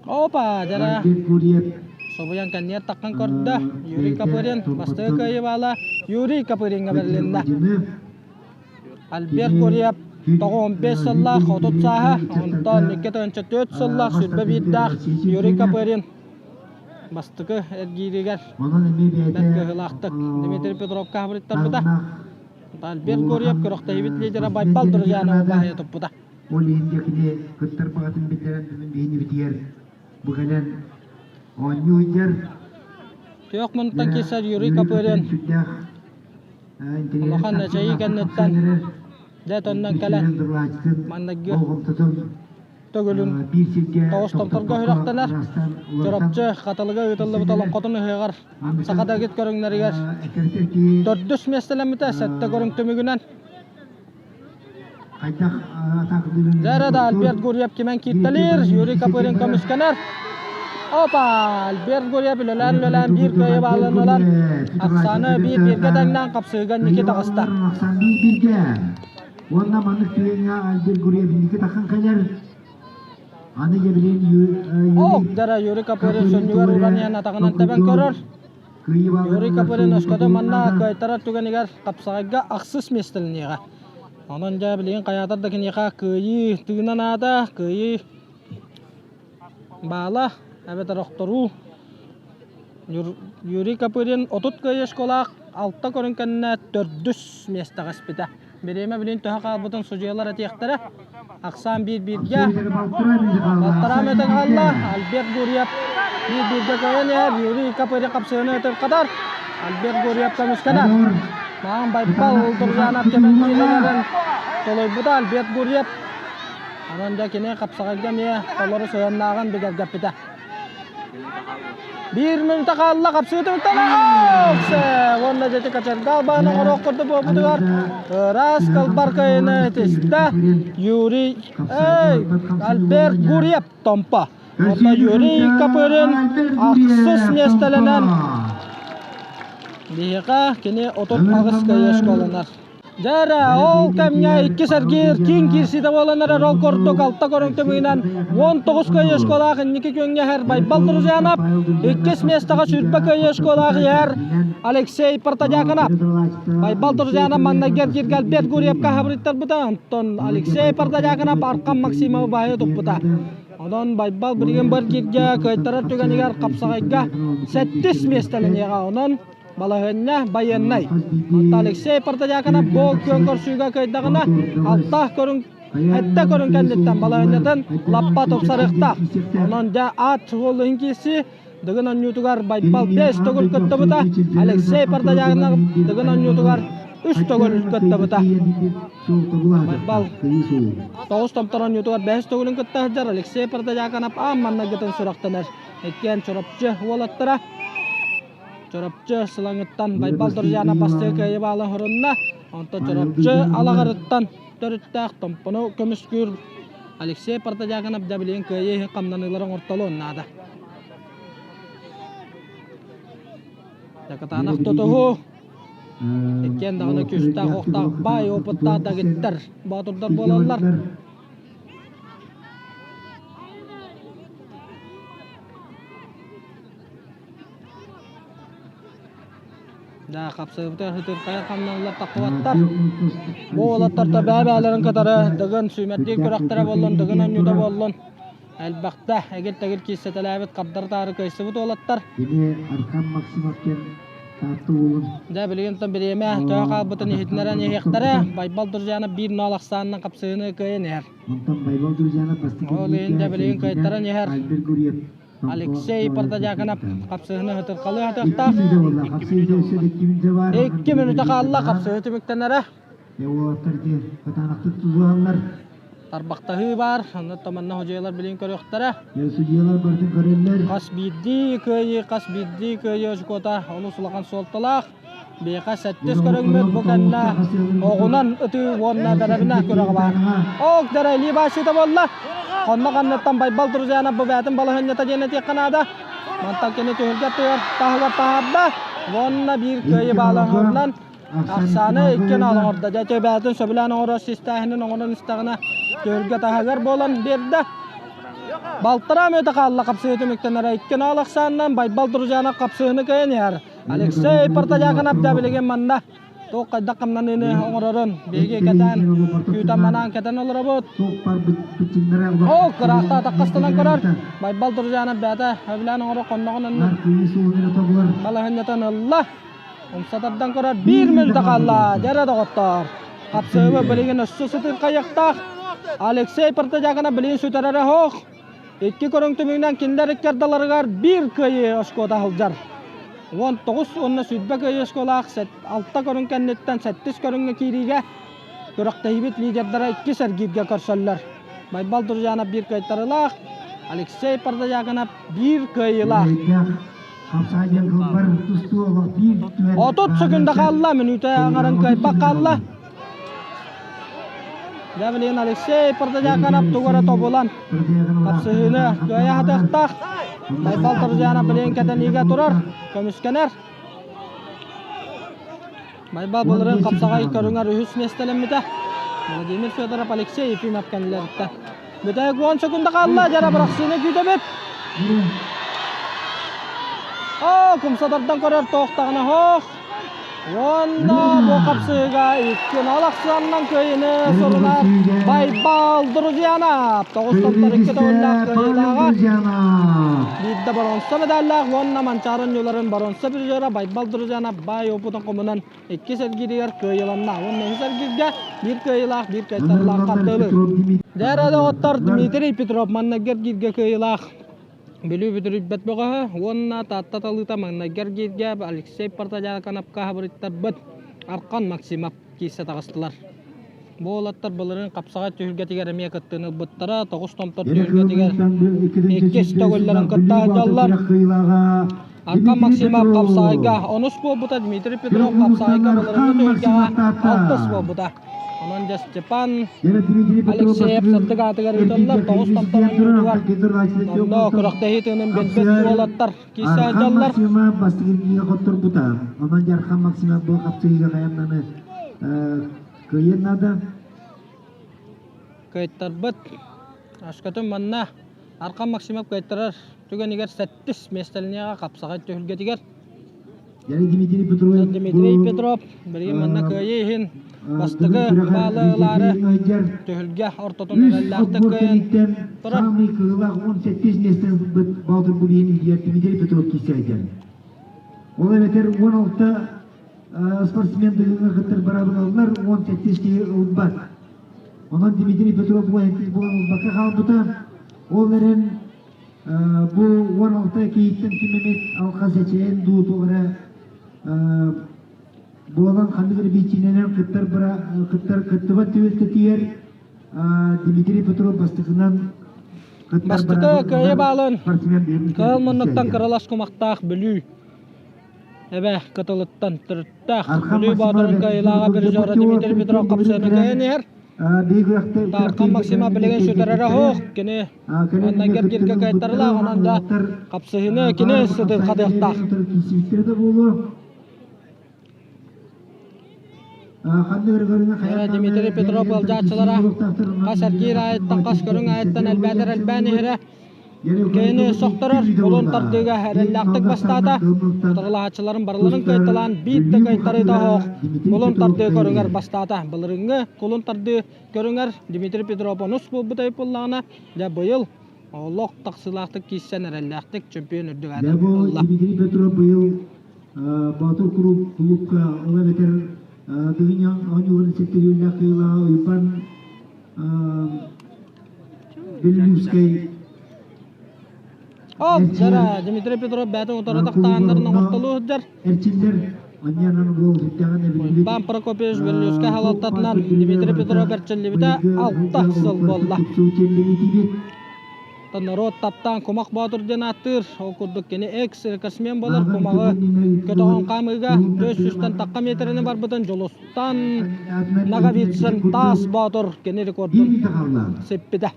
Опа, дьара собуйан кэнниэр таххан көрдө. Юрий Копырин бастакы кыайыы баала Юрий Копыринҥа бэрилиннэ. Альберт Гурьев 95 сыллаах 30 сааһа, онтон 204 сыллаах 21-дээх Юрий Копырин бастакы эргииригэр бэрт кыһыылаахтык Дмитрий Петровка хабырыттарбыта. Альберт Гурьев күрэхтэһиибит лидера Байбал Друзьянову баһыйа туппута. Ол иһин дьэ кини кыттар баҕатын биллэрэн бүгүн биһинибитигэр бу кэлэн оонньуу ыйдар. Түөх муннуттан киирсэр Юрий Копырин улахан эчэйии кэнниттэн дьэ төннөн кэлэн манныгы төгүлүн тоҕус томторго үрэхтэнэр. Чурапчы Хатылыга ыытыллыбыт олоҥхотун ыһыаҕар саха дэгит көрүҥнэригэр төрдүс миэстэлэммитэ сэттэ көрүҥ түмүгүнэн. Дьэ да Альберт Гурьев кимэн кииртэлиир, Юрий Копырин көмүскэнэр. Опа! Альберт Гурьев үлэлээн-үлэлээн биир кыайыы баалын ылан, ахсааны биир бииргэ тэҥнээн хапсыыга инники таҕыста. Ахсаан биир бииргэ. Уонна маннык түгэҥҥэ Альберт Гурьев инники таххан кэлэр. Аны Евгений Ок, дара Юрий Копырин сүнньүгэр уран иһэн атаҕынан тэбэн көрөр. Юрий Копырин өскөтө манна кыайтарар түгэнигэр хапсаҕайга ахсыс миэстэлэниэҕэ. Онон дьэ билигин хайаатар да киниэхэ кыайыы тыына наада, кыайыы баала эбэтэр охторуу. Юрий Копырин 30 кыайыы школаах алта көрүҥ кэннэ төрдүс миэстэҕэ испитэ. Бириэмэ билин төһө хаалбытын судьуйалар этиэхтэрэ. Ахсаан биир-бииргэ. Балтараа метр хаалла. Альберт Гурьев биир-бииргэ көйөн иһэр. Юрий Копырин хапсыһыны өтөр-хатар. Альберт Гурьев көмүскэнэр. Маан Байбал Туржанов кэмэн киирэн толуйбута Альберт Гурьев. Онон дьэ кини хапсаҕайга эмиэ толору сыһыаннааҕын бигэргэппитэ. Биир мүнүүтэ хаалла хапсыытыттан уонна дьэти качарга албаан оҥоруох курдук буолбутугар ыраас кылбар кыайыны тистэ Юрий эй Альберт Гурьев Томпо. Онно Юрий Копырин ахсыс миэстэлэнэн биһиэхэ кини 38 кыайыы школанар. Дьэ ол кэмҥэ иккис эргиир киин киирсиитэ буолан эрэр ол курдук алта көрүҥ түмүгүнэн 19 кыайыы школаах инники күөҥҥэ иһэр Байбал Друзьянов, иккис миэстэҕэ сүүрбэ кыайыы школаах иһэр Алексей Протодьяконов. Байбал Друзьянов маҥнайгы эргииргэ Альберт Гурьевка хабырыттарбыта, онтон Алексей Протодьяконов Аркан Максимовы баһыйа туппута. Онон Байбал билигин бу эргииргэ кыайтарар түгэнигэр хапсаҕайга сэттис миэстэлэниэҕэ. Онон Балаһыанньа байыаннай. Онто Алексей Протодьяконов гол күөн көрсүүгэ кыайдаҕына алта көрүҥ сэттэ көрүҥ кэнниттэн балаһыанньатын лаппа тупсарыахтаах. Онон дьэ аат суолун киирсии Дыгын оонньуутугар Байбал бэс төгүл кыттыбыта, Алексей Протодьяконов Дыгын оонньуутугар үс төгүл кыттыбыта. Байбал тоҕус томтор оонньуутугар бэһис төгүлүн кытта сылдьар Алексей Протодьяконов аан маҥнайгытын сүрэхтэнэр. Иккиэн Чурапчы уолаттара Чурапчы Сылаҥыттан Байбал Доржанов бастакы кыайыы баалын хорунна. Онтон Чурапчы Алаҕарыттан төрүттээх Томпону көмүскүүр Алексей Протодьяконов дьэ билигин кыайыы иһин хамнаныылары оҥортолуон наада. Дьакытаанах тутуһуу иккиэн даҕаны күүстээх охтоох баай опыттаах дагиттар боотурдар буолаллар. Да, хапсыыбытыгар сытыырхайар хамналлар таххыбаттар. Бу уолаттарта бэйэ-бэйэлэрин кытары Дыгын сүүмэрдиир күрэхтэрэ буоллун, Дыгын оонньуута буоллун. Элбэхтэ эгил-тэгил киирсэтэлээбит хардары-таары кыайсыбыт уолаттар. Кини Архан Максимов диэн. Таатта уолун. Дьэ, билигин тон бириэмэ төһө хаалбытын иһитиннэрэн иһиэхтэрэ. Байбал Друзьянов биир ноол ахсаанынан хапсыһыыны кыайан иһэр. Онтон Байбал Друзьянов бастакы Ол иһин дьэ билигин кыайтаран иһэр. Альберт Гурьев Алексей Портодьяконов хапсыһыыны ытырхалыы сатыахтаах. Икки Икки мүнүүтэ хаалла хапсыһыы түмүктэнэрэ. Уолаттар дии кытаанахтык тутуһаллар. Тарбахтаһыы баар, онно манна судьуйалар билин көрүөхтэрэ. Судьуйалар барытын көрөллөр. Хас биирдии кыайыы, хас биирдии кыайыы очукуота олус улахан суолталаах. Биһиэхэ сэттис көрүҥмүт бу кэннэ оҕунан ытыы уонна бэрэбинэ күрэҕэ баар. Ок, дэрэ илии бааччыта буолла. Хонно ханныттан Байбал Друзьянов бу бээтин балаһыанньата диэн этиэххэ наада. Мантан кини түһүлгэ тыгар таһыгар таһаарда. Уонна биир кыайыы баалаһынан ахсааны икки наал оҥордо. Дьэ бээтин сөбүлээн оҥорор систээһинин оҥорон истэҕинэ түһүлгэ таһыгар буолан биэрдэ. Балтараа мүөтэ хаалла хапсыһыы түмүктэнэрэ икки наал ахсаанынан Байбал Друзьянов хапсыһыыны кыайан иһэр. Алексей Портодьяконов да билигин манна туох хайдах хамнаныыны оҥорорун биһиги кэтээн күүтэн манаан кэтэн олоробут. Ол кыраахта атаххастанан көрөр. Байбал Друзьянов бэйэтэ сөбүлээн оҥорор хонноҕун аннын балаһынньатын ылла. Умса тардан көрөр биир мүнүүтэ хаалла. Дьэрэ доҕоттоор. Хапсыһыбы билигин өссө сытыырхайыахтаах. Алексей Портодьяконов билигин сүтэрэрэ суох. Икки көрүҥ түмүгүнэн кинилэр икки ардыларыгар биир кыайыы оскуота сылдьар. 19 уонна 20 кыайыы оскуолаах алта көрүҥ кэнниттэн сэттис көрүҥҥэ киириигэ күрэхтэһиибит лидердара иккис эргииргэ көрсөллөр. Байбал Друзьянов биир кыайтарыылаах, Алексей Пардояконов биир кыайыылаах. 30 секунда хаалла, мүнүүтэ аҥарын кыайбат хаалла. Дьэ билигин Алексей Протодьяконов тугу эрэ тобулан хапсыһыыны кыайа сатыахтаах. Байбал Торжанов билигин кэтэниигэ турар, көмүскэнэр. Байбал былырыын хапсаҕай көрүҥэр үһүс миэстэлэммитэ. Владимир Федоров Алексей Ефимов кэннилэриттэн. Бүтэһик 10 секунда хаалла, дьара бырахсыыны күүтэбит. Оо, кумсатардан көрөр туохтаҕына хоох. Уонна бу хапсыыга икки алахсыаннан кыайыны сурунар Байбал Друзьянов. Тоҕус томтор икки төгүллээх кыайыылааҕа. Биирдэ боронса медаллаах уонна Манчаары оонньууларын боронса призера Байбал Друзьянов баай опытын хомунан иккис эргииригэр кыайыыланна уонна үһүс эргииргэ биир кыайыылаах, биир кыайтарыылаах хардыылыыр. Дьэ, доҕоттор, Дмитрий Петров маннайгы эргииргэ кыайыылаах Бүлүү бүдүрүйбэт бөҕөһө уонна Таатта талыыта маҥнайгы эргииргэ Алексей Портодьяконовка хабырыйтарбыт Архан Максимов киирсэ таҕыстылар. Бу уолаттар былырыын хапсаҕай түһүлгэтигэр эмиэ кыттыыны ылбыттара, тоҕус томтор түһүлгэтигэр иккис төгүллэрин кытта сылдьаллар. Аркан Максимов хапсаҕайга онус буолбута, Дмитрий Петров хапсаҕайга былырыыҥҥы түһүлгэҕэ алтыс буолбута. Онон дьэ Степан Алексеев сырдык аатыгар ыытыллар тоҕус томтор оонньуутугар онно күрэхтэһии тыынын билбит уолаттар киирсэ Архан сылдьаллар. Максимов бастыҥ хотторбута. Онон Архан Максимов бу хапсыһыыга хайаннаны кыайыан наада. Кыайтарбыт. Өскөтүн манна Архан Максимов кыайтарар түгэнигэр сэттис миэстэлэниэҕэ хапсаҕай түһүлгэтигэр. Дмитрий Петров Дмитрий Петров билигин манна кыайыы иһин бастакы баалы ылаары түһүлгэ ортотун эрэллээхтик кыайан турар. Самый кыылаах 18 миэстэн ылбыт Баатыр Булиин илдьэр Дмитрий Петров киирсээдьэн. Ол эбэтэр 16 спортсмен дыгыҥҥа кыттар быраабылалар 18 киһи ылбат. Онон Дмитрий Петров 18 буолан ылбакка хаалбыта. Ол эрэн бу 16 киһиттэн ким эмит алхас эчэйэн дуу туох эрэ буолан ханнык эрэ биичинэнэн кыттар кыттар кыттыбат түбэлтэтигэр Дмитрий Петров бастакынан Бастакы кыайыы баалын Кыһыл муннуктан кыралас кумахтаах Бүлүү эбэ кытылыттан төрүттээх Бүлүү Боотурун кыайыылааҕа призера Дмитрий Петров хапсыаны кыайан иһэр. Тархан Максимов билигин сүтэрэрэ суох. Кини манна кэргиргэ кыайтарылаах, онон да хапсыһыыны кини сытырхатыахтаах. Дмитрий Петров ыалдьааччылара хас эргиир аайыттан хас көрүҥ аайыттан элбээтэр элбээн иһэрэ Кини сохторор кулун тардыыга эрэллээхтик бастаата. Утарылаһааччыларын барыларын кыайталаан биир да кыайтарыыта суох кулун тардыы көрүҥэр бастаата. Былырыыҥҥы кулун тардыы көрүҥэр Дмитрий Петров онус буолбут буоллаҕына, дьэ быйыл олох тахсыылаахтык киирсэн эрэллээхтик чемпион үрдүк аатын ылла. Дмитрий Петров быйыл. Боотур кулуупка ол эбэтэр Дыгын оонньууларын сэттэлүүллээх кыылаҕа Уйбан Беллюбскай Ол дьара Дмитрий Петров бэйэтин утары тахтааннарын оҥортолуу сылдьар. Эрчиллэр анньанан буол сүрдэҕин эбиллибит. Уйбан Прокопьевич Беллюбскай халалтатынан Дмитрий Петров эрчиллибитэ 6 сыл буолла. Норуот таптаан Кумах Боотур диэн ааттыыр. Ол курдук кини экс-рекордсмен буолар кумаҕы көтөҕөн хаамыыга 400-тэн тахха миэтэрэни барбытын Дьулустан Ноговицын Таас Боотур кини рекордун сиппитэ.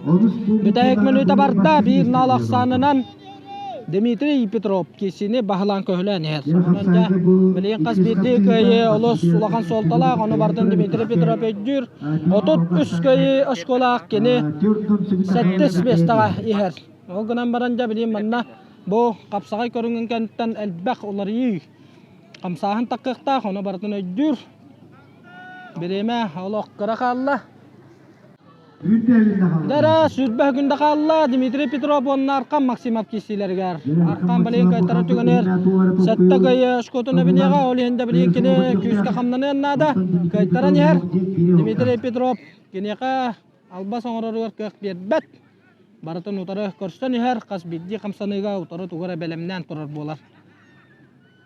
Бүтэһик мүнүүтэ барда биир наал ахсаанынан Дмитрий Петров киисини баһылаан көһүлээн иһэр. Онон дьэ, билигин хас биирдии кыайыы олус улахан суолталаах, ону барытын Дмитрий Петров өйдүүр. 33 кыайыы оскуолаах кини сэттис миэстэҕэ иһэр. Ол гынан баран дьэ билигин манна бу хапсаҕай көрүҥүн кэнниттэн элбэх уларыйыы хамсааһын таххыахтаах, ону барытын өйдүүр. Бириэмэ олох кыра хаалла. Дара сүүрбэ күндэ хаалла Дмитрий Петров уонна Аркан Максимов киирсиилэригэр. Аркан билигин кыайтара түгэнэр сэттэ кыайы шкотун эбиниэҕэ, ол иһин да билигин кини күүскэ хамнаныан наада. Кыайтаран иһэр Дмитрий Петров киниэхэ албас оҥороругар кыах биэрбэт. Барытын утары көрсөн иһэр, хас биирдии хамсаныыга утары тугу эрэ бэлэмнээн турар буолар.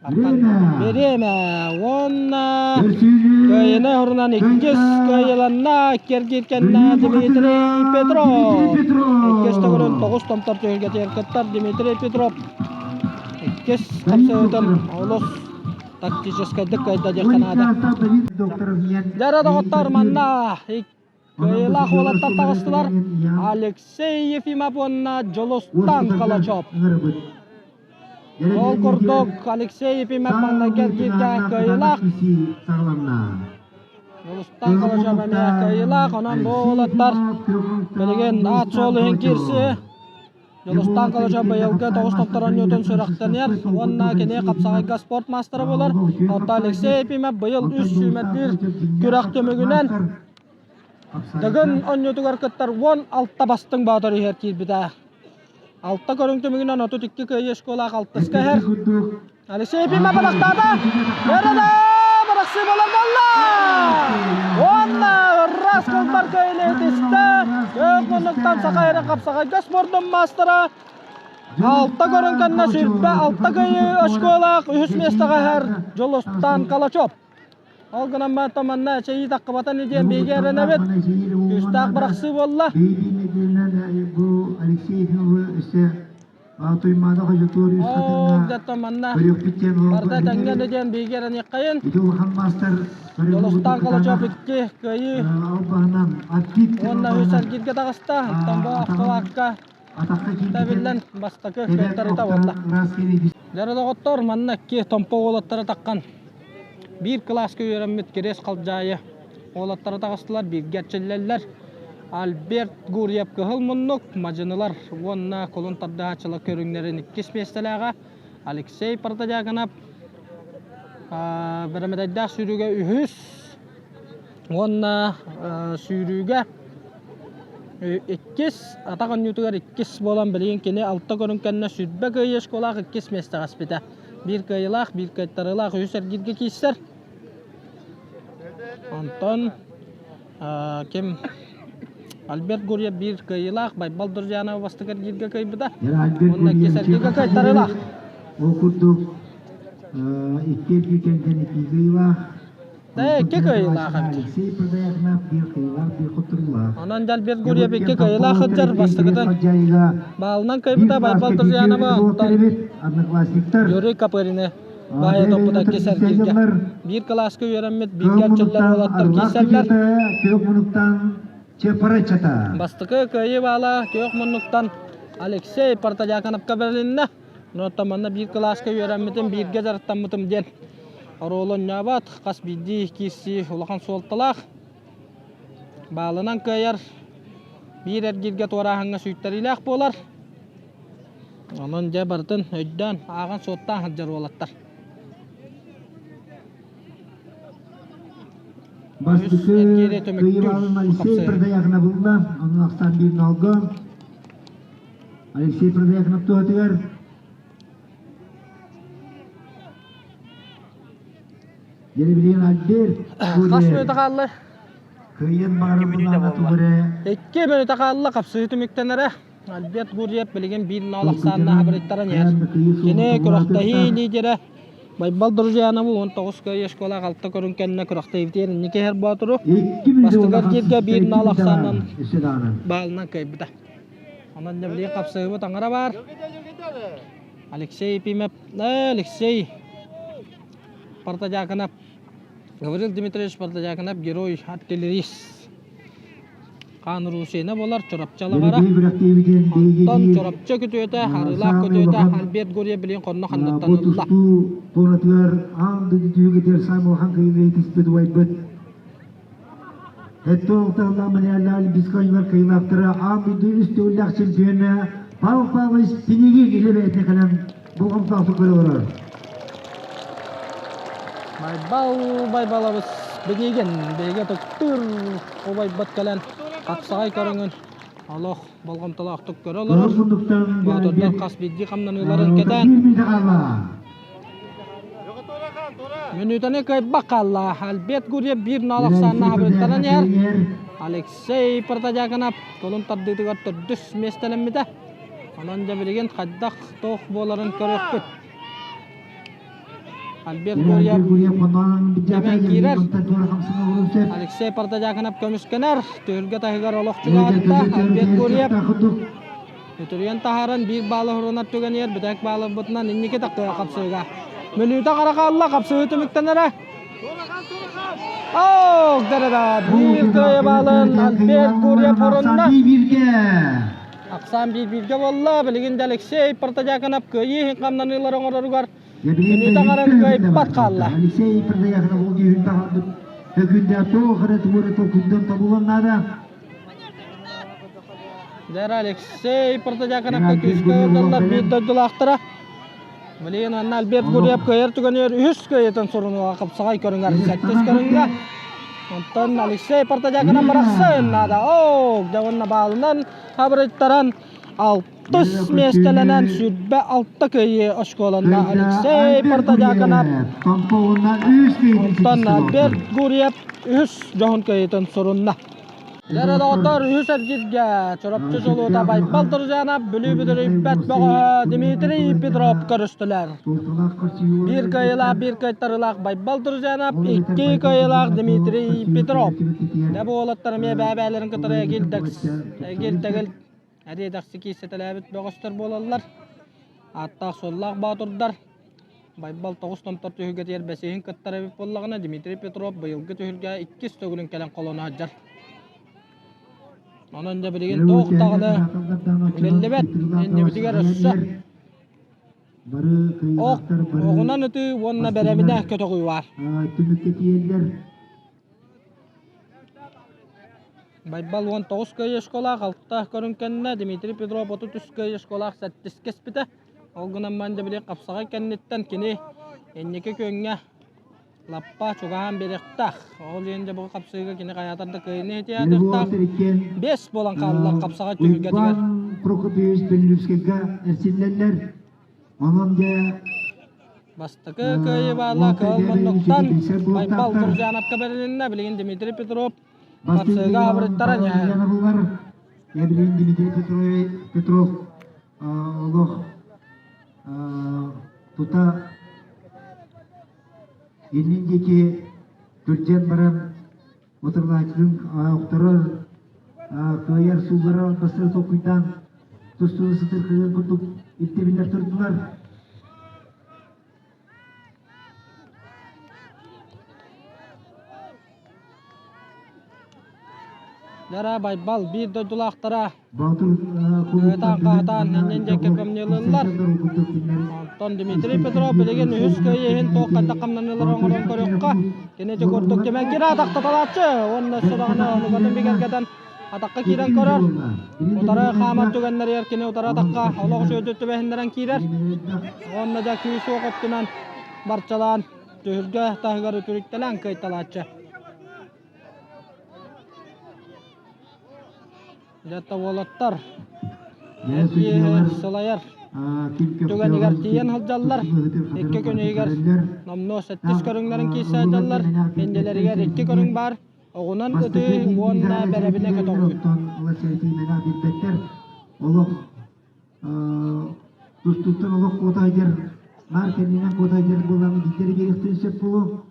Бириэмэ уонна кыайыны орунан иккис кыайыланна кэргиир кэннэ Дмитрий Петров. Иккис төгүрүн тоҕус томтор түһүлгэтигэр кыттар Дмитрий Петров. Иккис хапсыһыытын олус тактическайдык кыайда диэххэ наада. Дьэ доҕоттор манна Кыайыылаах уолаттар таҕыстылар Алексей Ефимов уонна Дьулустан Калачев. Ол курдук Алексей Ефимов маҥнайгы эргииргэ кыайыылаах. Дьулустан Калачев эмиэ кыайыылаах. Онон бу уолаттар билигин аат-суол иһин киирсии Дьулустаан Калачев быйылгы тоҕус тохтор оонньуутун сүрэхтэнэр уонна кини хапсаҕайга спорт маастара буолар. Оттон Алексей Ефимов быйыл үс сүүмэрдиир күрэх түмүгүнэн Дыгын оонньуутугар кыттар 16 бастыҥ боотур иһэр киирбитэ. Алта көрүҥ түмүгүнэн 32 кыайыы школаах алтыска иһэр. Алексей Ефимов бырахтаата. Бэрэнэ бырахсыы буолар буолла! Уонна ыраас кылбар кыайыыны тистэ. Көөх муннуктан саха эрэ хапсаҕайга спордун маастара алта көрүҥ кэннэ сүүрбэ алта кыайыы очколаах үһүс миэстэҕэ иһэр Дьулустан Калачев. Ол гынан баран манна эчэйии таххыбата ини диэн биһиги эрэнэбит. Күүстээх бырахсыы буолла. Бу Алексей Ефимовы өссө Оо, дьэ манна барыта тэҥҥэ да диэн биһиги эрэниэххэйин. Дьулустаан Калачев икки кыайыы уонна үс эргииргэ таҕыста. Оттон бу автолаакка тэбиллэн бастакы кыайтарыыта буолла. Дьэ доҕоттор, манна икки Томпо уолаттара таххан биир кылааска үөрэммит Кириэс Халдьаайы уолаттара таҕыстылар, бииргэ эрчиллэллэр. Альберт Гурьев кыһыл муннук, мадьынылар уонна кулун тардыһааччылар көрүҥнэрин иккис миэстэлээҕэ Алексей Протодьяконов бэрэмэдэйдээх сүүрүүгэ үһүс уонна сүүрүүгэ иккис, атах оонньуутугар иккис буолан билигин кини алта көрүҥ кэннэ сүүрбэ кыайыы школаах иккис миэстэҕэ испитэ. Биир кыайыылаах, биир кыайтарыылаах үһүс эргииргэ киирсэр. Онтон ким Альберт Гурьев биир кыайыылаах, Байбал Друзьянова бастакы эргииргэ кыайбыта. Уонна иккис эргииргэ кыайтарыылаах. Ол курдук икки эргиир кэнтэн икки кыайыылаах. Да, икки кыайыылаах эбит. Алексей Продоякнов биир кыайыылаах, биир хотторуулаах. Онон Альберт Гурьев икки кыайыылаах сылдьар бастакытын баалынан кыайбыта Байбал Друзьянова, онтон Одноклассниктар Юрий Копырины Баайа топпута иккис эргииргэ. Биир кылааска үөрэммит бииргэ эрчиллэр уолаттар киирсэллэр. Күөх муннуктан Чепарачата. Бастакы кыайыы баала күөх муннуктан Алексей Протодьяконовка бэрилиннэ. Оттон манна биир кылааска үөрэммитим, бииргэ дьарыктаммытым диэн оруолу оонньообот. Хас биирдии киирсии улахан суолталаах. Баалынан кыайар биир эргииргэ туорааһыҥҥа сүүйтэриилээх буолар. Онон дьэ барытын өйдөөн, ааҕан-суоттаан сылдьар уолаттар. Бастакы кыайыылааҕын Алексей Продояков булла, онон ахсаан биир нолго. Алексей Продояков туһатыгар. Дьэ билигин Альберт Хас мүнүүтэ хаалла? Кыайыан баҕарар буоллаҕына тугу эрэ 2 мүнүүтэ хаалла, хапсыһыы түмүктэнэрэ. Альберт Гурьев билигин 1-0 ахсааннаах абырыттаран иһэр. Кини күрэхтэһии лидерэ Байбал Друзьянову 19 кыайыы школа 6 көрүҥ кэннэ күрэхтэһиибитигэр инники иһэр Боотуру бастакы эргииргэ 1-0 ахсаанынан баалынан кыайбыта. Онон дьэ билигин хапсыһыыбыт аҥара баар. Алексей Епимов, Алексей Портодьяконов, Гаврил Дмитриевич Портодьяконов герой артиллерист. Хаан Русина буолар Чурапчы алаҕара. Онтон Чурапчы күтүөтэ, Арыылаах күтүөтэ Альберт Гурьев билигин хонно ханныттан Бу ылла. тустуу туонатыгар аан дойду түһүгэтигэр саамай улахан кыайыыны итиспит убайбыт Эттоолталла Мариалла Олимпийскай оонньуулар кыайыылаахтара аан дойду үс төгүллээх чемпиона Павел Павлович Пинигин илэ бэйэтинэн кэлэн болҕомтоохтук көрө олорор. Байбал Байбалабыс Пинигин биһиги ытыктыыр убайбыт кэлэн хапсаҕай көрүҥүн олох болҕомтолоохтук көрө олорор. Боотурдар хас биирдии хамнаныыларын кэтээн Мүнүүтэни кыайбат хаалла. Альберт Гурьев биир нол ахсааннаах абырыттаран иһэр. Алексей Протодьяконов тулун тардыытыгар төрдүс миэстэлэммитэ. Онон дьэ билигин хайдах туох буоларын көрүөхпүт. Альберт Гурьев кэмэн киирэр. Алексей Протодьяконов көмүскэнэр. Түһүлгэ таһыгар олох чугаһатта. Альберт Гурьев Үтүрүйэн таһааран биир баалы уһурунар түгэнигэр бүтэһик бааларбытынан инники тахтыа хапсыыга. Мүнүүтэ хара хаалла, хапсыы түмүктэнэрэ. Ох, да-да-да, биир кыайы баалын Альберт Гурьев хорунна. Ахсаан биир-бииргэ буолла. Билигин да Алексей Протодьяконов кыайыы иһин хамнаныылар оҥороругар мүнүүтэ харан кыайбат хаалла. Алексей Протодьяконов ол киһин таһаарбыт өкүндэ туох эрэ тугу эрэ толкуйдан тобулан наада. Дьэ Алексей Протодьяконовка күүскэ ыалдьаллар биир дойдулаахтара. Билигин анна Альберт Гурьев кыайар түгэнигэр үһүс кыайыытын сурунууга хапсаҕай көрүҥэр сэттис көрүҥҥэ. Онтон Алексей Протодьяконов барахсан наада. Оо, дьэ уонна баалынан абырыйтаран алтыс миэстэлэнэн 26 кыайыы оскуоланна Алексей Протодьяконов. Онтон Альберт Гурьев үһүс дьоһун кыайыытын сурунна. Дьэ доҕоттор, үһүс эргииргэ Чурапчы чулуута Байбал Туржанов, Бүлүү бүдүрүйбэт бөҕөһө Дмитрий Петров көрүстүлэр. Биир кыайыылаах, биир кыайтарыылаах Байбал Туржанов, икки кыайыылаах Дмитрий Петров. Дьэ бу уолаттар эмиэ бэйэ-бэйэлэрин кытары эгил-тэгил эриэ-дэхси киирсэтэлээбит бөҕөстөр буолаллар. Ааттаах-суоллаах боотурдар. Байбал тоҕус томтор түһүлгэтигэр бэсиһин кыттар эбит буоллаҕына, Дмитрий Петров быйылгы түһүлгэҕэ иккис төгүлүн кэлэн холоно сылдьар. Онон дьэ билигин туох даҕаны биллибэт, иннибитигэр өссө ох, оҕунан ытыы уонна бэрэбинэ көтөҕүү баар. Байбал 19 кыайыы школаах алта көрүҥ кэннэ Дмитрий Петров 33 кыайыы школаах сэттис кэспитэ. Ол гынан баран дьэ били хапсаҕай кэнниттэн кини инники күөҥҥэ лаппа чугаһаан биэриэхтээх. Ол иһин дьэ бу хапсыыга кини хайаатар да кыайыыны итиэтиэхтээх. Бэс буолан хааллар хапсаҕай түһүлгэтигэр. Прокопьевич Беллюбскайга эрчиллэллэр. Онон дьэ Бастакы кыайыы баала Кыһыл муннуктан Байбал Туржановка бэрилиннэ. Билигин Дмитрий Петров хапсыыга абырыттара ньэ. Билигин Дмитрий Петров олох тута иннин диэки түрдьэн баран утарылааччытын охторор, кыайар суулларар бастары толкуйдаан тустууну сытырхыгын курдук ирдэбиллэр турдулар. Дара Байбал биир дойдулаахтара Ыытаан-хаһытаан иннин диэки кымньыылыыллар. Онтон Дмитрий Петров билигин үһүс кыайыы иһин туох хайдах хамнаныылары оҥорон көрүөххэ. Кини ити курдук кимэн киирэ атахтаталааччы уонна өссө даҕаны онугатын бигэргэтэн атахха киирэн көрөр. Утары хаамар түгэннэригэр кини утары атахха олох үчүгэйдик түбэһиннэрэн киирэр. Уонна дьэ күүс уох өттүнэн барчалаан түһүлгэ таһыгар үтүрүктэлээн кыайталааччы. Дьэ уолаттар сылайар. түгэнигэр тиийэн сылдьаллар. Икки күн иһигэр номнуо сэттис көрүҥнэрин киирсэ сылдьаллар. Иннилэригэр икки көрүҥ баар. Оҕунан ытыы уонна бэрэбинэ көтөҕүү. Олох тустууттан олох куотайдыр, наар кэннинэн куотайдыр буолан биирдэри биэриэхтэрин сөп буолуо.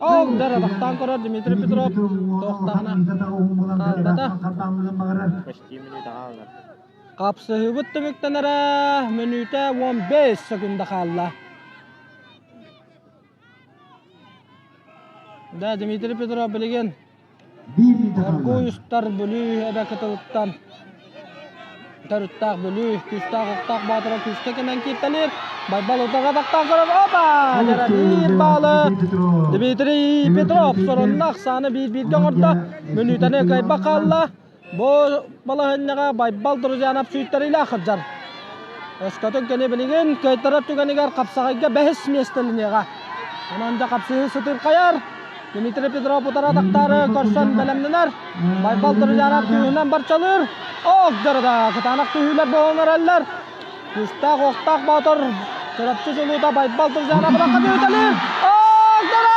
Ол дара тахтаан көрөр Дмитрий Петров туохтаҕына хаалбата. Хапсыһыыбыт түмүктэнэрэ мүнүүтэ 15 секунда хаалла. Да, Дмитрий Петров билигин Оргууй устар Бүлүү эбэ кытылыттан төрүттээх Бүлүү күүстээх охтоох боотура күүскэ кимэн кииртэлиир. Байбал утаҕа тахтаан көрөр. Опа! Дьара биир баалы Дмитрий Петров сорунна ахсааны биир-бииргэ оҥордо. Мүнүүтэни кыайбак хаалла. Бу балаһынньаҕа Байбал Друзьянов сүүйтэрилээх сылдьар. Өскөтүн кини билигин кыайтарар түгэнигэр хапсаҕайга бэһис миэстэлэниэҕэ. Онон дьэ хапсыһыы сытыырхайар. Дмитрий Петров утары атахтаары көрсөн бэлэмнэнэр. Байбал Друзьянов күүһүнэн барчалыыр. Ох дьарыда кытаанах түһүүлэр буолан эрэллэр. Күүстээх уохтаах боотур Чурапчы чулуута Байбал Друзьянов бырахха түһүтэлиир. Ох дьара!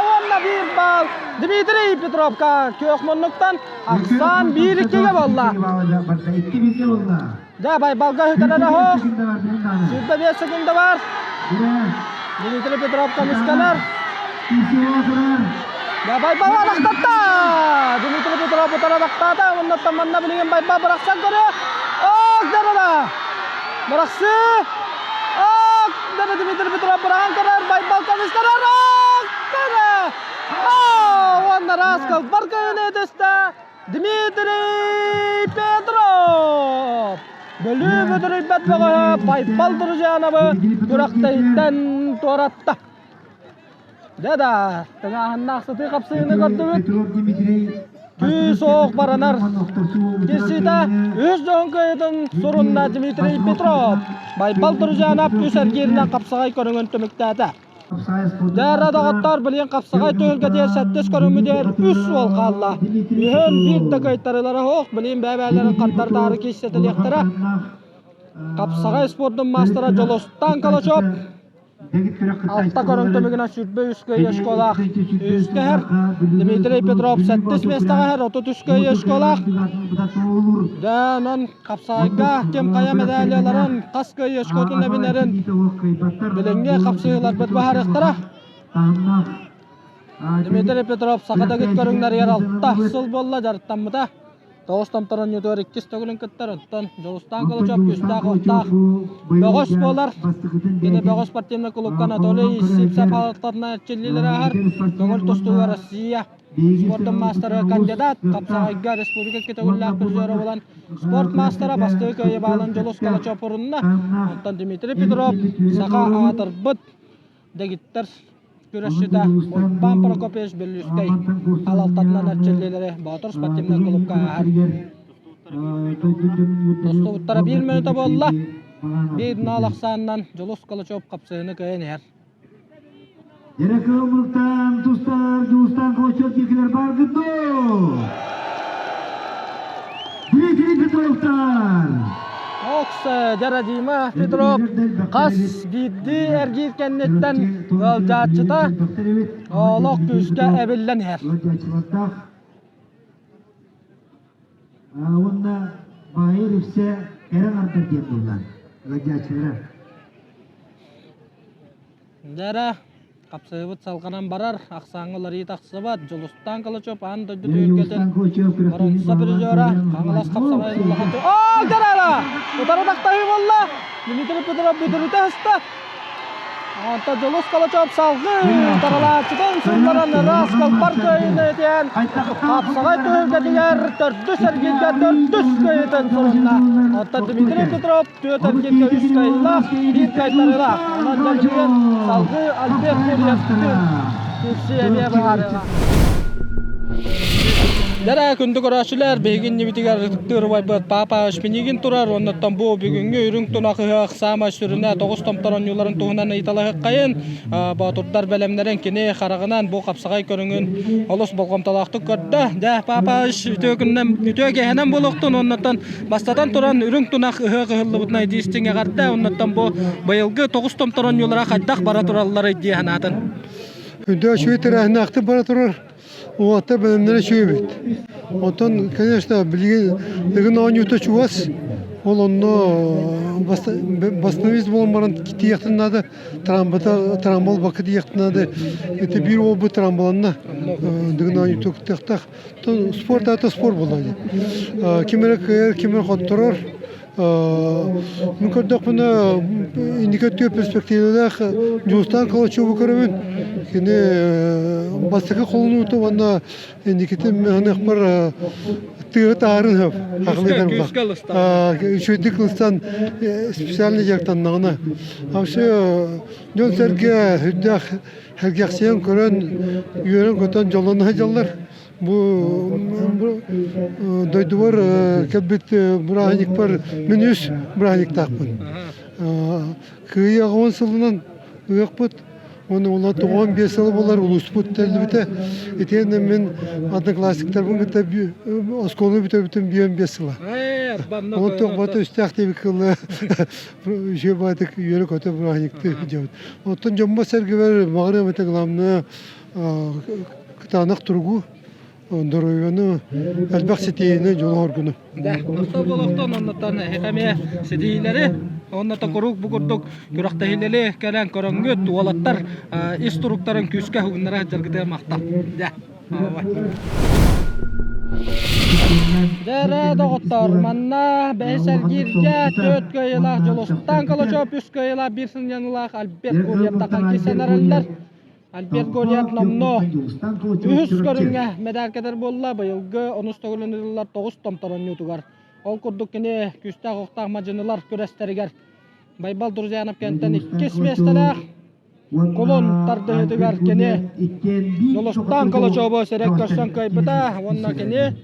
Уонна биир баал Дмитрий Петровка күөх муннуктан ахсаан биир иккигэ буолла. Дьэ, Байбалга үтэрэр оһох. 25 секунда бар. Дмитрий Петров көмүскэнэр. Дьэ, Байбал арахтатта! Дмитрий Петров утары арахтаата. Оннуттан манна билигин Байбал бырахсан көрүө. Ок, дара! Бырахсы! Ок, дара Дмитрий Петров бырахан көрөр. Байбал көмүскэнэр. Ок, дара! Уонна Раскал баркайын түстэ. Дмитрий Петров! Бөлүү бүдүрүйбэт бөҕөһө Байбал Друзьяновы күрэхтэһииттэн туоратта. Дьэ да, тыҥааһыннаах сытыы хапсыһыыны көрдүбүт. Күүс оох баранар киирсиитэ үс дьон кыайыытын сурунна Дмитрий Петров. Байбал Друзьянов үс эргииринэн хапсаҕай көрүҥүн түмүктээтэ. Дьэ, доҕоттоор, билигин хапсаҕай түһүлгэтигэр сэттис көрүҥмүтүгэр үс суол хаалла. Үһүн биир да кыайтарыылара суох, билигин бэйэ-бэйэлэрин хардары-таары киирсэтэлиэхтэрэ. Хапсаҕай спордун маастара Дьолустаан Калачев алта көрүҥ түмүгүнэн 23 кыайыы оскуолаах үһүскэ иһэр. Дмитрий Петров сэттис миэстэҕэ иһэр, 33 кыайыы оскуолаах. Дьэ, онон Хапсаҕайга ким хайа мэдээлияларын, хас кыайыы очкотун эбинэрин билиҥҥи хапсыһыыларбыт быһаарыахтара. Дмитрий Петров саха дэгит көрүҥнэригэр алта сыл буолла дьарыктаммыта. Тоҕус томторонньутугар иккис төгүлүн кыттар, оттон Дьулустаан Калачев күүстээх уохтаах бөҕөс буолар. Кини бөҕөс спортивнай кулуупка Анатолий Сивцев ааттарынан эрчиллиилэри ааһар. Көҥүл тустууга Россия Спортун маастара кандидат, Хапсаҕайга республика икки төгүллээх призера буолан спорт маастара бастакы кыайыы баалын Дьулус Калачев урунна. Онтон Дмитрий Петров саха аатырбыт дэгиттэр күрэсчитэ Уйбаан Прокопьевич Бүллүүскэй салалтатынан эрчиллиилэри Боотур спортивнай клубка ааһар. Тустубуттара биир мүнүүтэ буолла. Биир наал ахсаанынан Дьулус Калачев хапсыһыыны кыайан иһэр. Дьэрэ кыылмыттан тустар Дьулустаан Калачев диэкилэр бааргыт дуо? Дмитрий Петровтар! Окс дьэрэ Дима Петров хас биирдии эргиир кэнниттэн ыалдьааччыта олох күүскэ эбиллэн иһэр. Уонна баайыр үксэ кэрэ аҥардар диэн буолла ыалдьааччылара. Дьэ эрэ, хапсыһыбыт салҕанан барар, ахсааҥҥа уларыйыы тахсыбат. Дьулустаан Калачев аан дойду түһүлгэтин боруонса призера, Хаҥалас хапсаҕайын улахан Оо, дьэ Утары тахтаһыы буолла. Дмитрий Петров бүдүрүтэ ыста. Онтон Дьулус Калачев салгыы таралааччытын сылларан ыраас кылбар кыайыыны этиэн хапсаҕай түһүлгэтигэр төрдүс эргииргэ төрдүс кыайыытын сурунна. Оттон Дмитрий Петров түөрт эргииргэ үс кыайыылаах, биир кыайтарыылаах. Онон дьэ салгыы Альберт Гурьев киирсии эмиэ быһаарыаҕа. Дара күндү көрөөччүлэр, биһиги иннибитигэр ытыктыыр убайбыт Папа Шпинигин турар, оннуттан бу бүгүҥҥү үрүҥ тунах ыһыах саамай сүрүнэ тоҕус томтор оонньууларын туһунан ыйыталаһыаххайын. Боотурдар бэлэмнэрин кини хараҕынан бу хапсаҕай көрүҥүн олус болҕомтолоохтук көрдө. Дьэ, Папа үтүө күнүнэн, үтүө киэһэнэн буолуохтун, оннуттан бастатан туран үрүҥ тунах ыһыах ыһыллыбытынан итии-истиҥ эҕэрдэ, оннуттан бу быйылгы тоҕус томтор оонньуулара хайдах бара туралларый дии санаатын. Үрдүк үчүгэй тэрээһиннээхтик бара турар. Уолаттар бэлэмнэрэ үчүгэй эбит. Оттон, конечно, билигин Дыгын оонньуута чугас. Ол онно восстановить буолан баран тиийиэхтин наада. Трамбата трамбол бакы диэхтин наада. Это биир уолбут трамбаланна. Дыгын оонньуута кыттыахтаах. Спорт аата спорт буолла. Ким эрэ кыайар, ким эрэ хотторор. Мин көрдөхпүнэ, инники өттүгэр перспективалаах Дьулустаан Калачеву көрөбүн. Кини бастакы холонуута уонна инникитин аныахпар тыа таарын хөп. Үчүгэйдик ылсан специальный дьарыктаннаҕына. Вообще дьон-сэргэ үрдээх сэргэхсийэн көрөн, үөрэн-көтөн дьоллоно сылдьаллар. Бу дойдубар кэлбит бырааһынньыкпар мин үс бырааһынньыктаахпын. Кыайыы аҕыс сылынан ыахпыт уонна ула 95 сыл буолар улууспут тэриллибитэ. Итиэннэ мин одноклассниктарбын кытта оскуоланы бүтэрбитим 55 сыла. Ол туох үстээх диэбит кылла үчүгэй баҕайытык үөрэ-көтө бырааһынньыктыы сылдьабыт. Оттон дьоммор-сэргэбэр баҕарыам этэ главное кытаанах туругу, доруобуйаны, элбэх ситиһиини, дьолу-соргуну. Да, махтал олохтон оннуттан эһиэхэ эмиэ ситиһиилэри уонна да куруук бу курдук күрэхтэһиилэри кэлэн көрөҥҥүт уолаттар ис туруктарын күүскэ уһугуннара сылдьаргытыгар махтал. Дьэ, Дьэ, доҕоттор, манна бэһис эргииргэ түөрт кыайыылаах Дьулустаан Калачев, үс кыайыылаах биир сынньаныылаах Альберт Гурьев тахсан киирсэн эрэллэр. Альберт Гурьев номнуо үһүс көрүҥҥэ мэдээль кэтэр буолла. Быйылгы онус төгүлүн ыытыллар тоҕус томтор оонньуутугар. Ол курдук кини күүстээх охтоох мадьынылар күрэстэригэр Байбал Друзьянов кэнтэн иккис миэстэлээх кулун тардыһыытыгар кини Дьулустаан Калачеву сирэй көрсөн кыайбыта уонна кини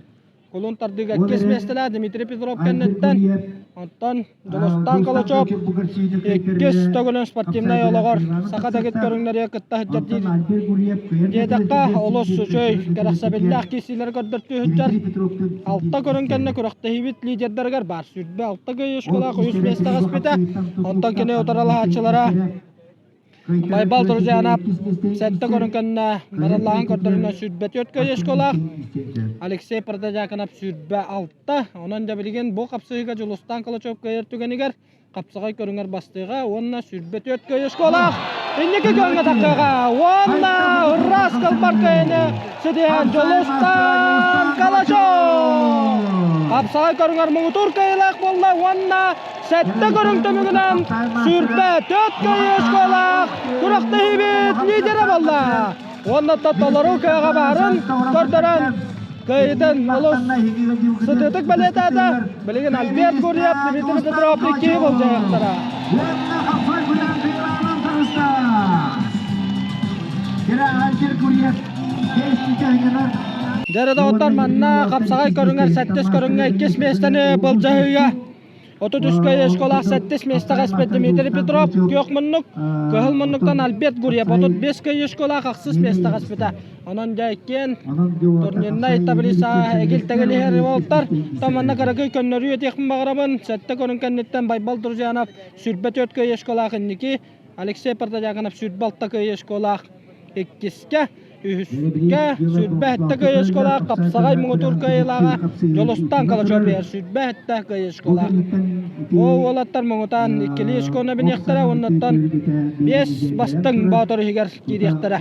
Кулун тардыыга иккис миэстэлээх Дмитрий Петров кэнниттэн, онтон Дьулустаан Калачев иккис төгүлүн спортивнай олоҕор саха дэгит көрүҥнэригэр кытта сылдьар диир диэтэххэ олус үчүгэй кэрэхсэбиллээх киирсиилэри көрдөртүү сылдьар. Алта көрүҥ кэннэ күрэхтэһиибит лидердарыгар баар 26 кыайыышкалаах үс миэстэҕэ испитэ. Онтон кини утарылаһааччылара Байбал Друзьянов сэттэ көрүҥ кэннэ барыллааһын көрдөрүнэн 24 көйөшколаах, Алексей Протодьяконов 26. Онон дьэ билигин бу хапсыһыыга Дьулустаан Калачев кыайар түгэнигэр хапсаҕай көрүҥэр бастыаҕа уонна 24 көйөшколаах инники күөҥҥэ таххыаҕа уонна ыраас кылбар кыайыны ситиһэн Дьулустаан Калачев хапсаҕай көрүҥэр муҥутуур кыайыылаах буолла уонна Сэттэ көрүҥ түмүгүнэн 24 кыайыы школаах күрэхтэһиибит лидерэ буолла. Уонна толору кыаҕа баарын көрдөрөн кыайыытын олус сытыытык бэлиэтээтэ. Билигин Альберт Гурьев, Дмитрий Петров иккиһи болдьоһуохтара. Дьэ, доҕоттор, манна хапсаҕай көрүҥэр сэттис көрүҥҥэ иккис миэстэни былдьаһыыга 33 көйөшколаах сэттис миэстэҕэ испит Дмитрий Петров күөх муннук, кыһыл муннуктан Альберт Гурьев 35 көйөшколаах ахсыс миэстэҕэ испитэ. Онон дьэ иккиэн турнирнай таблица эгил-тэгил иһэр уолтар. Манна кыракый көннөрүү этиэхпин баҕарабын. Сэттэ көрүҥ кэнниттэн Байбал Друзьянов 24 көйөшколаах инники, Алексей Протодьяконов 26 көйөшколаах иккискэ, Үһүскэ 27 кыайыскалаах Хапсаҕай муҥутуур кыайыылааҕа Дьулустаан Калачев биэр 27 кыайыскалаах. Ол уолаттар муҥутаан иккилии школаны биниэхтэрэ уоннаттан биэс бастыҥ боотур иһигэр киириэхтэрэ.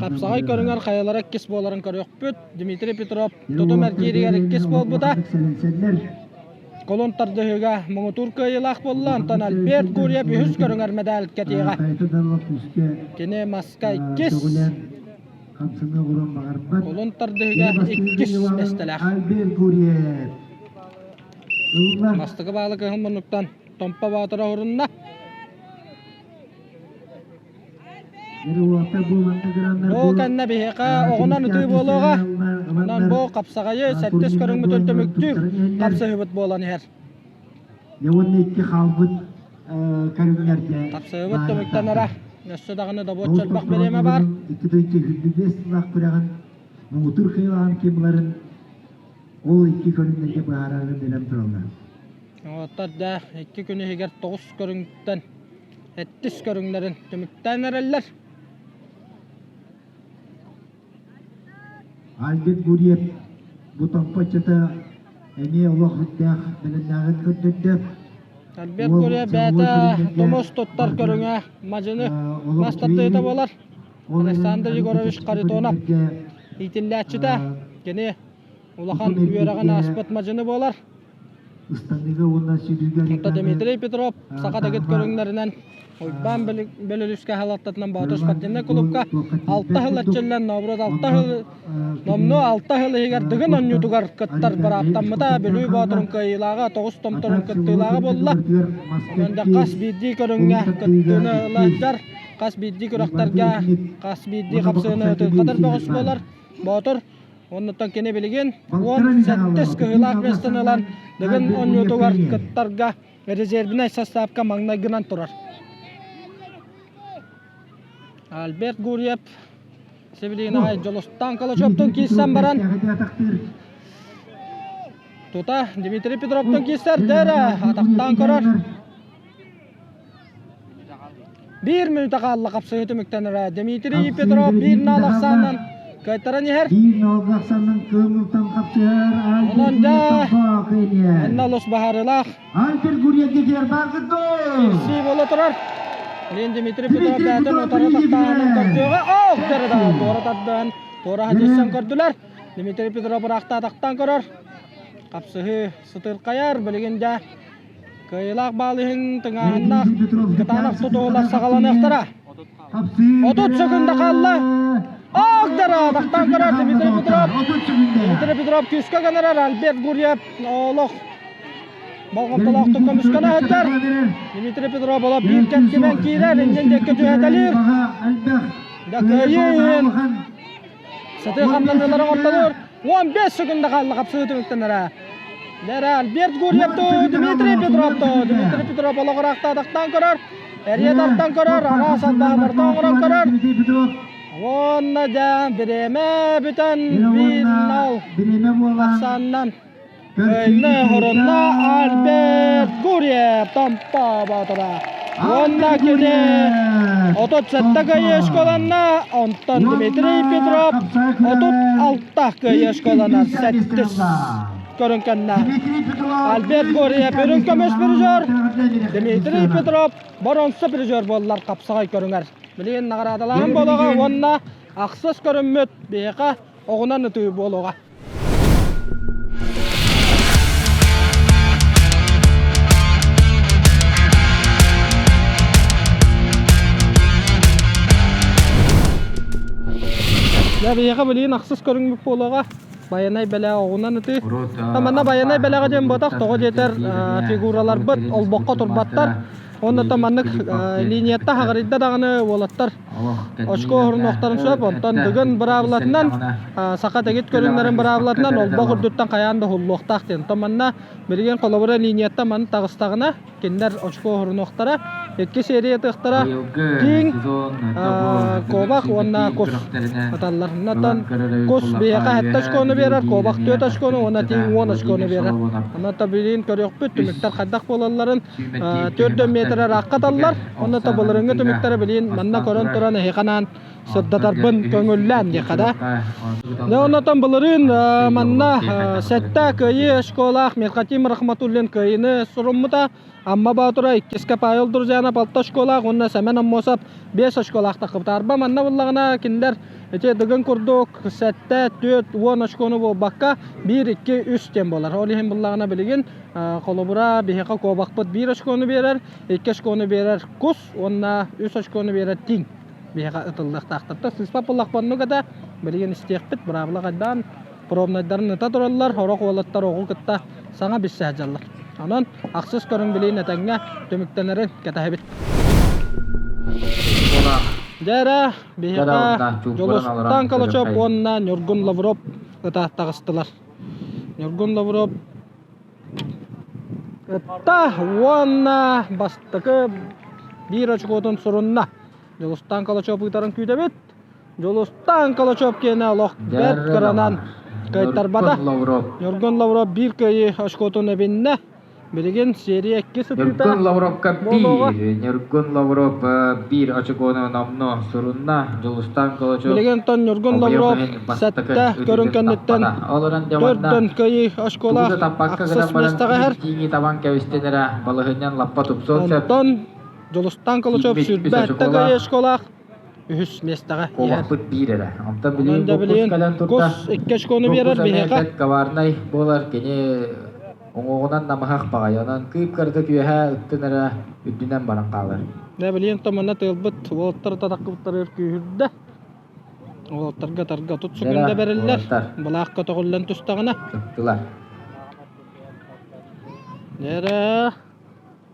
Хапсаҕай көрүҥэр хайалара иккис буоларын көрүөхпүт. Дмитрий Петров тутум эргииригэр иккис буолбута. Колон тардыһыыга муҥутуур кыайыылаах буолла, онтон Альберт Гурьев үһүс көрүҥэр мэдээль кэтиэҕэ. Кини маска иккис, колон тардыһыыга иккис миэстэлээх. Бастакы баалы кыһыл муннуктан Томпо Боотура уһурунна. Бу кэннэ биһиэхэ оҕунан ытыы буолуоҕа. Онон бу хапсаҕайы сэттис көрүҥмүтүн түмүктүүр хапсыһыыбыт буолан иһэр. Уонна икки хаалбыт көрүҥнэргэ Хапсыһыыбыт түмүктэнэрэ. Өссө даҕаны добуочча элбэх бириэмэ баар. 225 сыллаах күрэҕин муҥутуур кыайыылааҕын ким ыларын ол икки көрүҥнэргэ быһаарарын билэн тураллар. Оттор да икки күн иһигэр тоҕус көрүҥтэн эттис көрүҥнэрин түмүктээн эрэллэр. Альберт Гурьев бу томпоччута эмиэ олох үрдээх бэлэмнээҕин көрдөрдө. Альберт Гурьев бэйэтэ тумус туттар көрүҥэ мадьыны мас тардыыта буолар. Александр Егорович Харитонов иитиллээччитэ. Кини улахан үөрэҕин ааспыт мадьыны буолар. Ыстаныыга уонна сүүрүүгэ Онто Дмитрий Петров саха дэгит көрүҥнэринэн Уйбаан Бөлөлүскэ халаттатынан Боотур спортивнай клубка алта сыл эрчиллэн Нообурут алта сыл номнуо алта сыл иһигэр Дыгын оонньуутугар кыттар бырааптаммыта Бүлүү Боотурун кыайыылааҕа тоҕус томторун кыттыылааҕа буолла. Онон да хас биирдии көрүҥҥэ кыттыыны ылар хас биирдии күрэхтэргэ хас биирдии хапсыыны ытырҕатар бөҕөс буолар. Боотур Оннуттан кини билигин 18 кыһыылаах миэстэни ылан Дыгын оонньуутугар кыттарга резервнэй састаапка маҥнайгынан турар. Альберт Гурьев сибилигин аҕай Дьулустаан Калачевтан киирсэн баран тута Дмитрий Петровтан киирсэр дэрэ атахтаан көрөр. Биир мүнүүтэ хаалла хапсыһыы түмүктэнэрэ. Дмитрий Петров биир наал ахсаанынан кыайтаран иһэр. Биир наал ахсаанынан кыымылтан хапсыһар Онон дьэ, онно олус баһаарылаах. Альберт Гурьевге киэр бааргыт Киирсии буола турар. Лин Дмитрий Петров бэйэтин утары тахтаанын көрдүөҕэ. Оох дэрэ туора тардан, туора хадьыссан көрдүлэр. Дмитрий Петров ыраахтаатахтан көрөр. Хапсыһыы сытырхайар. Билигин дьэ Кыайыылаах баал иһин тыҥааһыннаах кытаанах тутуһулар саҕаланыахтара. 30 секунда хаалла. Агдара тахтан көрөр Дмитрий Петров. Дмитрий Петров күүскэ гынарар Альберт Гурьев олох болҕомтолоохтук көмүскэнэ сылдьар. Дмитрий Петров олох биир кэм кимэн киирэр, иннин диэки түһэтэлиир. Да кыайыы иһин Сытыы хамнаныылары оҥортолуур. 15 секунда хаалла хапсыы түмүктэнэрэ. Дэрэ Альберт Гурьев туу, Дмитрий Петров туу. Дмитрий Петров олох ыраахтаатахтаан көрөр. Эрийэ тартан көрөр, араас албаһы барыта оҥорон көрөр. Уонна дьэ бириэмэ бүтэн 1-0 ахсаанынан Кыайны хорунна Альберт Гурьев Томпо Боотура. Уонна кини 37 кыайыы школанна, онтон Дмитрий Петров 36 кыайыы школанар сэттис көрүҥ кэннэ. Альберт Гурьев үрүҥ көмүс призер, Дмитрий Петров боронса призер буоллар хапсаҕай көрүҥэр. Билигин наҕараадалааһын буолуоҕа уонна ахсыс көрүммүт биһиэхэ оҕунан ытыы буолуоҕа. Дьэ, биһиэхэ билигин ахсыс көрүҥмүт буолуоҕа. Байанай бэлэҕэ оҕунан ытыы. Манна байанай бэлэҕэ диэн буотах, тоҕо диэтэр фигураларбыт олбоххо турбаттар. Онно маннык линиятта хаҕырыйда даҕаны уолаттар очко оһорунуохтарын сөп. Онтон Дыгын быраабылатынан, саха дэгит көрүҥнэрин быраабылатынан олбох үрдүттэн хайаан да уһуллуохтаах диэн. Онтон манна билигин холобура линияттан маны таҕыстаҕына, кинилэр очко оһорунуохтара, икки серия ытыахтара, тииҥ, куобах уонна кус ыталлар. Онтон кус биһиэхэ сэттэ очкону биэрэр, куобах түөрт очкону уонна тииҥ уон очкону биэрэр. Онон билигин көрүөхпүт түмүктэр хайдах буолалларын. 4 метр ыраахха таллар. Онно былырыҥҥы түмүктэрэ билигин манна көрөн туран эһиэхэ сырдатарбын көҥүллээн диэххэ да. Дьэ оннотон былырыын манна сэттэ кыайыы школаах Мирхатим Рахматуллин кыайыыны суруммута. Амма Боотура иккискэ Павел Друзьянов алта школаах уонна Сэмэн Аммосов биэс очколаах таххыбыта. Арба манна буллаҕына кинилэр ити Дыгын курдук сэттэ, түөрт, уон очкону буолбакка биир, икки, үс диэн буолар. Ол иһин буллаҕына билигин Холобура, биһиэхэ куобахпыт биир очкону биэрэр, икки очкону биэрэр кус уонна үс очкону биэрэр тииҥ биһиэхэ ытыллыахтаахтар. Сыыспат буоллахпына да билигин истиэхпит, быраабыла хайдаан пробнайдарын ыта тураллар, сорох уолаттар оҕу кытта саҥа билсэ сылдьаллар. Онон ахсыс көрүҥ билигин этэҥҥэ түмүктэнэрин кэтэһэбит. Дьэ Дьэ биһиэхэ онно чуумпуран олорон Дьулустаан Калачев көрүөххэйиҥ. уонна Ньургун Лавров ыта таҕыстылар. Ньургун Лавров ытта уонна бастакы биир очукуотун сурунна. Дьулустаан Калачев ыытарын күүтэбит. Дьулустаан Калачев киэнэ олох бэрт Дьэ кыранан доҕор, кыайтарбата. Ньургун Лавров. Ньургун Лавров биир кыайыы очкотун эбиннэ. Билигин серия икки сытыыта Ньургун Лавровка буолуоҕа. биир, Ньургун Лавров биир очукуону номнуо сурунна. Дьулустаан Калачев Билигин тон Ньургун хомойуох Лавров иһин бастакы сэттэ көрүҥ ытыытын кэнниттэн таппата. Ол эрэн дьэ манна төрдөн кыайыы тугу очколаах да таппакка ахсыс гынан баран миэстэҕэ биир иһэр. тииҥи табан кэбистин эрэ балаһынньан лаппа тупсуон сөп. Онтон Дьулустаан Калачев Тиийбит үс сүүрбэ сэттэ кыайыы очукуолаах очколаах үһүс миэстэҕэ иһэр. куобахпыт биир эрэ. Онтон Онон билигин дьэ бу кус билигин кэлэн турда. кус икки очкону Бу биэрэр кус эмиэ биһиэхэ. бэрт коварнай буолар. Кини уҥуоҕунан намыһах баҕайы. Онон кыып-кыратык үөһэ ыттын эрэ үрдүнэн баран хаалар. Дьэ билигин томана тыалбыт уолаттар татаккыбыттарыгар күүһүрдэ. Уолаттарга тарга тут Дьэ эрэ, сүгүндэ бэриллэр. уолаттар Былаах көтөҕүллэн түстэҕинэ. ыттылар. Дьэ эрэ.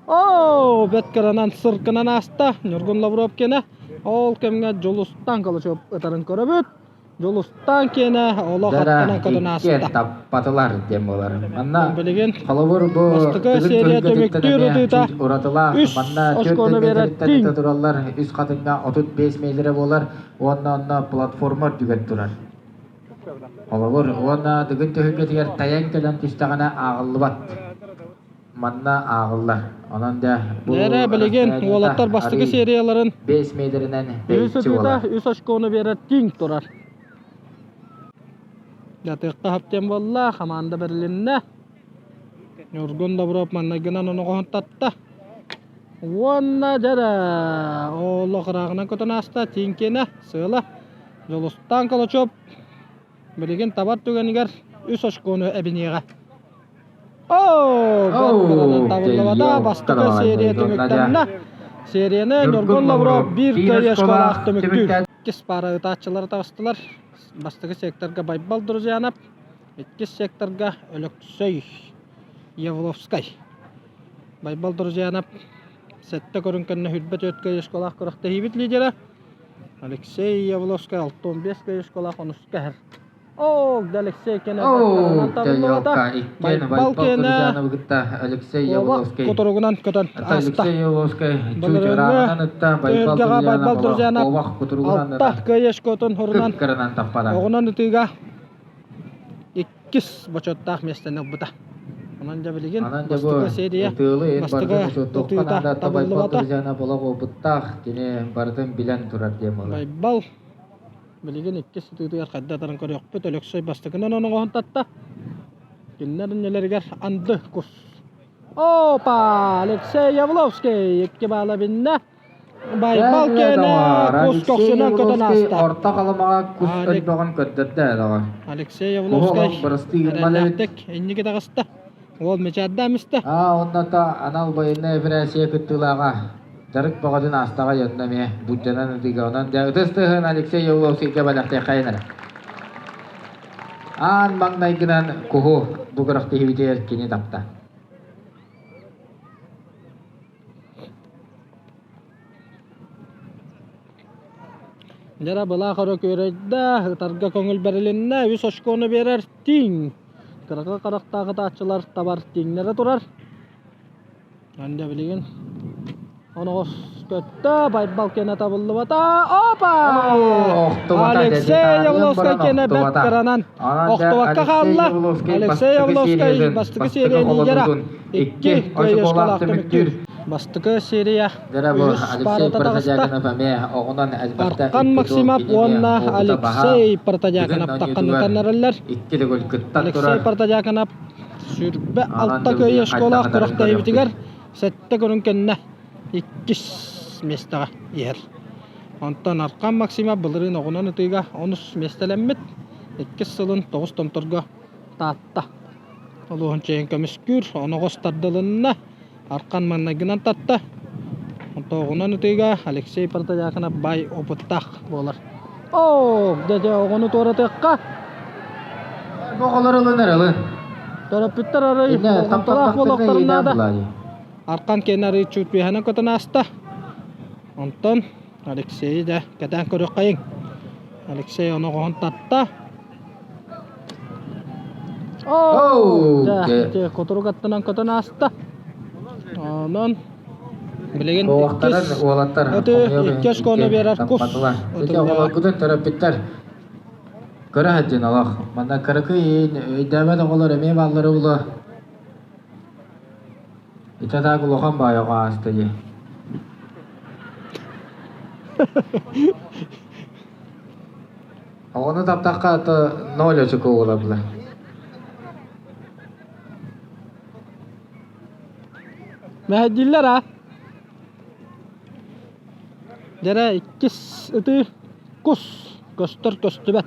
Оо, бэт кыранан сыркынан ааста Ньургун Лавров киэнэ. Ол кэмҥэ Дьулустаан Калачев ытарын көрөбүт. Дьулустаан киэнэ олох Дара аттынан көтөн иккиэн ааста. таппатылар диэн буолар. Манна Билигин холобур бу бастакы Тыгын серия түһүлгэтиттэн түмүктүүр эмиэ ытыыта чуть уратылаах. үс Манна түөрт очкону биэрэр миэтэриттэн тииҥ. ыта тураллар, үс хатыҥҥа 35 миэтэрэ буолар уонна онно платформа үрдүгэр турар. Холобур, уонна Тыгын түһүлгэтигэр тайан кэлэн түстэҕинэ ааҕыллыбат. Манна ааҕыллар. Онон дьэ бу Эрэ билигин расстояниета уолаттар бастакы арыый серияларын 5 миэтэринэн үс тэйиччи ытыыта буолар. үс очкону биэрэр тииҥ турар. Дьатыахха хаптиэн буолла, хамаанда бэрилиннэ. Ньургун Добров маннайгынан оноҕоһун татта. Уонна дьэрэ олох ырааҕынан көтөн ааста тииҥ киэнэ сыала. Дьулустаан Калачев билигин табар түгэнигэр үс очкону эбиниэҕэ. Оо, табыллыбата бастакы серия түмүктэннэ. Серияны Ньургун Лавров биир кыайыы очколаах түмүктүүр. Иккис пара ытааччылары таҕыстылар. Бастакы секторга Байбал Друзьянов, иккис секторга Өлөксөй Явловскай. Байбал Друзьянов сэттэ көрүҥ кэннэ хүрбэ түөрт кыайыы очколаах күрэхтэһиибит лидера. Алексей Явловскай 65 кыайыы очколаах онуска иһэр. Оо, Алексей кэнэ Оо, табыллыбата. иккиэн Байбал Байбал кэнэ Друзьяновы кытта Алексей Куобах Явловский. кутуругунан көтөн Ата ааста. Алексей Явловский чуть Былырыыҥҥы ырааҕынан ытта, Байбал түһүлгэҕэ Друзьянов Байбал олох Друзьянов куобах кутуругунан алта ытан кыайыы очкотун урунан кып-кыранан таппата. оҕунан ытыыга иккис бочуоттаах миэстэни ылбыта. Онон дьэ билигин Онон дьэ бу бастакы серия ытыылы ин бастакы барытын учуоттуохха ытыыта наада, Байбал табыллыбата. Друзьянов олох опыттаах, кини барытын билэн турар диэн буолар. Байбал Билигин иккис сытыытыгар хайда атарын көрүөхпүт. Өлөксөй бастакынан оноҕоһун татта. Кинилэр иннилэригэр анды кус. Опа! Алексей Явловский икки баала биннэ. Байбал киэнэ кус Алексей көхсүнэн көтөн Явловский ааста. орто халымаҕа кус өлбөҕүн көрдөрдө доҕор. Алексей Явловский бырастыы гыммал эбит. эрэллээхтик инники таҕыста. Уол мичээрдээн истэ. Аа, онно та анал байыаннай эпэрээссийэ кыттыылааҕа Дьарык бөҕөтүн аастаҕа дьонно эмиэ буддьанан ытыыга онон дьэ ытыс тыаһын Алексей Явловскийга бэлэхтиэххэйин эрэ. Аан маҥнайгынан куһу бу күрэхтэһиибитигэр кини тапта. Дьара былаах өрө күөрэйдэ, ытарга көҥүл бэрилиннэ, үс очкону биэрэр тииҥ. Кыракы харахтаах ытааччылар табар тииҥнэрэ турар. Анда билигин оноҕос көттө, Байбал кэнэ табыллыбата. Опа! Алексей Явловскай кэнэ бэрт кыранан охтубакка хаалла. Алексей Явловскай бастакы серия лидера. Икки кыайыскалаах түмүктүүр. Бастакы серия үһүс паарата таҕыста. Аркан Максимов уонна Алексей Протодьяконов тахханнатаннараллар. Алексей Протодьяконов Сүүрбэ алта кыайыы оскуолаах күрэхтэһиибитигэр сэттэ көрүҥ кэннэ иккис миэстэҕэ иһэр. Онтон Аркан Максимов былырыын оҕунан ытыыга онус миэстэлэммит. Иккис сылын тоҕус томторго Таатта улууһун чиэһин көмүскүүр, оноҕос тардылынна. Аркан маҥнайгынан татта. Онтон оҕунан ытыыга Алексей Протодьяконов баай опыттаах буолар. Оо, дьэ оҕону туоратыахха. Оҕолор ылын эрэ ылын. Төрөппүттэр арай болҕомтолоох буолуохтарын наада. Аркан киэнэ арый чуут үөһэнэн көтөн ааста. Онтон Алексейи да кэтээн көрүөххэйиҥ. Алексей оноҕоһун татта. Оу! Дьэ, кутурук аттынан көтөн ааста. Онон билигин Уолаттар, уолаттар, икки оскуону биэрэр кус. Оҕолоргутун төрөппүттэр көрө сылдьын олох. Манна кыракый өйдөөбөт оҕолор эмиэ бааллара буолуо. Ити так улахан баай оҕо ааста дии. Оҕону таптахха то ноль очко буолабыла. Мэһэйдииллэр а? Дьэрэ иккис ытыы кус көстөр көстүбэт.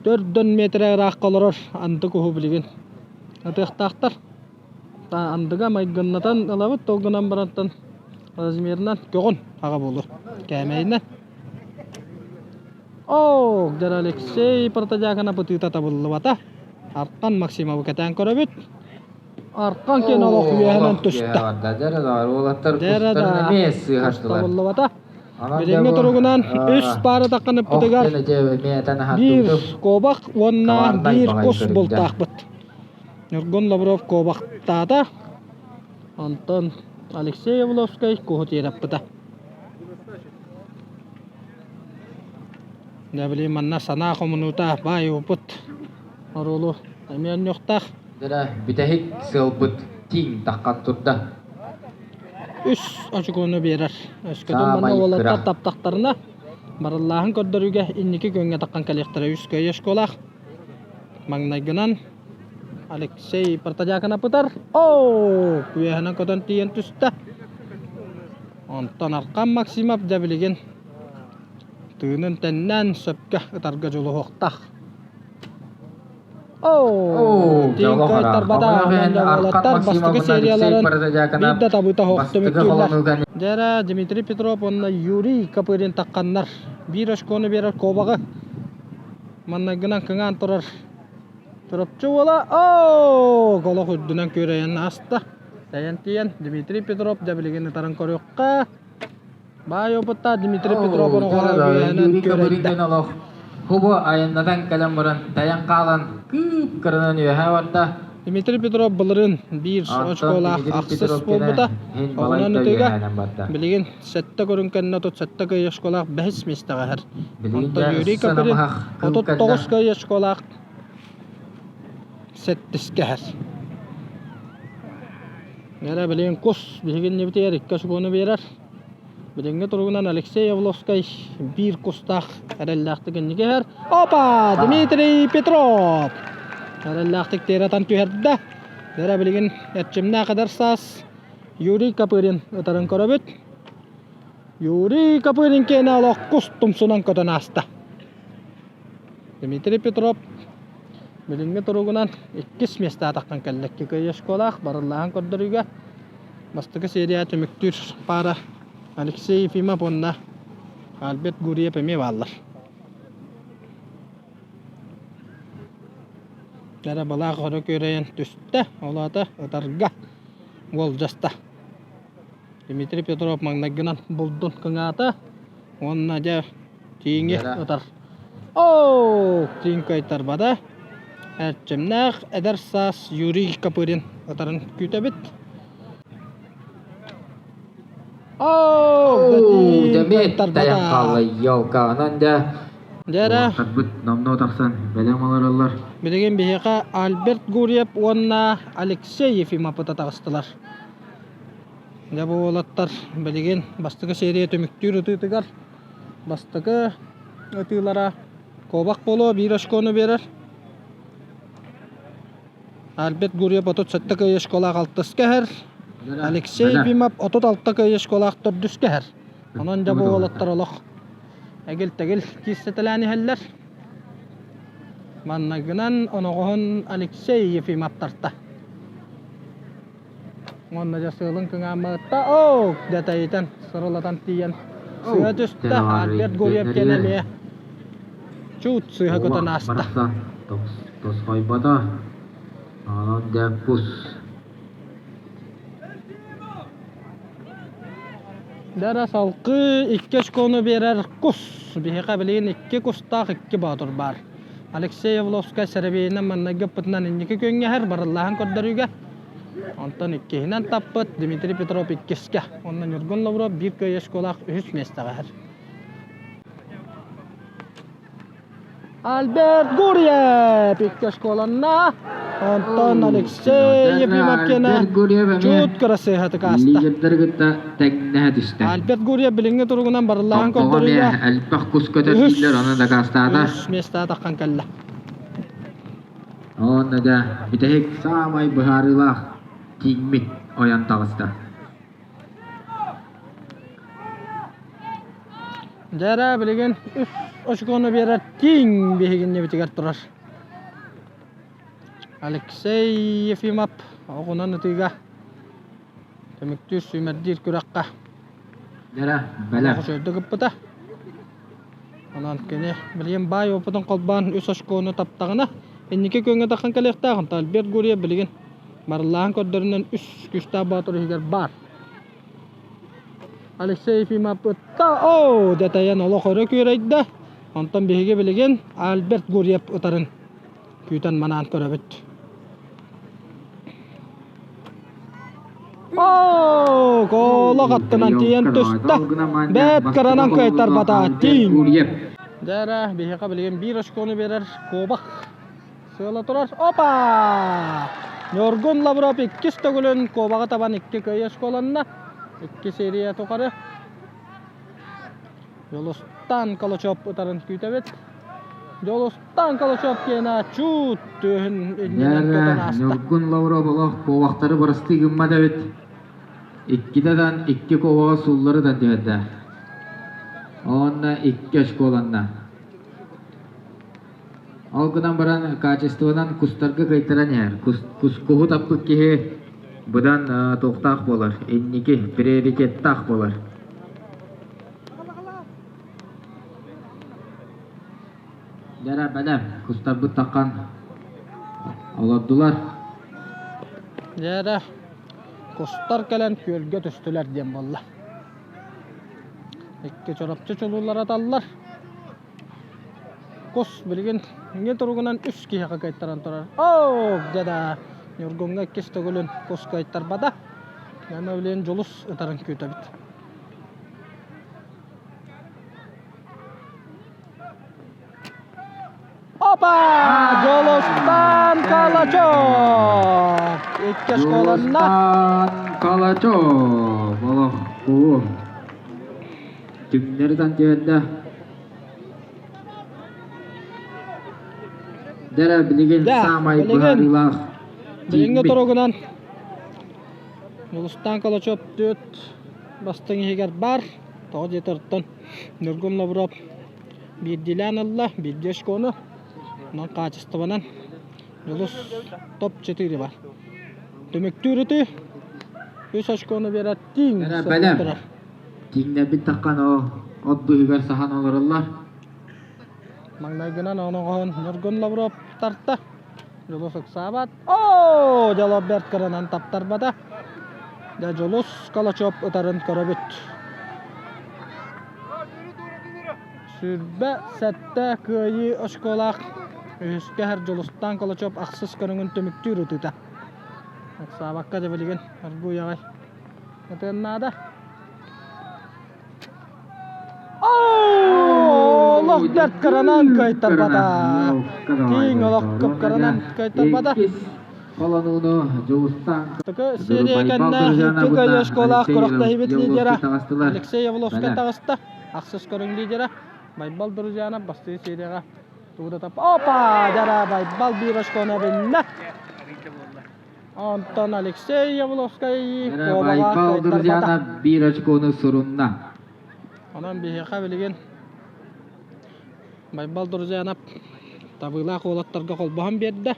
Төрдөн метрэ ыраахха олорор анды куһу билигин ытыахтаахтар. Андыга майгыннатан ылабыт, ол гынан барантан размерынан көҕүн аҕа буолуо кээмэйинэн. Оо, дьэр Алексей Протодьяконов ытыыта табыллыбата. Аркан Максимовы кэтээн көрөбүт. Аркан киэн олох үөһэнэн түстэ. Дьэрэ да табыллыбата. Билиҥҥи туругунан үс паара тахханыппытыгар биир куобах уонна биир кус бултаахпыт. Ньургун Лавров куобахтаата, онтон Алексей Явловскай куһу тиэрэппитэ. Дьэ, билигин манна санаа хомунуута баай опыт оруолу эмиэ онньуохтаах. Дьэ, бүтэһик сыалбыт тииҥ таххан турда. Үс очукуону биэрэр. Өскөтүн манна уолаттар таптахтарына, барыллааһын көрдөрүүгэ инники күөҥҥэ таххан кэлиэхтэрэ үс көй оскуолаах. Маҥнайгынан Алексей Протодьяконов ытар. Оо, үөһэнэн көтөн тиийэн түстэ. Онтон Аркан Максимов дьэ билигин тыынын тэннээн сөпкө ытарга дьулуһуохтаах. Оо, тииҥ кыайтарбата уолаттар бастакы серияларын биир да табыта суох түмүктүүллэр. Дьэ Дмитрий Петров уонна Юрий Копырин тахханнар биир очкону биэрэр куобаҕы Маннайгынан кыҥаан турар Чурапчы уола оо олох үрдүнэн күөрэйэн ааста. Тэйэн тиийэн Дмитрий Петров дьэ билигин ытарын көрүөххэ. Баай опыттаах Дмитрий Петров Юрий Копырин олох хубу айаннатан кэлэн баран тайан хаалан кыып кырынан үөһэ барда. Дмитрий Петров былырыын биир очколаах ахсыс буолбута. Оҕунан ытыыга билигин сэттэ көрүҥ кэннэ 37 кый очколаах бэһис миэстэҕэ иһэр. Онтон Юрий Копырин 39 кый очколаах сэттискэ иһэр. Эрэ билигин кус биһиги иннибитигэр икки очкону биэрэр. Билиҥҥи туругунан Алексей Явловскай биир кустаах эрэллээхтик инники иһэр. Опа! Дмитрий Петров! Эрэллээхтик тиэрэтэн түһэрдэ. Эрэ билигин эрчимнээх эдэр саас Юрий Копырин ытарын көрөбүт. Юрий Копырин киэнэ олох кус тумсунан көтөн ааста. Дмитрий Петров билиҥҥи туругунан иккис миэстэ атахтан кэллэ. Кыайыы оскуолаах барыллааһын көрдөрүүгэ бастакы серия түмүктүүр паара Алексей Ефимов уонна Альберт Гурьев эмиэ бааллар. Эрэ балаах өрө күөрэйэн түстэ, ол аата ытарга уолдьаста. Дмитрий Петров маҥнайгынан булдун кыҥаата уонна дьэ тииҥи ытар. Оо, тииҥ кыайтарбата. Эрчимнээх эдэр саас Юрий Копырин ытарын күүтэбит. Оо, тииҥ кыайтарбата. Елка, онон дьэ Дьэ номнуо тахсан бэлэм олороллор. Билигин биһиэхэ Альберт Гурьев уонна Алексей Ефимов ыта таҕыстылар. Дьэ бу уолаттар билигин бастакы серия түмүктүүр ытыытыгар бастакы ытыылара куобах буолуо биир очкону биэрэр. Альберт Гурьев 37 кыайыы очколаах алтыска иһэр. Алексей Ефимов 36 кыайыы очколаах төрдүскэ иһэр. Онон дьэ бу уолаттар олох эгил-тэгил киирсэтэлээн иһэллэр. Маннайгынан оноҕоһун Алексей Ефимов тарта. Уонна дьэ сыалын кыҥааммытта оо дьатайытан сырылатан тиийэн сыа түстэ Альберт Гурьев диэн эмиэ чуут сыыһа көтөн ааста. Тосхойбото. Онон дьэ кус. Дара салгыы икки очкону биэрэр кус. Биһиэхэ билигин икки кустаах икки боотур баар. Алексей Явловскай сэрэбиэйинэн маннайгы ыппытынан инники күөҥҥэһэр барыллааһын көрдөрүүгэ. Онтон иккиһинэн таппыт Дмитрий Петров иккискэ. Уонна Ньургун Лавров биир кыайыы очколаах үһүс миэстэҕэ иһэр. Альберт Гурьев икки оскуоланна. Онтон Алексей Ефимовкина чут кырасыыһатык ааста. Лидердары кытта тэҥнэһэ түстэ. Альберт Гурьев билиҥҥи туругунан барыллаан Томпоҕо көрдөрүүгэ эмиэ элбэх кус көтөр дииллэр, ону дакаастаата. Үс миэстэҕэ таххан кэллэ. Уонна дьэ бүтэһик саамай быһаарыылаах тииҥмит ойон таҕыста. Дьэ эрэ билигин үс очкону биэрэр тииҥ биһигиннибитигэр турар. Алексей Ефимов оҕунан ытыыга түмүктүүр сүүмэрдиир күрэххэ Дьэ эрэ бэлэм. Үчүгэйдик ыппыта. Онон кини билигин баай опытын холбоон үс очкону таптаҕына инники күөҥҥэ таххан кэлиэхтээх. Онтон Альберт Гурьев билигин барыллааһын көрдөрүнэн үс күүстээх боотур иһигэр баар. Алексей Ефимов ытта, оо, дьатайан олох өрө күөрэйдэ. Онтон биһиги билигин Альберт Гурьев ытарын күүтэн манаан көрөбүт. Оо, колох аттынан тиийэн түстэ. Бэт кыранан кыайтарбата тииҥ. Дьэ эрэ, биһиэхэ билигин биир очкону биэрэр куобах Сыала турар. Опа! Ньургун Лавров иккис төгүлүн куобаҕы табан икки кыайыы оскуоланна. Икки серия тухары. Дьулустан Калачев ытарын күүтэбит. Дьулустан Калачев киэнэ чуут түөһүн иннинэн көтөн ааста. Ньургун Лавров олох куобахтары бырастыы гыммат эбит. Иккитэ дан икки куобаҕа сууллары дан түһэрдэ. Уонна икки очколанна. Ол гынан баран качествонан кустарга кыайтаран иһэр. Кус, куһу таппыт киһи быдан туохтаах буолар, инники приоритеттаах буолар. Дьэ бэлэм, кустарбыт таххан олордулар. Дьэ кустар кэлэн күөлгэ түстүлэр диэн буолла. Икки чорапчы чулуулар аталлар. Кус билигин иҥэ туругунан үс киһиэхэ кыайтаран турар. Оо, дьэ да, Ньургуҥҥа иккис төгүлүн кус кыайтарбата. Аны билигин Дьулус ытарын күүтэбит. Опа! Дьулустан Калачев! Икки школанна. Дьулустан Калачев! Олох куу. Түҥнэри тантиэрдэ. Дэрэ билигин Да, саамай билигин быһаарыылаах билиҥҥи тиийбит. туругунан Дьулустан Калачев түөрт бастыҥ иһигэр баар. Тоҕо диэтэр оттон Ньургун Лавров биирдиилээн ылла, биирдии очкону. Онон хаачыстыбанан Дьулус топ-4 бар. Түмүктүүр ытыы үс очкону биэрэр тииҥ Дэрэ сырдык бэлэм. турар. Тииҥнэрбит таххан от быыһыгар саһан олороллор. Маҥнайгынан оноҕоһун Ньургун Лавров тарта. Дьулус ыксаабат. Оо, дьоло бэрт кыранан таптарбата. Дьэ, Дьулус Калачев ытарын көрөбүт. 27 кыайыы очколаах үһүскэ иһэр Дьулустаан Калачев ахсыс көрүҥүн түмүктүүр ытыыта. Ыксаабакка дьэ билигин аргыый аҕай ытыан наада. Олох бэрт кыранан кыайтарбата. Тииҥ олох кып-кыранан кыайтарбата. Холонууну Дьулустан Такы серия кэннэ икки кыайыы оскуолаах күрэхтэһиибит лидера Алексей Явловскай таҕыста. Ахсыс көрүҥ лидера Байбал Друзьянов бастыыр серияҕа тугу да тап Опа! Дьара Байбал биир очкону эбиннэ. Онтон Алексей Явловскай куобаҕа Байбал кыайтарбата. Друзьянов биир очкону сурунна. Онон биһиэхэ билигин Байбал Друзьянов табыылаах уолаттарга холбоһон биэрдэ.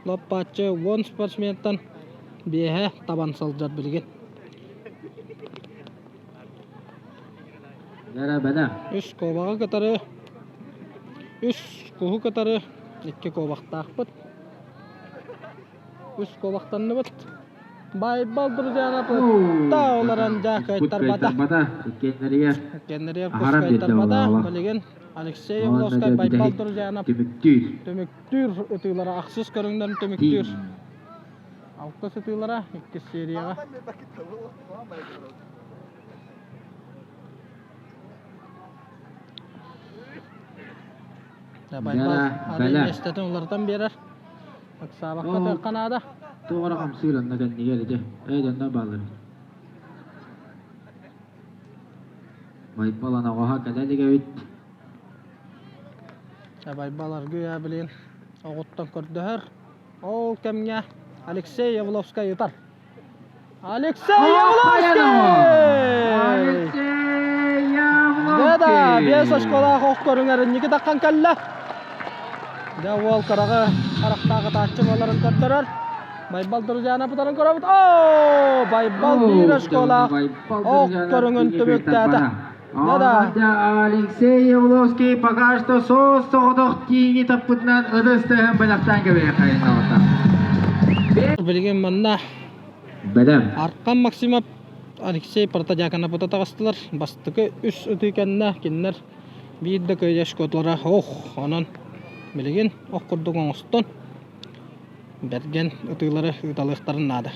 Лоппааччы 10 спортсментан биэһэ табан сылдьар билигин. Үс куобаҕы кытары, үс куһу кытары икки куобахтаахпыт. Үс куобахтанныбыт. Байбал Друзьянов ытта олорон дьэ кыайтарбата. Кыайтарбата. Иккиэннэригэр Иккиэннэригэр кус аһаран биэрдэ кыайтарбата. буолла. Билигин Алексей Уонна Явловскай дьэ Байбал бүтэһик Друзьянов түмүктүүр. түмүктүүр ытыылара ахсыс көрүҥнэрин түмүктүүр. Алтыс ытыылара иккис серияҕа. Байбал арый миэстэтин уларытан биэрэр. Ыксаабакка тыахха наада. Тоҕо эрэ хамсыыр онно кэннигэр ити. Ээ дьоннор бааллар эбит. Байбал оноҕоһо кэлэ илик эбит. Байбал аргыый билин оҕуттан көрдөһөр. Ол кэмҥэ Алексей Явловскай ытар. Алексей Явловский! Алексей Явловский! Да-да, биэс очколаах ох көрүҥэр инники таххан кэллэ. Дьэ уол кыраҕы харахтаах ытааччы буоларын көрдөрөр. Байбал Друзьяна путарын көрөбүт. Оо, Байбал биир очколаах ох көрүҥүн түмүктээтэ. Да-да. Алексей Явловский пока что соос соҕотох тииҥи таппытынан ытыс тыаһын бэлэхтээн кэбиһиэххэйин Билигин манна Бэлэм. Аркан Максимов, Алексей Протодьяконов ыта таҕыстылар. Бастакы үс ытыы кэннэ кинилэр биир да кыайа очкотулара ох, онон билигин ох курдук оҥостон бэргэн ытыылары ыыталыахтарын наада.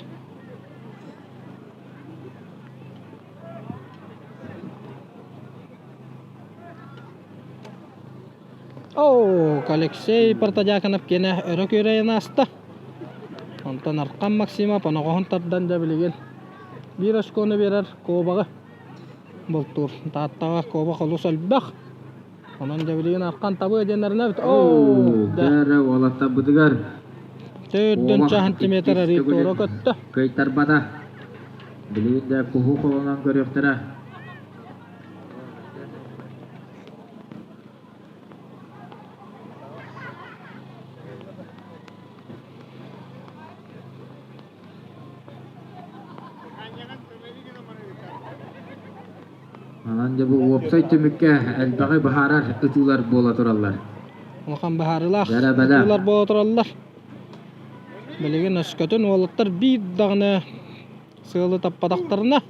Оо, Алексей Протодьяконов киэнэ өрө күөрэйэн ааста. Онтон Аркан Максимов оноҕоһун тардан дьэ билигин биир очкону биэрэр куобаҕы бултуур. Тааттаҕа куобах олус элбэх. Онон дьэ билигин Аркан табыа диэн эрэнэбит. Оо, Дьэ уолаттарбытыгар Төрдүнчэ сантиметр арыы туора көттө. Кыайтарбата. Билигин да куһу холонон көрүөхтэрэ. Онон дьэ бу уопсай түмүккэ элбэҕи быһаарар ытыылар буола тураллар. Улахан быһаарыылаах ытыылар буола тураллар. Билигин өскөтүн уолаттар биир даҕаны сыалы таппатахтарына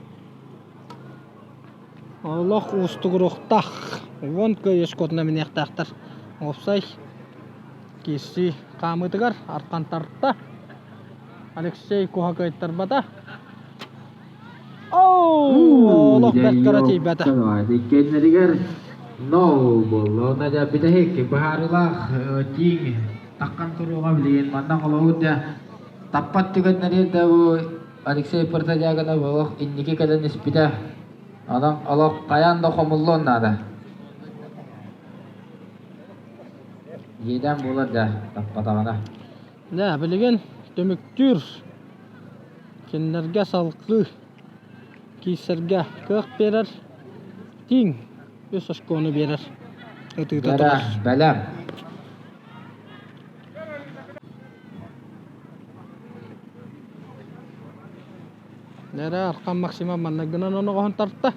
олох уустугуруохтаах. Уон көй өскөтүнэ миниэхтээхтэр. Уопсай киирсии хаамыытыгар аркан тарта. Алексей куһа кыайтарбата. Олох бэрт кыра тиийбэтэ. Иккиэннэригэр нол буолла. Онно дьэ бүтэһик быһаарыылаах тииҥ таххан туруоҕа билигин манна холобур дьэ таппат түгэннэри да бу Алексей Протодьяконов олох инники кэлэн испитэ. Онон олох хайаан да хомуллуон наада. Иэдээн буолар да таппатаҕына. Дьэ, билигин түмүктүүр кинилэргэ салгыы киирсэргэ кыах биэрэр тииҥ үс очкону биэрэр ытыыта турар. Бэлэм. Дьэ, Архан Максимов маннык гынан оноҕоһун тарта.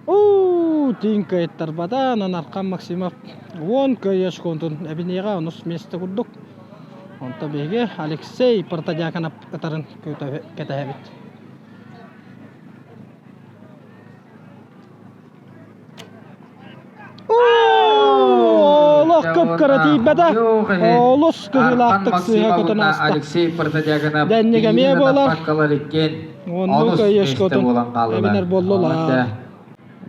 Уу, тииҥ кыайтарбата, онон Архан Максимов уон кыайыы очкотун эбиниэҕэ онус миэстэ курдук. Онтон биһиги Алексей Протодьяконов ытарын кэтэһэбит. Олох кып-кыра тиийбэтэ. Олус кыһыылаахтык сыыһа көтөн ааста. Алексей Протодьяконов Дэнник эмиэ буолар. Оннук өйөшкотун эбинэр буоллулар.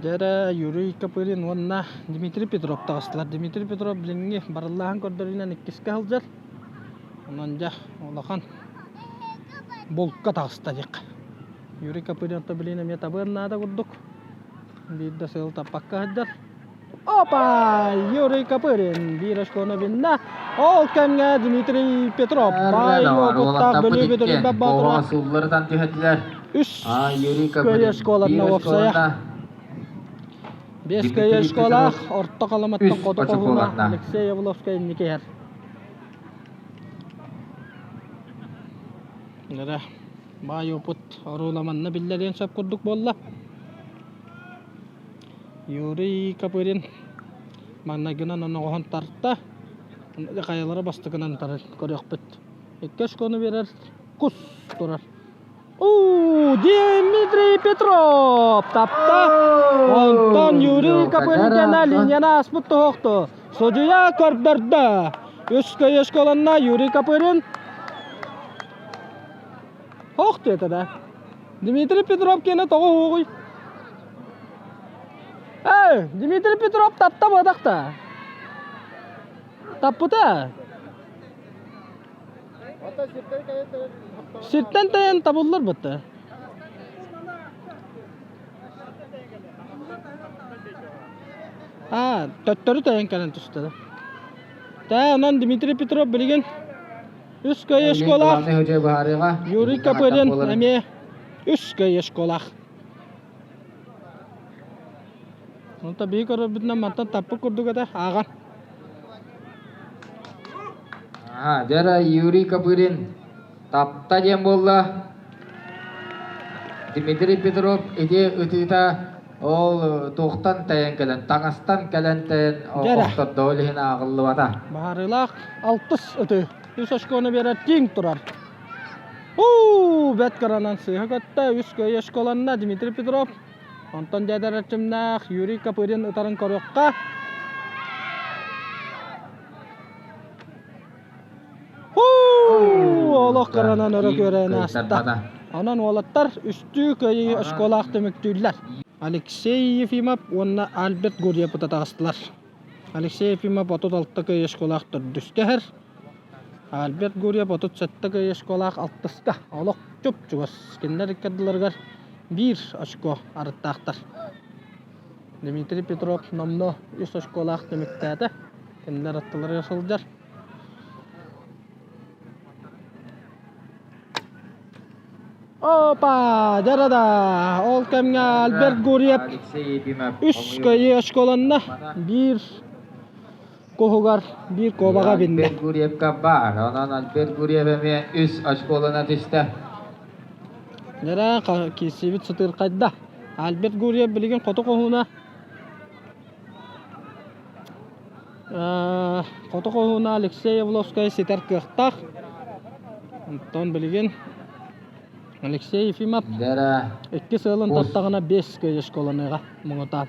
Дьэрэ Юрий Копырин уонна Дмитрий Петров таҕыстылар. Дмитрий Петров билиҥҥи барыллааһын көрдөрүүнэн иккискэ сылдьар. Онон дьэ улахан булка таҕыста диэххэ. Юрий Копырин билин эмиэ табыан наада курдук. Биирдэ сыл таппакка сылдьар. Опа! Юрий Копырин биир очкону биннэ. Ол кэмҥэ Дмитрий Петров баай уопуттаах Бүлүү Бүдүрүйбэт Боотура суулларытан түһэтилэр. Үс көйө школатына уопсайа. Биэс көйө школаах орто Халыматтан хоту хоһууна Алексей Явловскай инники иһэр. Эрэ баай опыт оруола манна биллэриэн сөп курдук буолла. Юрий Копырин маҥнайгынан оноҕоһун тарта. Хайалара бастакынан тарар көрүөхпүт. Икки очкону берер кус турар. У, Дмитрий Петров тапта. Онтон Юрий Копыркина линияны ааспыт тоһохто. Судьуйа көрдөрдө. Үс көйө школанна Юрий Копырин. Ох диэтэ да. Дмитрий Петров киэнэ тоҕо уоҕуй? Эй, Дмитрий Петров тапта буотахта. Таппыта. Сиртэн тэйэн табыллар бытта. Аа, төттөрү тэйэн кэлэн түстэ. Тэ, онон Дмитрий Петров билигин үс көйө школаах. Юрий Копырин эмиэ үс көйө школаах. Онто биһи көрөрбүтүнэн мантан таппыт курдук этэ ааҕан. Аа, дьэ Юрий Копырин тапта диэн буолла. Дмитрий Петров ити ытыыта ол туохтан тэйэн кэлэн, таҥастан кэлэн тэйэн охтордо, ол иһин ааҕыллыбата. Баһаарыылаах алтыс ытыы. Үс очкону биэрэр тиҥ турар. Уу, бэт кыранан сыыһа көттө, үс көйө школанна Дмитрий Петров. Онтон дьэдэр эрчимнээх Юрий Копырин ытарын көрүөххэ. Уу, олох кыранан өрө күөрэйэн ааста. Онон уолаттар үстүү кыайыы оскуолаах түмүктүүллэр. Алексей Ефимов уонна Альберт Гурьев ыта таҕыстылар. Алексей Ефимов 36 кыайыы оскуолаах төрдүскэ иһэр. Альберт Гурьев 37 кыайыы оскуолаах алтыска. Олох чуп-чугас. Кинилэр икки ардыларыгар биир очко арыттаахтар. Дмитрий Петров номнуо үс очколаах түмүктээтэ. Кинилэр аттыларыгар сылдьар. Опа! Дьарада! Ол кэмҥэ Альберт Гурьев үс кыайыы очколанна. Биир куһугар биир куобаҕа биннэ. Альберт Гурьевка баар. Онон Альберт Гурьев эмиэ үс очколана түстэ. Дьэрэ киирсибит сытыырхайда. Альберт Гурьев билигин хоту хоһууна Хоту хоһууна Алексей Явловскай ситэр кыахтаах. Онтон билигин Алексей Ефимов икки сыалын тартаҕына биэс кыайа школаныаҕа муҥутаан.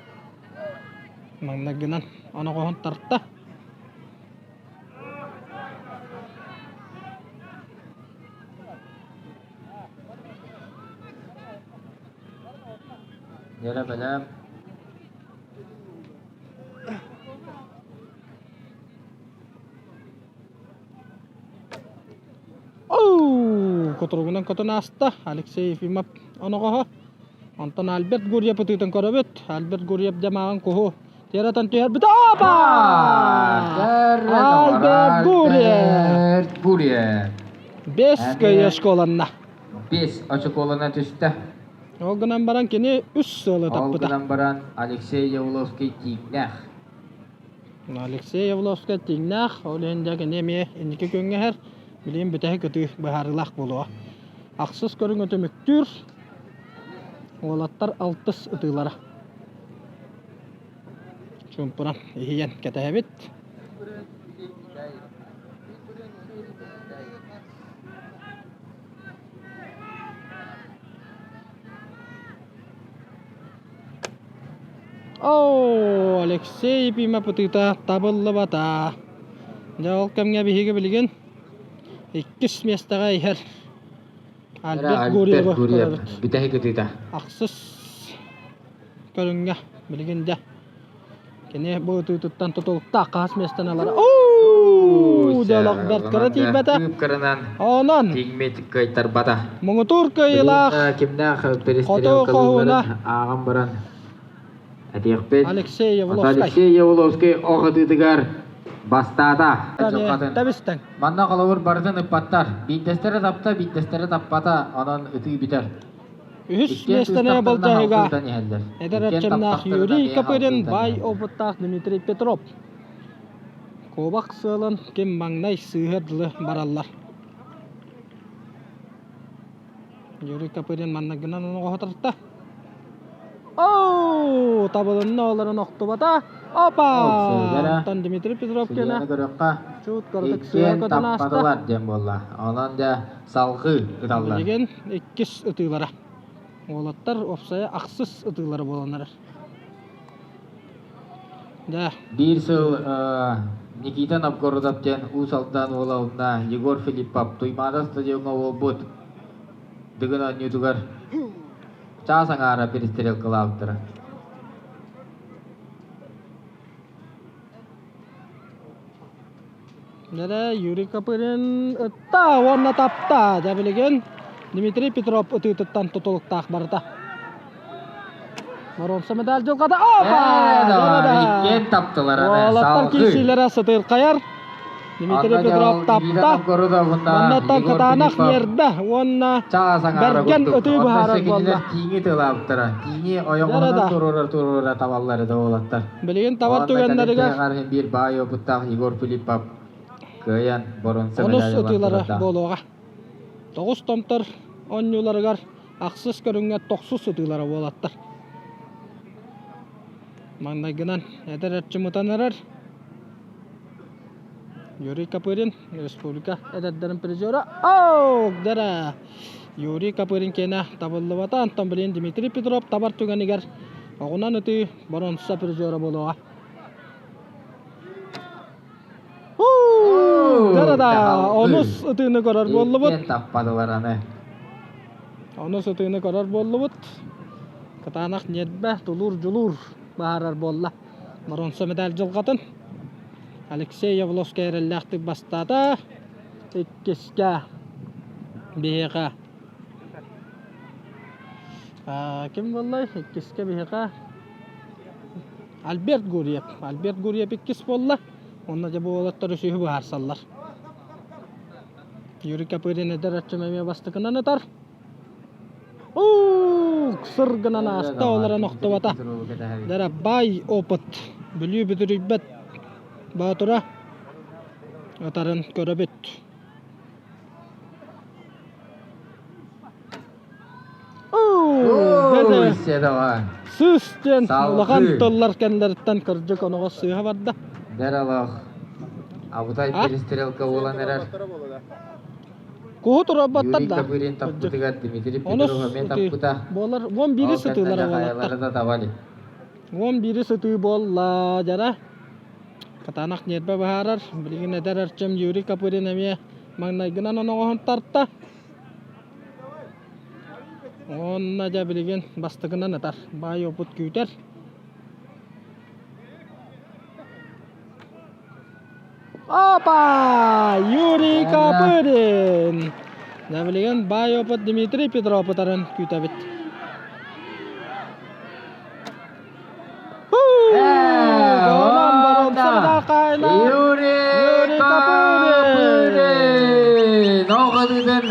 Маҥнайгынан оноҕоһун тарта. Дьэрэ бэлэм. Оу, кутуругунан көтөн ааста Алексей Ефимов оноҕоһо. Онтон Альберт Гурьев ытыытын көрөбүт. Альберт Гурьев дьамааҕын куһу тиэрэтэн түһэрбит. Опа! Альберт Гурьев! Гурьев! Бес көйө школанна. Бес очоколана түстэ. Ол гынан баран кини үс сыалы таппыта. Ол гынан баран Алексей Явловский тииҥнээх. Алексей Явловскай тииҥнээх, ол иһин дьэ кини эмиэ инники күөҥҥэ иһэр. Билигин бүтэһик ытыы быһаарыылаах буолуо. Ахсыс көрүҥү түмүктүүр уолаттар алтыс ытыылара. Чуумпуран иһийэн кэтэһэбит. Оо, Алексей Ефимов ытыыта табыллыбата. Дьэ, ол кэмҥэ биһиги билигин иккис миэстэҕэ иһэр Альберт Гурьевы көрөбүт. Бүтэһик ытыыта. Ахсыс көрүҥҥэ билигин дьэ Кини бу ытыытыттан тутулуктаах хаһыс миэстэни ылара. Уу, дьолох бэрт кыра тиийбэтэ. Кыранан Онон тиҥмит кыайтарбата. Муҥутуур кыайыылаах Кимнээх Хоту хоһууна ааҕан баран этиэхпит. Алексей Явловскай. Алексей Явловскай ох ытыытыгар бастаата. Тэбистэн. Манна холобур барытын ыппаттар. Биирдэстэрэ тапта, биирдэстэрэ таппата, онон ытыы бүтэр. Үһүс миэстэни болдьоһуга эдэр эрчимнээх Юрий Копырин баай опыттаах Дмитрий Петров. Куобах сыалын ким маҥнай сыыһа дылы бараллар. Юрий Копырин манныгынан оҥоһо тарта. Оу, табылынна олорон охтубата. Опа! Оттон Дмитрий Петров кэнэ чуут кыратык сыа көтөн ааста. диэн буолла. Онон дьэ салҕыы ыталлар. Билигин иккис ытыылара. Уолаттар уопсайа ахсыс ытыылара буолан эрэр. Да. Биир сыл Никита Новгородов диэн Уус Алдан уола уонна Егор Филиппов Туймаада стадиоҥҥа буолбут Дыгын оонньуутугар чаас аҥаара перестрелкалаабыттара. Дьэ, Юрий Копырин ытта уонна тапта. Дьэ, билигин Дмитрий Петров ытыытыттан тутулуктаах барыта. Боруонса медаль дьылҕата. Опа! Иккиэн таптылар. Уолаттар киирсиилэрэ сытыырхайар. Дмитрий Петров тапта. Маннаттан кытаанах ньиэрбэ уонна бэргэн ытыы быһаарар буолла. Тииҥи тылаабыттара. Тииҥи ойоҕоһунан туруорар туруора табаллар этэ уолаттар. Билигин табар түгэннэригэр биир баай опыттаах Егор Филиппов кыайан боруонса Онус ытыылара буолуоҕа. Тоҕус томтор оонньууларыгар ахсыс көрүҥҥэ тохсус ытыылара буолаттар. Маҥнайгынан эдэр эрчим ытан эрэр. Юрий Копырин, республика эдэрдэрин призера. Оу, дара! Юрий Копырин киэнэ табыллыбата. Антон билин Дмитрий Петров табар түгэнигэр оҕунан ытыы боруонса призера буолуоҕа. Дара-да! Онус ытыыны көрөр буоллубут. Таппадылар аны. Онус ытыыны көрөр буоллубут. Кытаанах ньиэрбэ, тулуур-дьулуур баһаарар буолла. Боруонса медаль дьылҕатын Алексей Явловскай эрэллээхтик бастаата. Иккискэ биһиэхэ ким буоллай? Иккискэ биһиэхэ Альберт Гурьев. Альберт Гурьев иккис буолла. Онно дьэ бу уолаттар үсүһү быһаарсаллар. Юрий Копырин эдэр эрчим эмиэ бастакынан ытар. Сыр гынан ааста олорон охтубата. Дара баай опыт. Бүлүү бүдүрүйбэт боотура ытарын көрөбүт. Сыыс диэн улахан тыллар кэннилэриттэн кырдьык оноҕос сыыһа барда. Дэр олох. Абытай перестрелка буолан эрэр. Куһу туруорбаттар Юрий да. Копырин таппытыгар Дмитрий Онус Петров эмиэ ытыы таппыта. буолар. Уон биири Ол кэннэ сытыылара дьахайалара буолаттар. да табали. 11 сытыы буолла дьара. Кытаанах ньиэрбэ быһаарар. Билигин эдэр эрчим Юрий Копырин эмиэ маҥнайгынан оноҕоһун тарта. Уонна дьэ билигин бастакынан ытар. Баай опыт күүтэр. Опа! Юрий Копырин! Дьэ билигин баай опыт Дмитрий Петров ытарын күүтэбит. Юрий Копырин! Оҕотутун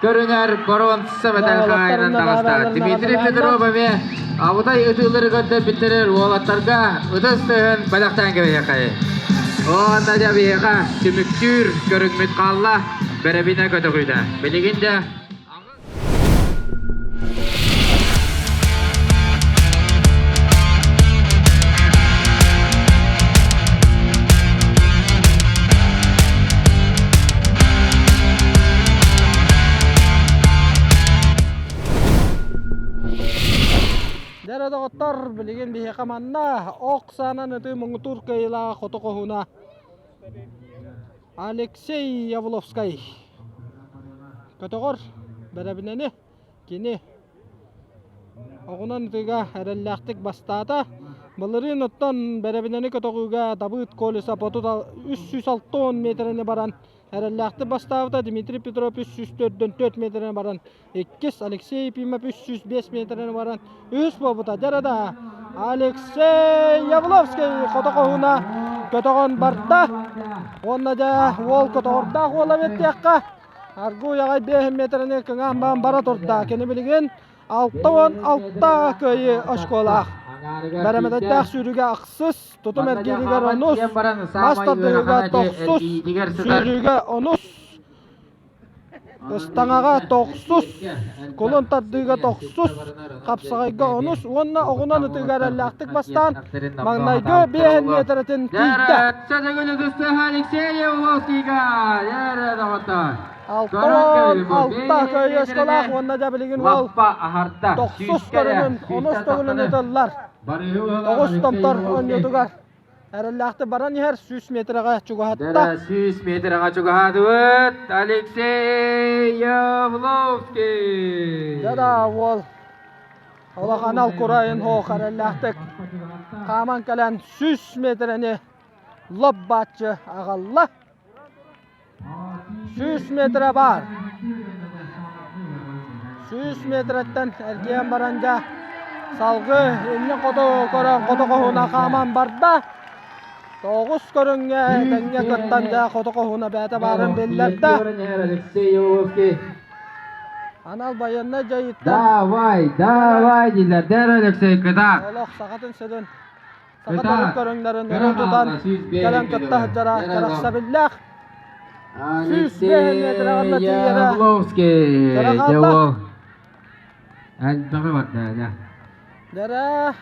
көрүҥэр боруонса медаль хаайынан таҕыста. Дмитрий Петров эмиэ Абытай ытыылары көрдөрбүттэрэр уолаттарга ытыс тыаһын бэлэхтээн кэбиһиэххэй. Уонна дьэ биһиэхэ түмүктүүр көрүҥмүт хаалла, бэрэбинэ көтөҕүүтэ. Билигин дьэ Дьэ эрэ доҕоттор, билигин биһиэхэ манна ох саанан ытыы муҥутуур кыайыылааҕа хоту хоһууна Алексей Явловскай көтөҕөр бэрэбинэни кини оҕунан ытыыга эрэллээхтик бастаата. Былырыын оттон бэрэбинэни көтөҕүүгэ Дабыыт Колесов 360 миэтэрэни баран Эрэллээхтик бастаабыта Дмитрий Петров 304 миэтэрэнэн баран иккис, Алексей Ефимов 305 миэтэрэнэн баран үһүс буолбута. Дьэ да Алексей Явловский хото хоһууна көтөҕөн барда. Уонна дьэ уол көтөҕөрдөөх уола эбит Аргуй аҕай 5 миэтэрэни кыҥаан баан бара турда. Кини билигин 66 кыайыы очколаах. Бэрэмэдэйдээх сүүрүүгэ ахсыс, Тутум эргииригэр онус, мас тардыһыыга тохсус, сүүрүүгэ онус. Ыстаҥаҕа тохсус, кулун тардыыга тохсус, хапсаҕайга онус уонна оҕунан ытыыга эрэллээхтик бастаан маҥнайгы биэһин миэтэрэтин тиийдэ. 66 көйөскөлөөх уонна дьэ билигин уол тохсус көрүҥүн онус төгүлүн ытыллар. Тоҕус томтор оонньуутугар Эрэллээхтик баран иһэр 100 метрэҕэ чугаһатта. Дара 100 метрэҕэ чугаһаатыбыт Алексей Явловский. Да уол олох анал курайын хоох эрэллээхтик хааман кэлэн 100 метрэни лоп бааччы аҕалла. 100 метрэ баар. 100 метрэттэн эргийэн баран дьэ салгыы иннин хоту көрөн хоту хоһууна хааман барда. Тоҕус көрүҥҥэ тэҥҥэ кыттан дьэ хоту хоһууна бэйэтэ баарын биллэрдэ. Анал байыаннай дьайыыттан Давай, давай, дииллэр Алексей кытаат. Олох сахатын сирин Саха төрүт көрүҥнэрин өрө тутан кэлэн кытта сылдьара кэрэхсэбиллээх. 105 метрэҕэ тиийэрэ Павловский. Элбэҕи барда. Дэрэ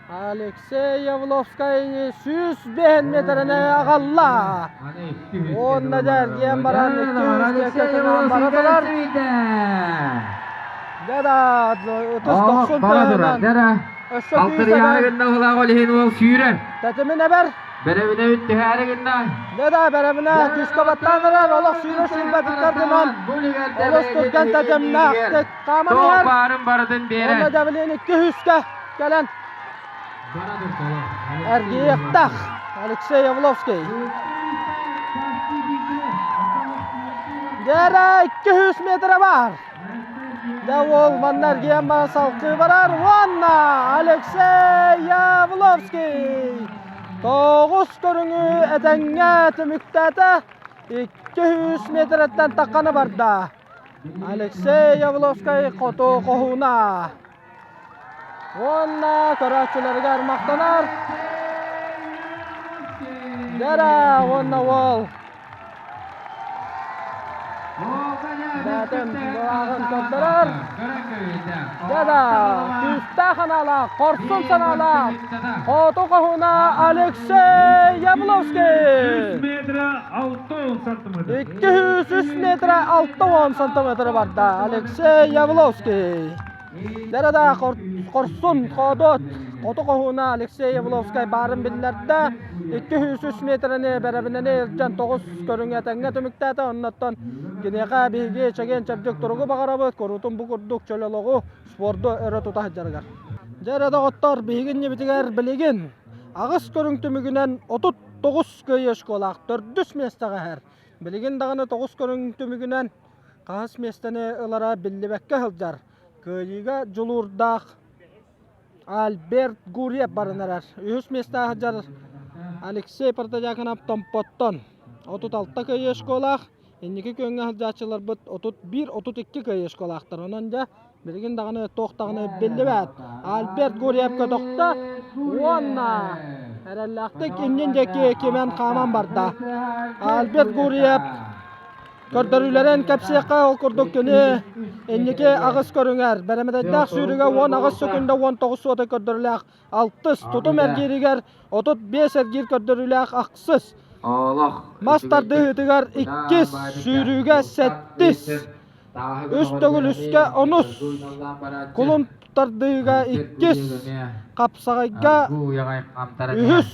Алексей Явловскай 105 метрэни аҕалла. Уонна дьэ эргийэн баран 200 бара турар. Дэ да ытыс дохсун тыаһынан Өссө Алтырыйаары гынна уһулаах ол иһин уол сүүрэр. Тэтимин эбэр. Бэрэбинэ түһээри гынна. Не да бэрэбинэ түскэ баттаан эрэр олох сүүрэр сүүрбэтиттэр гынан олус түргэн тэтимнээхтик хааман иһэр. баарын барытын биэрэр. Онно Давлин икки үскэ кэлэн эргийиэхтээх Алексей Явловский. Дьэрэ 200 метрэ баар. Дьэ уол манна эргийэн баран салгыы барар уонна Алексей Явловский тоҕус көрүҥү этэҥҥэ түмүктээтэ. 200 метрэттэн таххана барда. Алексей Явловскай хоту хоһууна. Уонна көрөөччүлэригэр махтанар. Дьэрэ уонна уол Бээтин былааҕын көрдөрөр. Дьэ күүстээх анаалаах, хорсун санаалаах Хоту хоһуна Алексей Ябловский! 203 метра 60 сантиметр барда Алексей Явловский. Дэрэ хорсун хоодуот хоту хоһууна Алексей Явловскай баарын биллэрдэ. 203 метрэни бэрэбинэни илдьэн тоҕус көрүҥэ тэҥҥэ түмүктээтэ. Оннуттан киниэхэ биһиги чэгиэн-чэбдик туругу баҕарабыт. Куруутун бу курдук чөл олоҕу, спорду өрө тута сылдьарыгар. Дьэ эрэ доҕоттор, биһиги иннибитигэр билигин аҕыс көрүҥ түмүгүнэн 39 кыайыы школаах төрдүс миэстэҕэ иһэр. Билигин даҕаны тоҕус көрүҥ түмүгүнэн хаһыс миэстэни ылара биллибэккэ сылдьар. Кыайыыга дьулуурдаах Альберт Гурьев баран эрэр. Үһүс миэстэҕэ сылдьар Алексей Протодьяконов Томпоттон 36 кыайыы школаах. Инники күөҥҥэ сылдьааччыларбыт 31-32 кыайыы школаахтар. Онон дьэ билигин даҕаны туох даҕаны биллибэт. Альберт Гурьев көтөхтө уонна эрэллээхтик иннин диэки кимэн хааман барда. Альберт Гурьев Көрдөрүүлэрин кэпсиэххэ, ол курдук кини инники аҕыс көрүҥэр бэрэмэдэйдээх сүүрүгэ 18 сөкүндэ 19 суота көрдөрүүлээх алтыс, тутум эргииригэр 35 эргиир көрдөрүүлээх ахсыс, мас тардыһыытыгар иккис, сүүрүүгэ сэттис, үс төгүл үскэ онус, кулун тардыыга иккис, хапсаҕайга үһүс,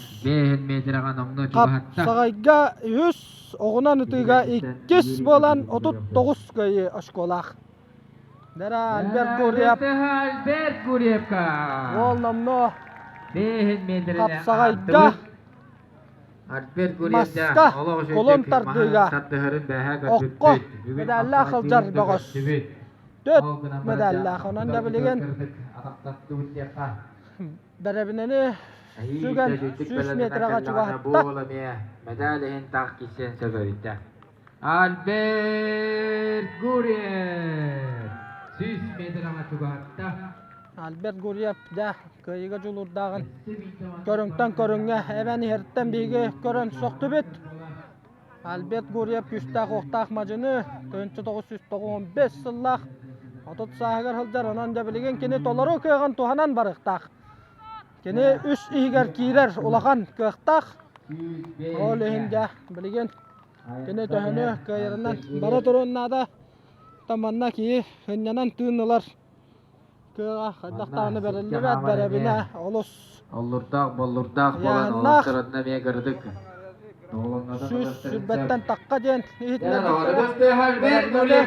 хапсаҕайга үһүс, оҕунан ытыыга иккис буолан 39 кыайыы очколаах. Дара Альберт Гурьев. Альберт Гурьевка. Уол номнуо хапсаҕайга маска кулун тардыыга окко медаллаах сылдьар бөҕөс. Төрт медаллаах. Онон да билигин бэрэбинэни сүгэн 100 метрэҕэ чугаһатта. Медаль иһин таах киирсиэн сөп эбит Альберт Гурьев 100 метрэҕэ чугаһатта. Альберт Гурьев дьэ кыайыыга дьулуурдааҕын көрүҥтэн көрүҥҥэ эбэн иһэртэн биһиги көрөн сөхтүбүт. Альберт Гурьев күүстээх уохтаах мадьыны 1995 сыллаах 30 сааһыгар сылдьар, онон дьэ билигин кини толору кыаҕын туһанан барыахтаах. Кини үс иһигэр киирэр улахан кыахтаах. Ол иһин дьэ билигин кини төһөнү кыайарынан бара туруон наада. Манна киһи сынньанан тыын ылар кыаҕа хайдах даҕаны бэриллибэт бэрэбинэ олус Оллурдаах боллурдаах буолан Яаннаах олохторунна эмиэ кырдык. Сүүс сүрбэттэн тахха диэн иһитиннэрбиттэрэ.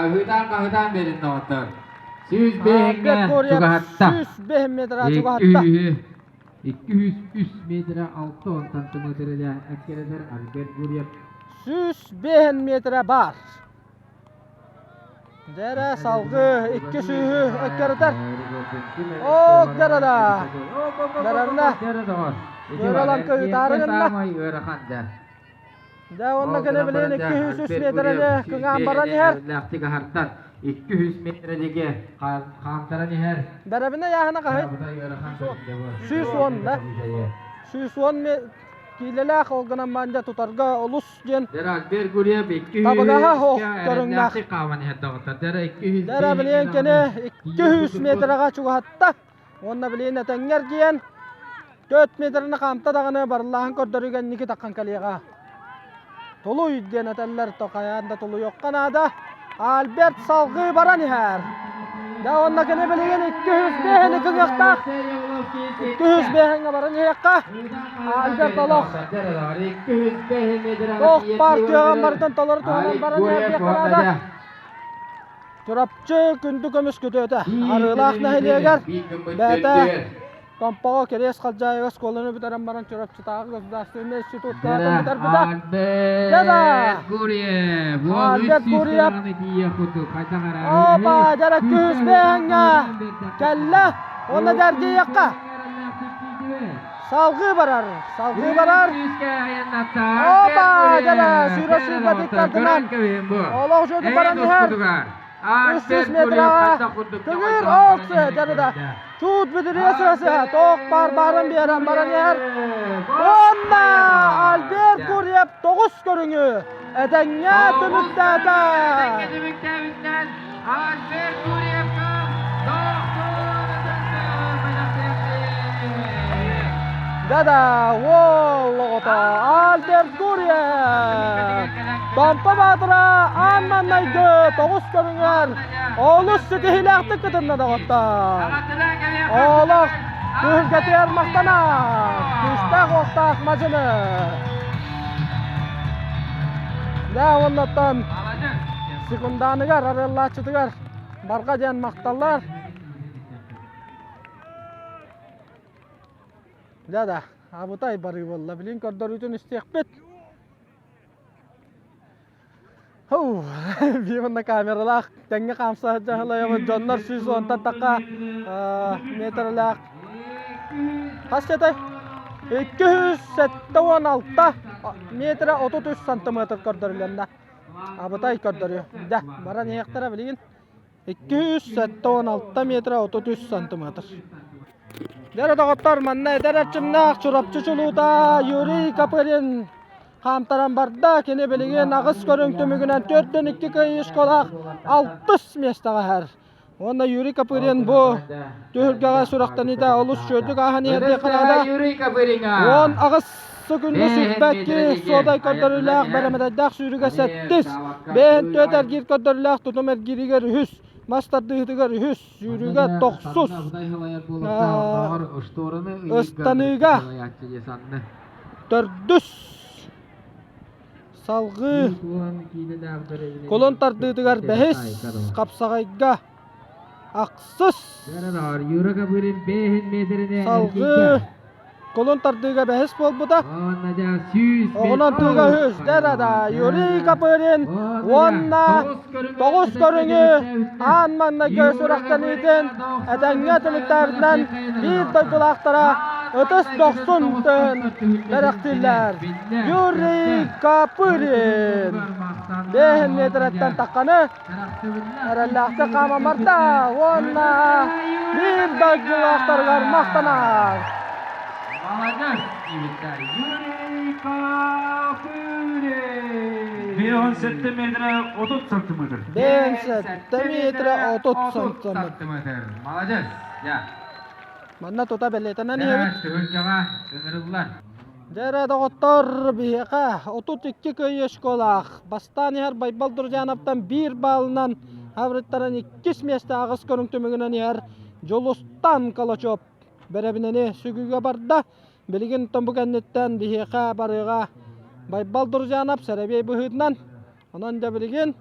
Ыһытаан-хаһытаан берин доҕоттор. 105-ҥэ чугаһатта. 105 метра чугаһатта. 203 метра 6 сантиметрда эккирэтэр Альберт Гурьев. 105 метра бар. Дьэрэ салгыы икки сүүһү эккирэтэр. Ок дьэрэ Дэрэннэ. Ыаралан кыйытаары гынна. Дьэ уонна кини билигин 203 миэтэрэни кыҥаан баран иһэр. 200 метрэдиги хаамтаран иһэр. Бэрэбинэ яһына хаһый? 110 да. 110 киилэлээх ол гынан мандя тутарга олус диэн табыгаһа көрүҥнээх. Дэрэ билиэн кини 200 метрэҕэ чугаһатта. Уонна билиэн этэҥҥэр диэн 4 метрини хаамта даҕаны барыллааһын көрдөрүүгэ инники таххан кэлиэҕэ. Тулуй диэн этэллэр, хайаан да тулуйуохха наада. Альберт салгыы баран иһэр. Дьэ уонна кини билигин 205-ни кыҥыахтаах. 205-ҥэ баран иһиэххэ. Альберт олох туох баар кыаҕын барытын толору туһанан баран иһэр диэххэ наада. Чурапчы күндү көмүс күтүөтэ Арыылаах нэһилиэгэр бэйэтэ Томпоҕо Кириэс Халдьаайыга оскуоланы бүтэрэн баран Чурапчытааҕы государственнай институтка бүтэрбитэ. Альберт Гурьев! Альберт Гурьев! Опа, дьэрэ күүс бэйэҥҥэ кэллэ уонна дьэргийиэххэ. Салгыы барар, салгыы барар. Опа, дьэрэ сүүрэ сүүрбэ тиккардынан олох үчүгэй баран иһэр. 300 метраҕа тыгыр оксы дьарыда. Чуут бүдүрүйэ сыа-сыа тоох баар баарын биэрэн баран иһэр. Уонна Альберт Гурьев тоҕус көрүҥү этэҥҥэ түмүктээтэ. Этэҥҥэ түмүктээбитинэн Альберт Гурьевка Да-да, уол оҕото Альберт Гурьев! Томпо Баатыра аан маҥнайгы тоҕус көрүҥэр олус ситиһиилээхтик кытынна доҕоттор. Олох түһүлгэтигэр махтанар, күүстээх-уохтаах мадьыны. Дьэ, уоннаттан секундааныгар, арыаллааччытыгар барҕа диэн махталлар. Дьэ да, абытай барыы буолла. Билин көрдөрүүтүн истиэхпит. Хоу, биир манна камералаах тэҥҥэ хаамса сылдьан дьоннор 110-тан тахха метрлээх хас этэй? 276 метра 33 сантиметр көрдөрүлэннэ. Абытай көрдөрүө. Дьэ, баран иһиэхтэрэ билигин. 276 метра 33 сантиметр. Дьэ, доҕоттор, манна эдэр эрчимнээх Чурапчы чулуута Юрий Копырин хаамтаран барда. Кини билигин аҕыс көрүҥ түмүгүнэн 4-2 кыайыы школаах алтыс миэстэҕэ иһэр. Уонна Юрий Копырин бу түһүлгэҕэ сүрэхтэниитэ олус үчүгэйдик ааһан иһэр диэххэ наада. 18 күннү сүппэкки суодай көрдөрүүлээх бэрэмэдэйдээх сүүрүгэ сэттис, бэйэн түөрт эргиир көрдөрүүлээх тутум эргииригэр үһүс, мас тардыһыытыгар үһүс, сүүрүүгэ тохсус, ыстаныыга төрдүс, салҕыы кулун тардыытыгар бэһис, хапсаҕайга ахсыс, салҕыы Кулун тардыыга бэһис буолбута. Оҕунан тыыга үһүс. Дэ-да-да, Юрий Копырин уонна тоҕус көрүҥү аан маҥнайгы сүрэхтэниитин этэҥҥэ түмүктээбитинэн биир дойдулаахтара ытыс дохсун тыын бэрэхтииллэр. Юрий Копырин 5 миэтэрэттэн тахханы эрэллээхтик хааман барда уонна биир дойдулаахтарыгар махтанар. Молодец, Юрий Копырин! 57 метр 30 сантиметр. 57 метр 30 сантиметр. Молодец. Я. Манна тута бэлиэтэнэн иһэбит. Түһүлгэҕэ ыҥырыллар. Дьэ доҕоттор, биһиэхэ 32 кыайыы школаах. Бастаан иһэр Байбал Друзьяновтан биир баалынан Авриттаран иккис миэстэ аҕыс көрүҥ түмүгүнэн иһэр Дьулустан Калачев бэрэбинэни сүгүүгэ барда. Билигин бу кэнниттэн биһиэхэ барыаҕа Байбал Друзьянов сэрэбиэй быһыытынан. Онон дьэ билигин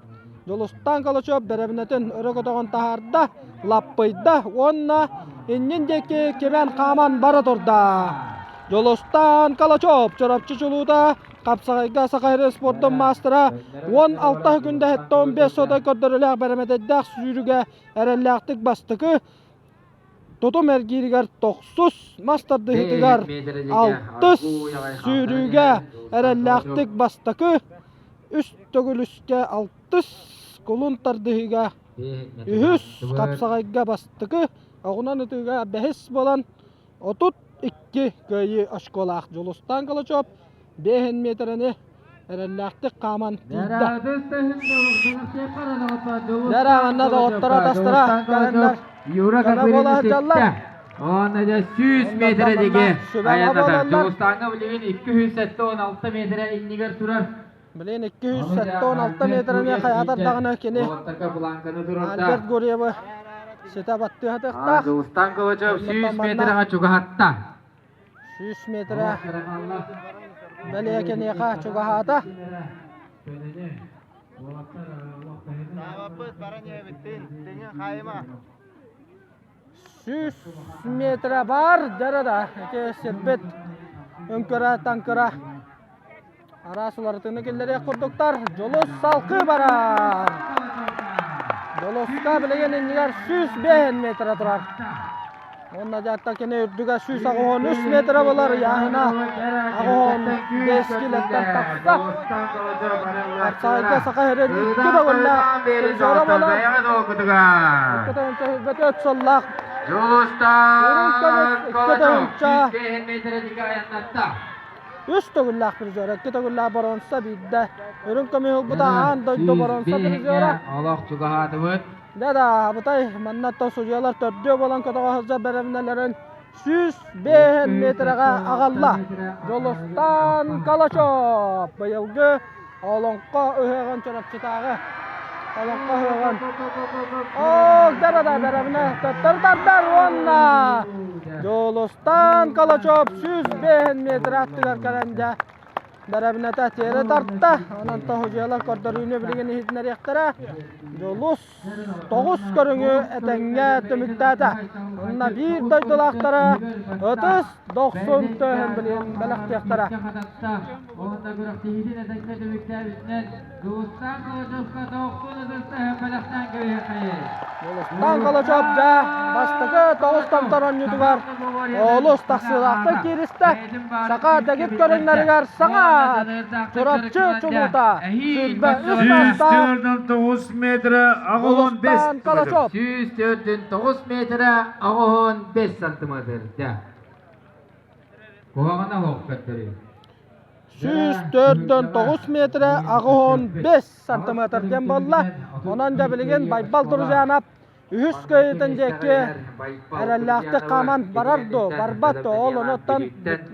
Дьулустан Калачев бэрэбинэтин өрө көтөҕөн таһаарда, лаппыйда уонна иннин диэки кимэн хааман бара турда. Дьулустан Калачев Чурапчы чулуута хапсаҕайга Саха сирин спордун маастара 16 күндэ 75 сотой көрдөрүүлээх бэрэмэдэйдээх сүүрүүгэ эрэллээхтик бастакы Тутум эргииригэр тохсус мас тардыһыытыгар алтыс сүүрүүгэ эрэллээхтик бастакы, үс төгүлүскэ алтыс кулун тардыһыыга үһүс хапсаҕайга бастакы, оҕунан ытыыга бэһис буолан 32 кыайыы очколаах Дьулустаан Калачев биэһин миэтэрэни эрэллээхтик хааман тиийдэ. Дьэ, манна доҕотторо атастара кэлэннэр Юра көмө буола сылдьаллар. Уонна дьэ 100 метрэ диги айаннатар. Дьулустааҥҥа билигин 276 метрэ иннигэр турар. Билигин 276 метрэни хайатар даҕаны кини Альберт Гурьевы ситэ баттыһатыахтаах. Дьулустаан Калачев 100 метрэҕэ чугаһатта. 100 метрэ бэлиэ киниэхэ чугаһаата. 100 метрэ бар дьара да ити сирбит өҥкөрө таҥкыра араас уларытыыны киллэриэх курдуктар Дьулус салкыы барар Дьулуска билигин иннигэр 105 метрэ турар Уонна дьаатта кини үрдүгэ 183 метрэ болар ыйааһына 85 килэттэн тахса. Арсаайга Саха сирин икки төгүллээх призера болар. 2 сыллаах Дьулустан Колочев 105 метрэ үс төгүллээх призера, икки төгүллээх боруонса биирдэ үрүҥ көмүс ылбыта аан дойду боруонса призера. Олох чугаһаатыбыт. Да-да, абытай маннаттан судьуйалар төрдүө буолан көтөҕө сылдьар бэрэбинэлэрин 105 метрэҕэ аҕалла. Дьулустаан Калачев быйылгы Олоҥхо ыһыаҕын Чурапчытааҕы Олоҥхо ыһыаҕын Ол да-да бэрэбинэ төттөрү тардар уонна Дьулустаан Калачев 105 метр аттыгар кэлэн дьэ бэрэбинэтэ тиэрэ тарта. Онон тоһудьуйалар көрдөрүүнү билигин иһитиннэриэхтэрэ. Дьулус тоҕус көрүҥү этэҥҥэ түмүктээтэ. Онно биир дойдулаахтара ытыс дохсун тыаһын билигин бэлэхтиэхтэрэ. Уонна күрэхтэһиитин этэҥҥэ түмүктээбитинэн Дьулустаан Калачевка дохсун ытыс тыаһын бэлэхтээн кэбиһиэххэйин. Дьулустаан Калачев дьэ бастакы тоҕус томтор оонньуутугар олус тахсыылаахтык кииристэ. Саха дэгит көрүҥнэригэр саҥа Чурапчы чулуута сүүрбэ үс саастаах 149 метрэ 85 Дьулустаан Калачев. 149 метрэ 85 сантиметр. Куһаҕана суох көрдөрүү. 149 метрэ 85 сантиметр диэн буолла. Онон да билигин Байбал Друзьянов үһүс кыайыытын диэки эрэллээхтик хааман барар дуо, барбат дуо, ол онуттан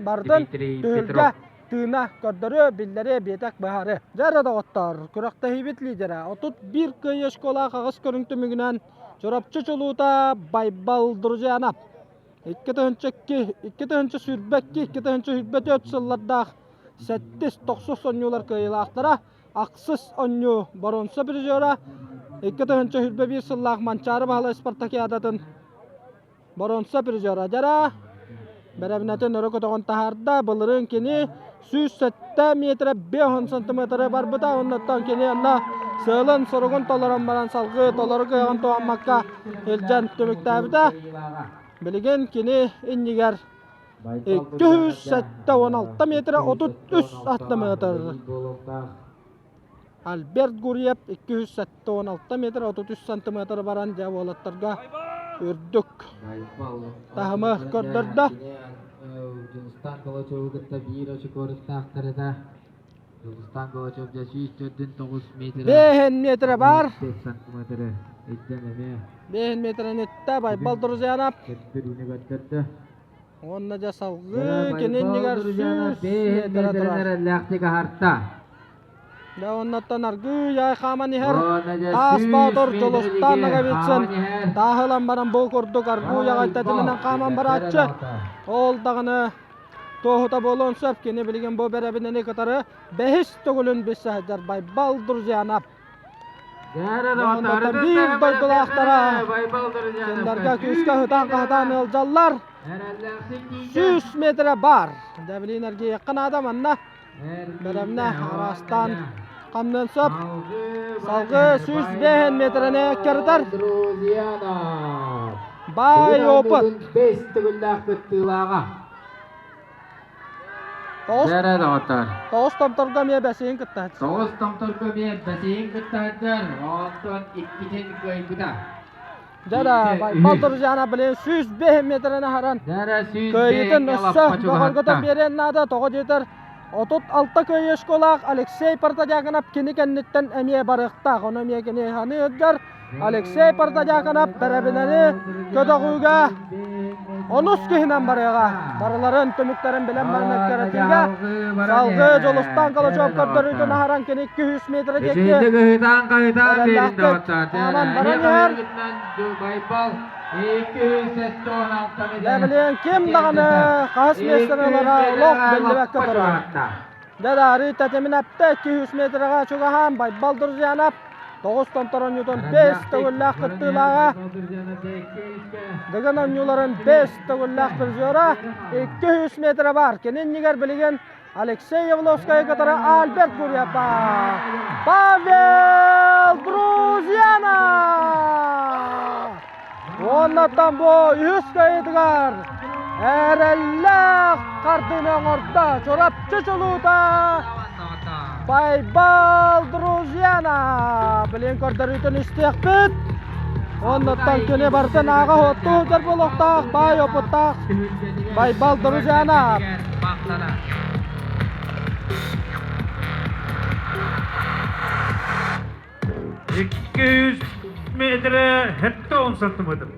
бардын түһүлгэ тыына көрдөрүө, биллэриэ, биэтэк быһаарыа. Дьэ эрэ доҕоттоор, күрэхтэһиибит лидерэ 31 кыайыы школа хаҕыс көрүҥ түмүгүнэн Чурапчы чулуута Байбал Друзьянов. 2002, 2022, 2024 сыллардаах сэттис тохсус оонньуулар кыайыылаахтара ахсыс оонньуу боруонса призера 2021 сыллаах Манчаары Баһылай спартакиадатын боруонса призера дьара бэрэбинэтин өрө көтөҕөн таһаарда. Былырыын кини 107 метрэ 50 сантиметры барбыта. Оннуттан кини онно сыалын-соругун толорон баран салгыы толору кыаҕын туһаммакка илдьэн түмүктээбитэ. Билигин кини иннигэр 276 метрэ 33 сантиметр. Альберт Гурьев 276 метр 33 сантиметр баран дьэ уолаттарга үрдүк таһымы көрдөрдө. Дьулустаан Калачеву кытта биир очукуоруттаахтар этэ. Дьулустаан Голачев дьэ 149 метрэ. Бэһин метрэ бар. 5 сантиметры илдьэн эмиэ. Бэһин метрэн итте Байбал Друзьянов. Көрдөрүүнү көрдөрдө. Уонна дьэ салгыы кининнигэр 100 метрэ турар. Эрэллээхтик аһарта. Дьэ оннуттан аргыый аай хааман иһэр Таас Боотур Дьулустаан Ноговицын тааһылан баран бу курдук аргыый аҕай тэтиминэн хааман барааччы. Ол даҕаны туоһута буолуон сөп. Кини билигин бу бэрэбинэни кытары бэһис төгүлүн билсэ сылдьар Байбал Друзьянов. Оннуттан биир дойдулаахтара кинилэргэ күүскэ ыһытаан-хаһытаан ыалдьаллар. 100 метрэ баар. Дьэ, эргийиэххэ наада манна. Бэлэмнэ араастаан хамныан сөп. Салгыы 105 метрэни кэритэр. Баай опыт. Бэс төгүллээх кыттыылааҕа. Тоҕус томторго эмиэ бэсиһин кыттаһыт. Тоҕус томторго эмиэ бэсиһин кыттаһыттар. Онтон иккитин кыайбыта. Дьэ Байбал Друзьяна билин 105 метрени харан кыайыытын өссө бөҕөргөтөн биэриэн наада. Тоҕо диэтэр 36 кыайыы школаах Алексей Протодьяконов кини кэнниттэн эмиэ барыахтаах. Ону эмиэ кини ханыыргар Алексей Протодьяконов бэрэбинэни көтөҕүүгэ онус киһинэн барыаҕа. Барыларын түмүктэрин билэн баран эккирэтиигэ салгыы Дьулустаан Калачев көрдөрүүтүн аһаран кини 200 метр диэки эрэллээхтик хааман баран иһэр. Дьэ ким даҕаны хаһыс миэстэни ылара олох биллибэккэ турар. Дьэ арыы тэтимин эптэ 200 метрэҕэ чугаһаан Байбал Друзьянов тоҕус томтор оонньуутун бэс төгүллээх кыттыылааҕа Дыгын оонньууларын бэс төгүллээх призера 200 метрэ баар. Кини иннигэр билигин Алексей Явловскай кытары Альберт Гурьев баар. Павел Друзьянов! Уоннаттан бу үһүс кыайыытыгар эрэллээх хардыыны оҥордо Чурапчы чулуута Байбал Друзьяна. Билин көрдөрүүтүн истиэхпит. Оннуттан күнү барытын ааҕа оттуу сылдьар буолуохтаах баай опыттаах Байбал Друзьяна. 200 метрэ 70 сантиметр.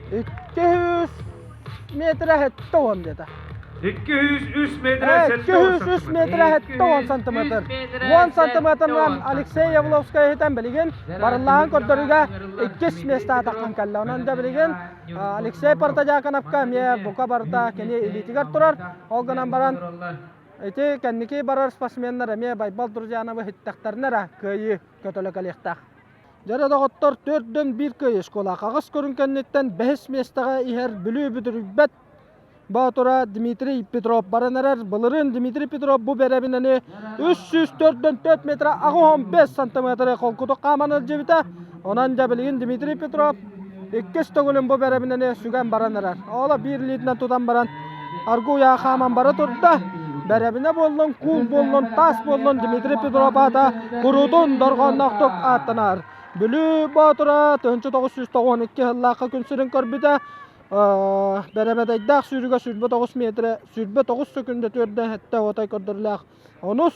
200 метрэ 70 диэтэ. 203 метрэ 203 метрэ 70 сантиметр. 10 сантиметрынан Алексей Явловскай иһитэн билигин барыллаан көрдөрүүгэ иккис миэстэ атаххан кэллэ. Онон да билигин Алексей Протодьяконовка эмиэ бука барыта кини илиитигэр турар. Ол гынан баран Ити кэнники барар спортсменнар эмиэ Байбал Друзьяновы иһиттэхтэринэ эрэ кыайыы көтөлө кэлиэхтээх. Дьэрэ доҕоттор төрдөн биир кыайыы школа хаҕыс көрүҥ кэнниттэн бэһис миэстэҕэ иһэр Бүлүү бүдүрүйбэт боотура Дмитрий Петров баран эрэр. Былырыын Дмитрий Петров бу бэрэбинэни 304 метр 85 сантиметры холкутук хааман илдьибитэ. Онон дьэ билигин Дмитрий Петров иккис төгүлүн бу бэрэбинэни сүгэн баран эрэр. Ола биир илиитинэн тутан баран аргуйа хааман бара турда. Бэрэбинэ буоллун, куул буоллун, таас буоллун Дмитрий Петров аата куруутун дорҕоонноохтук ааттанар. Бүлүү Боотура 1992 сыллаахха күн сирин көрбүтэ. Бэрэбэдэйдээх сүүрүгэ 29 метрэ 29 сөкүндэ төрдө сэттэ отой көрдөрүүлээх. Онус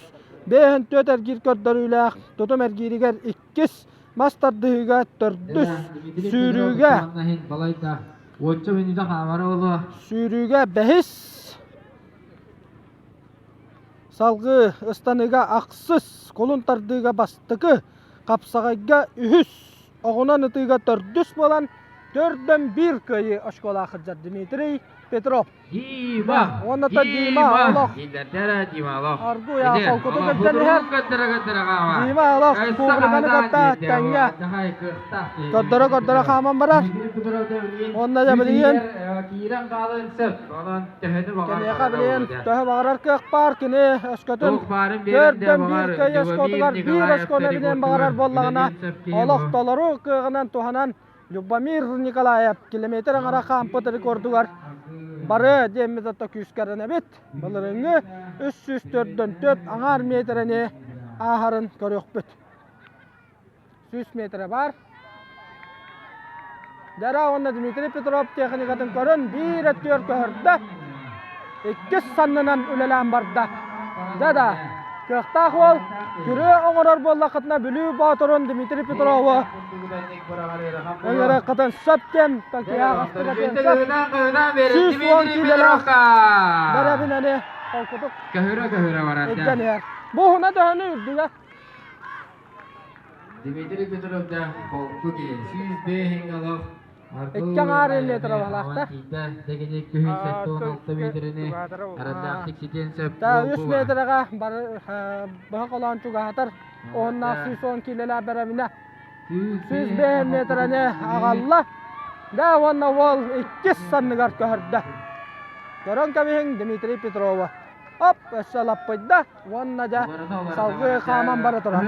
54 эргиир көрдөрүүлээх. Тутум эргииригэр иккис Мас тардыһыыга төрдүс, сүүрүүгэ сүүрүүгэ бэһис, салгыы ыстаныыга ахсыс, кулун тардыыга бастакы, хапсаҕайга үһүс, оҕунан ытыыга төрдүс буолан төрдөн биир кыайыы очколаах сылдьар Дмитрий Петров. Дима! Уонна та Дима олох. Дима олох. Аргуя холкутук илдьэн иһэр. Дима олох публиканы кытта тэҥҥэ көрдөрө-көрдөрө хааман барар. Уонна дьэ билигин киниэхэ билигин төһө баҕарар кыах баар. Кини өскөтүн төрдөн биир кыайыы оскуотугар биир оскуону эбиниэн баҕарар буоллаҕына олох толору кыаҕынан туһанан Любомир Николаев километр аҥара хаампыт рекордугар бары диэммит ото күүскэрэнэбит. Былырыҥҥы 304 аҥаар миэтэрэни ааһарын көрүөхпүт. 100 метрэ бар. Дара уонна Дмитрий Петров техникатын көрөн биир өттүгэр көһөрдө. Иккис саннынан үлэлээн барда. Да-да, кыахтаах уол күрүө оҥорор буоллаххытына Бүлүү Боотурун Дмитрий Петрову ыҥырыаххытын сөп диэн такыйаҕастыгатын сөп. 110 киилэлээх бэрэбинэни холкутук Көһөрө-көһөрө барар. илдьэн иһэр. Бу уһуна төһөнү үрдүгэ? Дмитрий Петров да холку киһи. 105 олох Икки аҥаар метр балаахта. Та 3 метрга быһа холоон чугаһатар. Уонна 110 киилэлээх бэрэбинэ. 105 метраны аҕалла. Да уонна уол иккис санныгар көһөрдө. Көрөн кэбиһиҥ Дмитрий Петрова. Оп, өссө лаппыйда уонна дьэ салгыы хааман бара турар.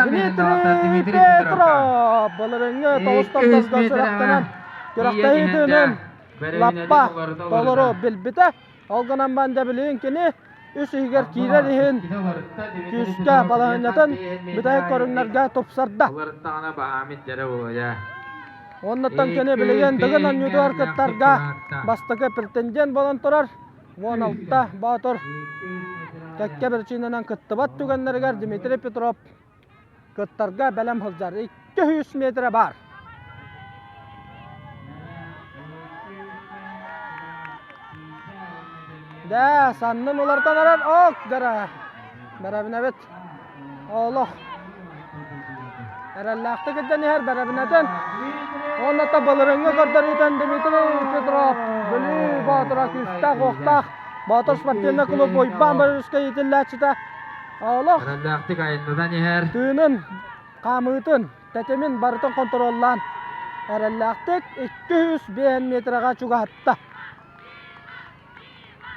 Дмитрий Петров былырыҥҥы тоҕус томторго сүрэхтэнэн күрэхтэһиитинэн лаппа толору билбитэ. Ол гынан баран дьэ билигин кини үс иһигэр киирэр иһин күүскэ балаһыанньатын бүтэһик көрүҥнэргэ тупсарда. Уоннаттан кини билигин Дыгын оонньуутугар кыттарга бастакы претендент буолан турар. 16 Боотур кэккэ биричиинэнэн кыттыбат түгэннэригэр Дмитрий Петров кыттарга бэлэм сылдьар. 200 метрэ баар. Дэ, саннын уларытан эрэр. Ок, дара. Бэрэбинэбит. Олох. Эрэллээхтик ирдэн иһэр бэрэбинэтин. Уонна та былырыҥҥы көрдөрүүтэн Дмитрий Петров Бүлүү Боотура күүстээх-уохтаах Боотур спортивнай клуб Уйбаан Борисовичка иитиллээччитэ олох Эрэллээхтик айаннатан иһэр. Тыынын, хаамыытын, тэтимин барытын хонтуруоллаан эрэллээхтик 205 метрэҕэ чугаһатта.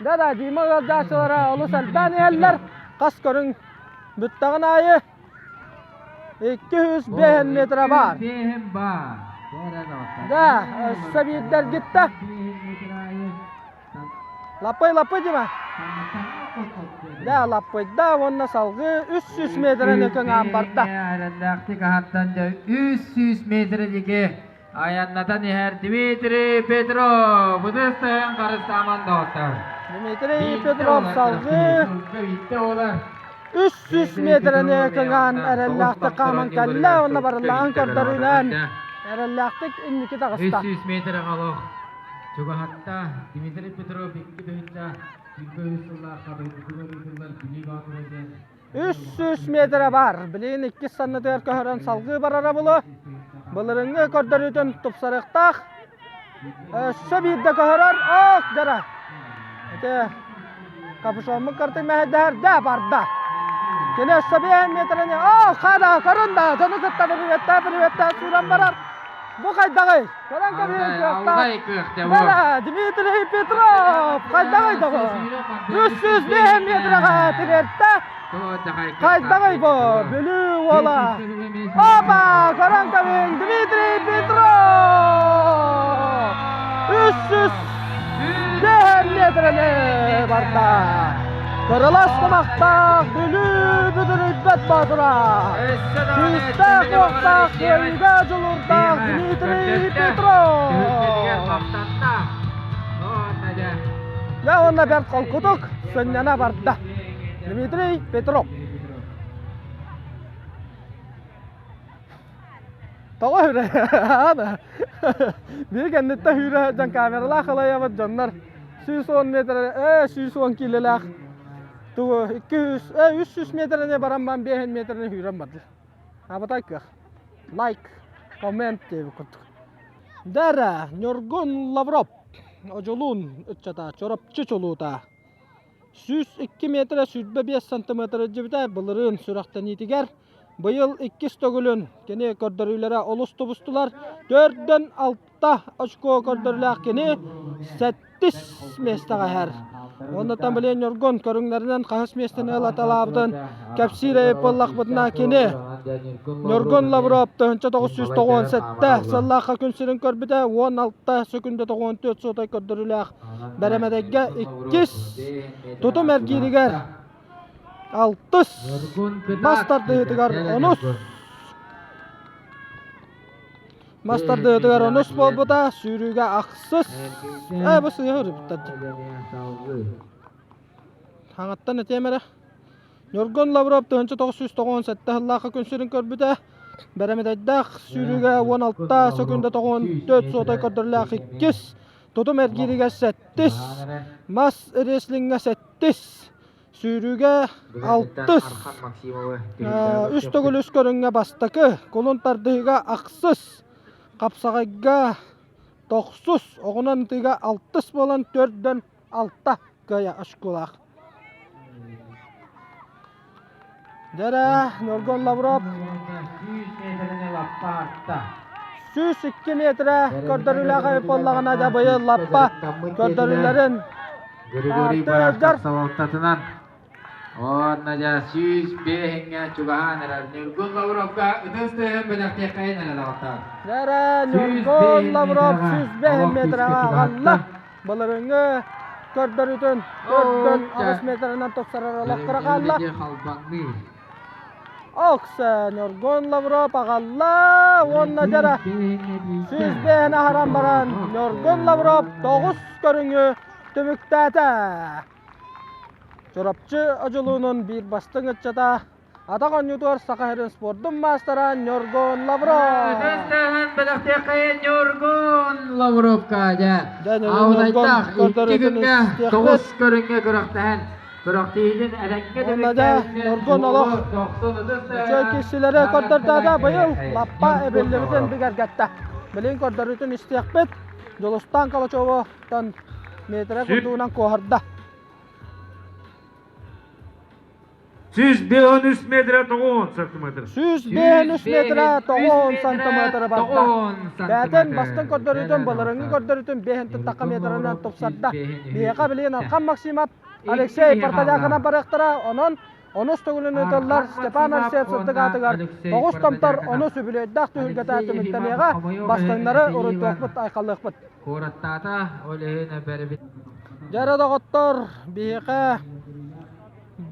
Да-да, Дима ыалдьааччылара олус элбээн иһэллэр. Хас көрүҥ бүттэҕин аайы 205 метра баар. Да, өссө биирдэргиттэ. Лаппый, лаппый, Дима. Да, лаппыйда уонна салгыы 300 метраны кыҥаан барда. Эрэллээхтик аһаттан дьэ 300 метр диэки Айаннатан иһэр Дмитрий Петров ытыс тыһын харыстааман доҕоттор. Дмитрий Петров салгыы 300 метрэни кыҥаан эрэллээхтик хааман кэллэ уонна барыллаан көрдөрүүнэн эрэллээхтик инники таҕыста. 300 метр олох чугаһатта Дмитрий Петров икки тыһыынча 23 сыллаахха дойдутугар ыытыллар Бүлүү Баатыра диэн 300 метрэ баар. Билигин иккис саннытыгар көһөрөн салгыы барара булу. Былырыҥҥы көрдөрүүтүн тупсарыахтаах. Өссө биирдэ көһөрөр. Ок, дара. Ити капюшоммут картын мэһэйдэһэр да барда. Кини өссө биэһин метрени о, хада, көрүн да, дьону кытта приветтаа, приветтаа сууран барар. Бу хайдаҕый? Көрөн кэбиһин кыахтаах. Бара, Дмитрий Петров! Хайдаҕый доҕор? 305 метрэҕэ тириэртэ. Хайдаҕый бу? Бүлүү уола. Опа! Көрөн кэбиһин Дмитрий Петров! 305 метрэни барда. Кырылас кумахтаах Бүлүү бүдүрүйбэт боотура. Күүстээх-уохтаах кыайыыга дьулуурдаах Дмитрий Петров! Дьэ уонна бэрт холкутук сынньана барда. Дмитрий Петров. Тоҕо үрэ? Биир кэнниттэн үүрэ сылдьан камералаах ылайабыт дьоннор 110 метр, 110 киилэлээх тугу 200, 300 метрини баран баран 5 метрини үүрэн бардылар. Абатай кыах. Лайк, коммент диэбит курдук. Дара, Ньургун Лавров, Одьулуун ыччата, Чорапчы чулуута. 102 метрэ 25 сантиметр илдьибитэ былырыын сүрэхтэниитигэр быйыл иккис төгүлүн кини көрдөрүүлэрэ олус тубустулар. Төрдөн алта очко көрдөрүүлээх кини сэттис миэстэҕэ иһэр. Оннуттан билигин Ньургун көрүҥнэринэн хаһыс миэстэни ылаталаабытын кэпсиир буоллахпытына кини Ньургун Лавров 1997 сыллаахха күн сирин көрбүтэ 16 секунда 94 суотай көрдөрүүлээх бэрэмэдэйгэ иккис тутум эргииригэр алтыс мас тардыһыытыгар онус мас тардыһыытыгар онус буолбута сүүрүүгэ ахсыс ээ бу сыыһа үрүпүттэр хаҥаттан этиэм эрэ. Ньургун Лавров 1997 сыллаахха күн сирин көрбүтэ. Бэрэмэдэйдээх сүүрүүгэ 16 сөкүндэ 94 суотай көрдөрүүлээх иккис, тутум эргииригэр сэттис, мас реслиҥҥэ сэттис, сүүрүүгэ алтыс, үс төгүл үс көрүҥҥэ бастакы, кулун тардыһыыга ахсыс, хапсаҕайга тохсус, оҕунан ытыыга алтыс буолан төрдөн алта кыайа очколаах. Дьэрэ, Ньургун Лавров 102 метрэ көрдөрүүлээх эбит буоллаҕына дьэ быйыл лаппа көрдөрүүлэрин Григорий Барашков салалтатынан уонна дьэ 105-ҥэ чугаһаан эрэр Ньургун Лавровка ытыс тыаһын бэлэхтиэххэйин эрэ доҕоттоор. Дьэрэ, Ньургун Лавров 105 метрэҕэ аҕалла. Былырыыҥҥы көрдөрүүтүн төрдөн 8 метрынан тупсарар олохторо хаалла. Окса Ньургун Лавров аҕалла уонна дьара 105 аһаран баран Ньургун Лавров 9 көрүҥү түмүктээтэ. Чурапчы одьулуунун биир бастыҥ ыччата Атах оонньуутугар Саха сирин спордун маастара Ньургун Лавров. Ытыс бэлэхтиэххэйин Ньургун Лавровка дьэ. Аудайтаах икки күҥҥэ тоҕус көрүҥҥэ күрэхтэһэн күрэхтиһиитин эрэҥҥэ түмүктээбитинэн Ньургун олох үчүгэй киирсиилэри көрдөрдөөдө быйыл лаппа эбиллибитин бигэргэттэ. Билигин көрдөрүүтүн истиэхпит. Дьулустаан Калачевтан метрэ курдугунан куоһарда. 153 метрэ 90 сантиметр. 153 метрэ 90 сантиметр барда. Бээтэн бастыҥ көрдөрүүтүн, былырыҥҥы көрдөрүүтүн бэһин тахха метрынан тупсарда. Биһиэхэ билигин Архан Максимов, Алексей Порталякынан барыахтара. Онон онус төгүлүн ыытыллар Степан Алексеев сырдык аатыгар тоҕус томтор онус үбүлүөйдээх түһүлгэтэ түмүктэниэҕэ. Бастыҥнары уруйдуохпут, айхаллыахпыт. Куораттаата, ол иһин бэрибит. Дьэ доҕоттор, биһиэхэ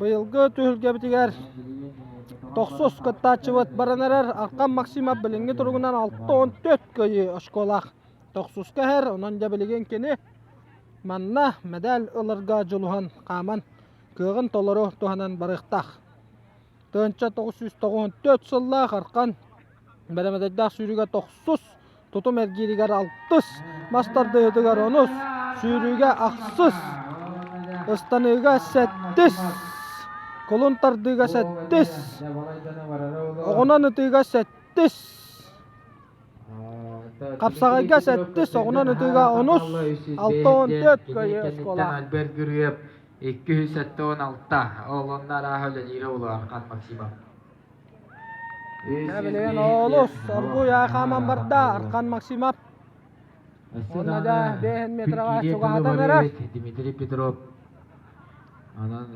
Быйылгы түһүлгэбитигэр тохсус кыттааччыбыт баран эрэр Архан Максимов билиҥҥи туругунан 64 кыайыы очколаах тохсуска иһэр. Онон дьэ билигин кини манна мэдээл ыларга дьулуһан хааман кыаҕын толору туһанан барыахтаах. 1994 сыллаах Архан бэрэмэдэйдээх сүүрүүгэ тохсус, тутум эргииригэр алтыс, мас тардыһыытыгар онус, сүүрүүгэ ахсыс, ыстаныыга сэттис, кулун тардыыга сэттис, оҕунан ытыыга сэттис, хапсаҕайга сэттис, оҕунан ытыыга онус, 64 кыайыы оскуолаах. Альберт Гурьев 276 ол онно арааһа үлэлиирэ улахан Максимов. Билигин олус оргууй хааман барда Архан Максимов. Онно да 5 метраҕа чугаһатан эрэр. Дмитрий Петров онон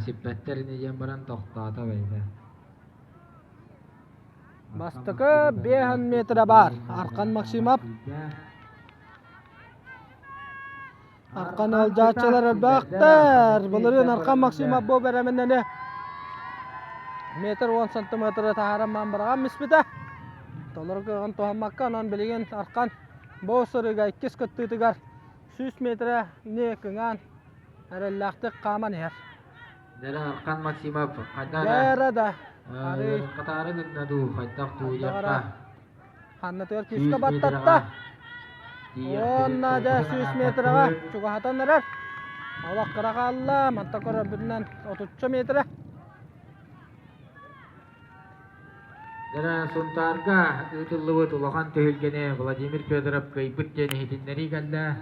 сиппэттэр ини диэн баран тохтоото бэйдэ. Бастакы 5 метра баар Архан Максимов. Архан ыалдьааччылар элбэхтэр. Былырыын Архан Максимов бу бэрэминнэни метр уон сантиметры таһааран маан быраҕан миспитэ. Толору кыаҕын туһаммакка, онон билигин Архан бу сырыыга иккис кыттыытыгар 100 метрэни кыҥаан эрэллээхтик хааман иһэр. Дэрэ Архан Максимов хайдах Дэрэ да. Хатаары гынна дуу, хайдах дуу диэххэ. Ханнатыгар күүскэ баттатта. Уонна дьэ 100 метрэҕэ чугаһатан эрэр. Олох кыра хаалла, манта көрөрбүтүнэн отучча метрэ. Дьэ, Сунтаарга ыытыллыбыт улахан түһүлгэни Владимир Федоров кыайбыт диэн иһитиннэрии кэллэ.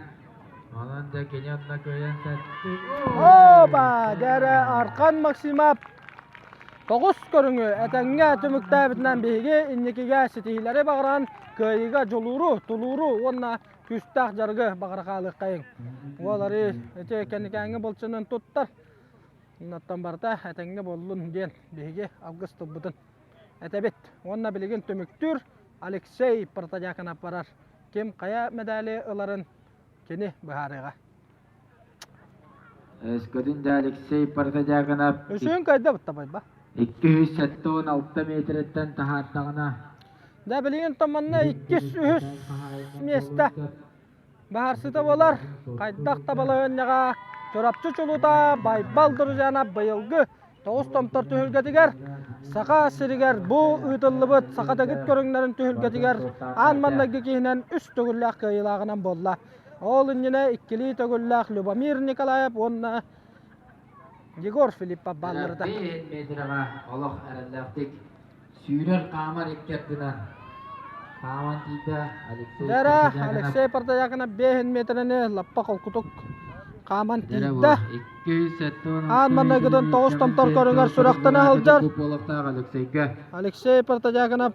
Онон да кини онно кыайан сэтти. Опа! Дьэ, Архан Максимов Тоҕус көрүҥү этэҥҥэ түмүктээбитинэн биһиги инникигэ ситиһиилэри баҕаран, кыайыыга дьулууру, тулууру уонна күүстээх дьарыгы баҕара хаалыаххайыҥ. Уол арыы ити кэнникээҥҥи былчынын туттар. Оннуттан барыта этэҥҥэ буоллун диэн биһиги алгыс тылбытын этэбит. Уонна билигин түмүктүүр Алексей Протодьяконов барар. Ким хайа медали ыларын кини быһаарыаҕа. Өскөтүн да Алексей Протодьяконов Үсүһүн кыайда баттабайба. 276 метрэттэн таһаардаҕына Да билигин томанна иккис үһүс миэстэ баһарсыта буолар. Хайдах да балаһыанньаҕа Чурапчы чулуута Байбал Друзьяна быйылгы Тоҕус томтор түһүлгэтигэр Саха сиригэр бу ыытыллыбыт саха дэгит көрүҥнэрин түһүлгэтигэр аан маҥнайгы киһинэн үс төгүллээх кыайыылааҕынан буолла. Ол иннинэ иккилии төгүллээх Любомир Николаев уонна Егор Филиппов баалларыта. Метрэҕэ олох эрэллээхтик сүүрэр хаамар икки ардынан хааман тиийдэ Алексей Дэрэ Алексей Протодьяконов 5 метрэни лаппа холкутук хааман тиийдэ. Аан маҥнайгытын тоҕус томтор көрүҥэр сүрэхтэнэ сылдьар Алексей Протодьяконов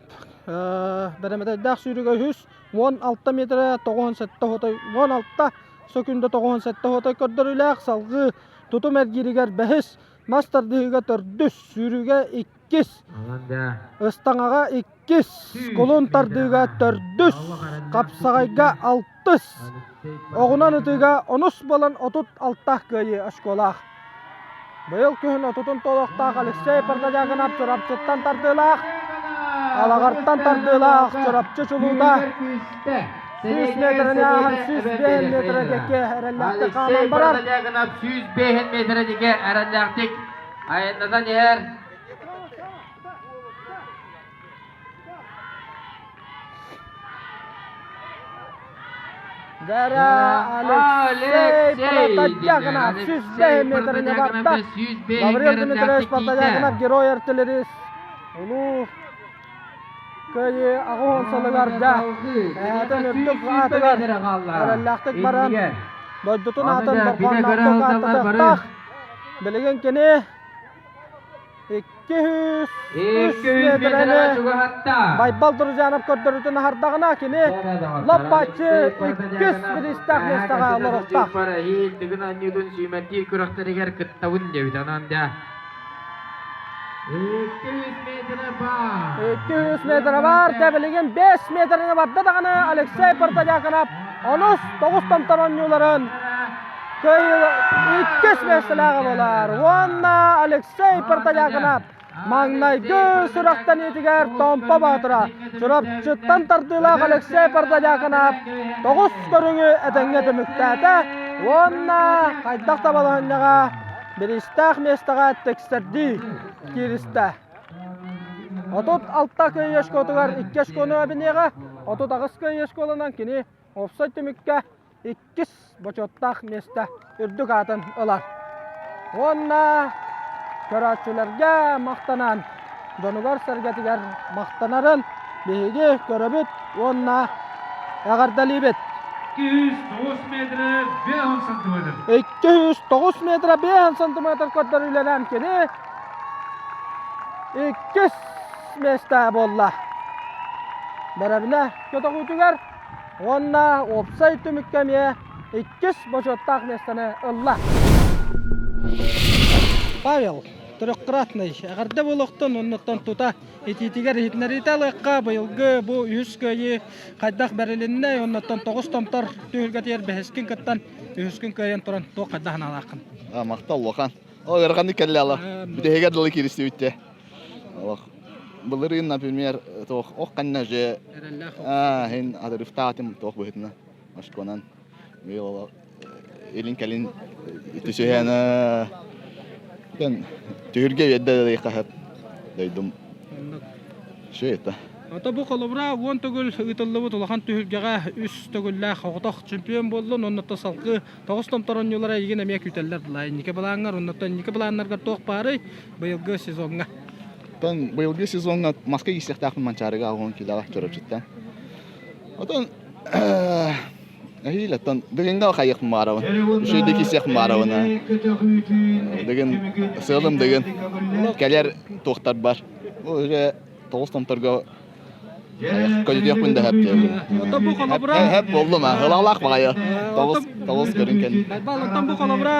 бэрэмэдэйдээх сүүрүгэ үһүс 16 метрэ 97 хотой 16 сөкүндэ 97 хотой көрдөрүүлээх салгыы тутум эргииригэр бэһис мас тардыһыыга төрдүс сүүрүүгэ иккис ыстаҥаҕа иккис кулун тардыыга төрдүс хапсаҕайга алтыс оҕунан ытыыга онус буолан 36 кыайыы очколаах быйыл күһүн отутун толохтоох Алексей Протодьяконов Чурапчыттан тардыылаах Алаҕартан тардыылаах Чурапчы чулуута 100 метрини ааһан 105 метрэ диэки эрэллээхтик хааман барар. Протодьяконов 105 метрэ диэки эрэллээхтик айаннатан иһэр. Дара Алексей Протодьяконов 105 метрини барда. Гаврил Дмитриевич Протодьяконов герой артиллерист. Улуу Кыайыы 80 сылыгар да эһэтин үрдүк аатыгар эрэллээхтик баран дойдутун аатын дорҕоонноохтук ааттатыахтаах. Билигин кини 203 метрэни Байбал Друзьянов көрдөрүүтүн аһардаҕына кини лоп-бааччы иккис бириистээх миэстэҕэ олоруохтаах. Эһиил Дыгын анньыытын сүүмэрдиир күрэхтэригэр кыттабын диэбит онон да 200 метрэ баар. 200 метрэ баар. Дэ билигин 5 метрини барда даҕаны Алексей Протодьяконов онус тоҕус томтор оонньууларын иккис миэстэлээҕэ буолар. Уонна Алексей Протодьяконов маҥнайгы сүрэхтэниитигэр Томпо Боотура Чурапчыттан тардыылаах Алексей Протодьяконов тоҕус көрүҥү этэҥҥэ түмүктээтэ уонна хайдах да балаһыанньаҕа бириистээх миэстэҕэ тиксэрдии кииристэ. 36 кыайыы очкотугар икки очкону эбиниэҕэ, 38 кыайыы оскуоланан кини уопсай түмүккэ иккис бочуоттаах миэстэ үрдүк аатын ылар. Уонна көрөөччүлэргэ махтанан, дьонугар-сэргэтигэр махтанарын биһиги көрөбүт уонна эҕэрдэлиибит. 209 метрэ 5 сантиметр. 209 метрэ 5 сантиметр көрдөрүүлэнэн кини иккис миэстэ буолла. Бэрэбинэ көтөҕүүтүгэр уонна уопсай түмүккэ эмиэ иккис бочуоттаах миэстэни ылла. Павел трехкратный эҕэрдэ буолуохтун оннуттан тута итиитигэр иһитиннэриитэ ылыахха быйылгы бу үһүс кыайыы хайдах бэрилиннэй оннуттан тоҕус томтор түһүлгэтигэр бэһискин кыттан үһүскүн кыайан туран туох хайдах санаалааххын Махтал улахан. Ол ыараханнык кэллэ ала. Бүтэһигэр дылы кииристибит Олох былырыын, например, туох ох ханна же хин адрыфтаатым туох быһытына Москванан быйыл илин кэлин түсүһэн түһүргэ биэрдэ хаһыт дойдум Все это. Ото бу холобура уон төгүл ыытыллыбыт улахан түһүлгэҕэ үс төгүллээх оҕотох чемпион буоллун, оннуттан салгыы тоҕус томтор оонньуулара эйигин эмиэ күүтэллэр былаа инники былааҥҥар, оннуттан инники былааннаргар туох баарый быйылгы сезоҥҥа? Оттон быйылгы сезоҥҥа маска киирсиэхтээхпин Манчаарыга аҕыс килоҕа Чурапчыттан. Отон эһиил оттон дыгыҥҥа хайыахпын баарабын. Үчүгэйдик киирсиэхпин баарабын. Дыгын сыалым дыгын кэлэр туохтарбар. Бу уже тоҕус томторго көтүтүөхпүн да сөп диэбин. Оттон бу холобура Сөп буоллум аа. Ылалаах баҕайы. Тоҕус тоҕус көрүн кэн. Оттон бу холобура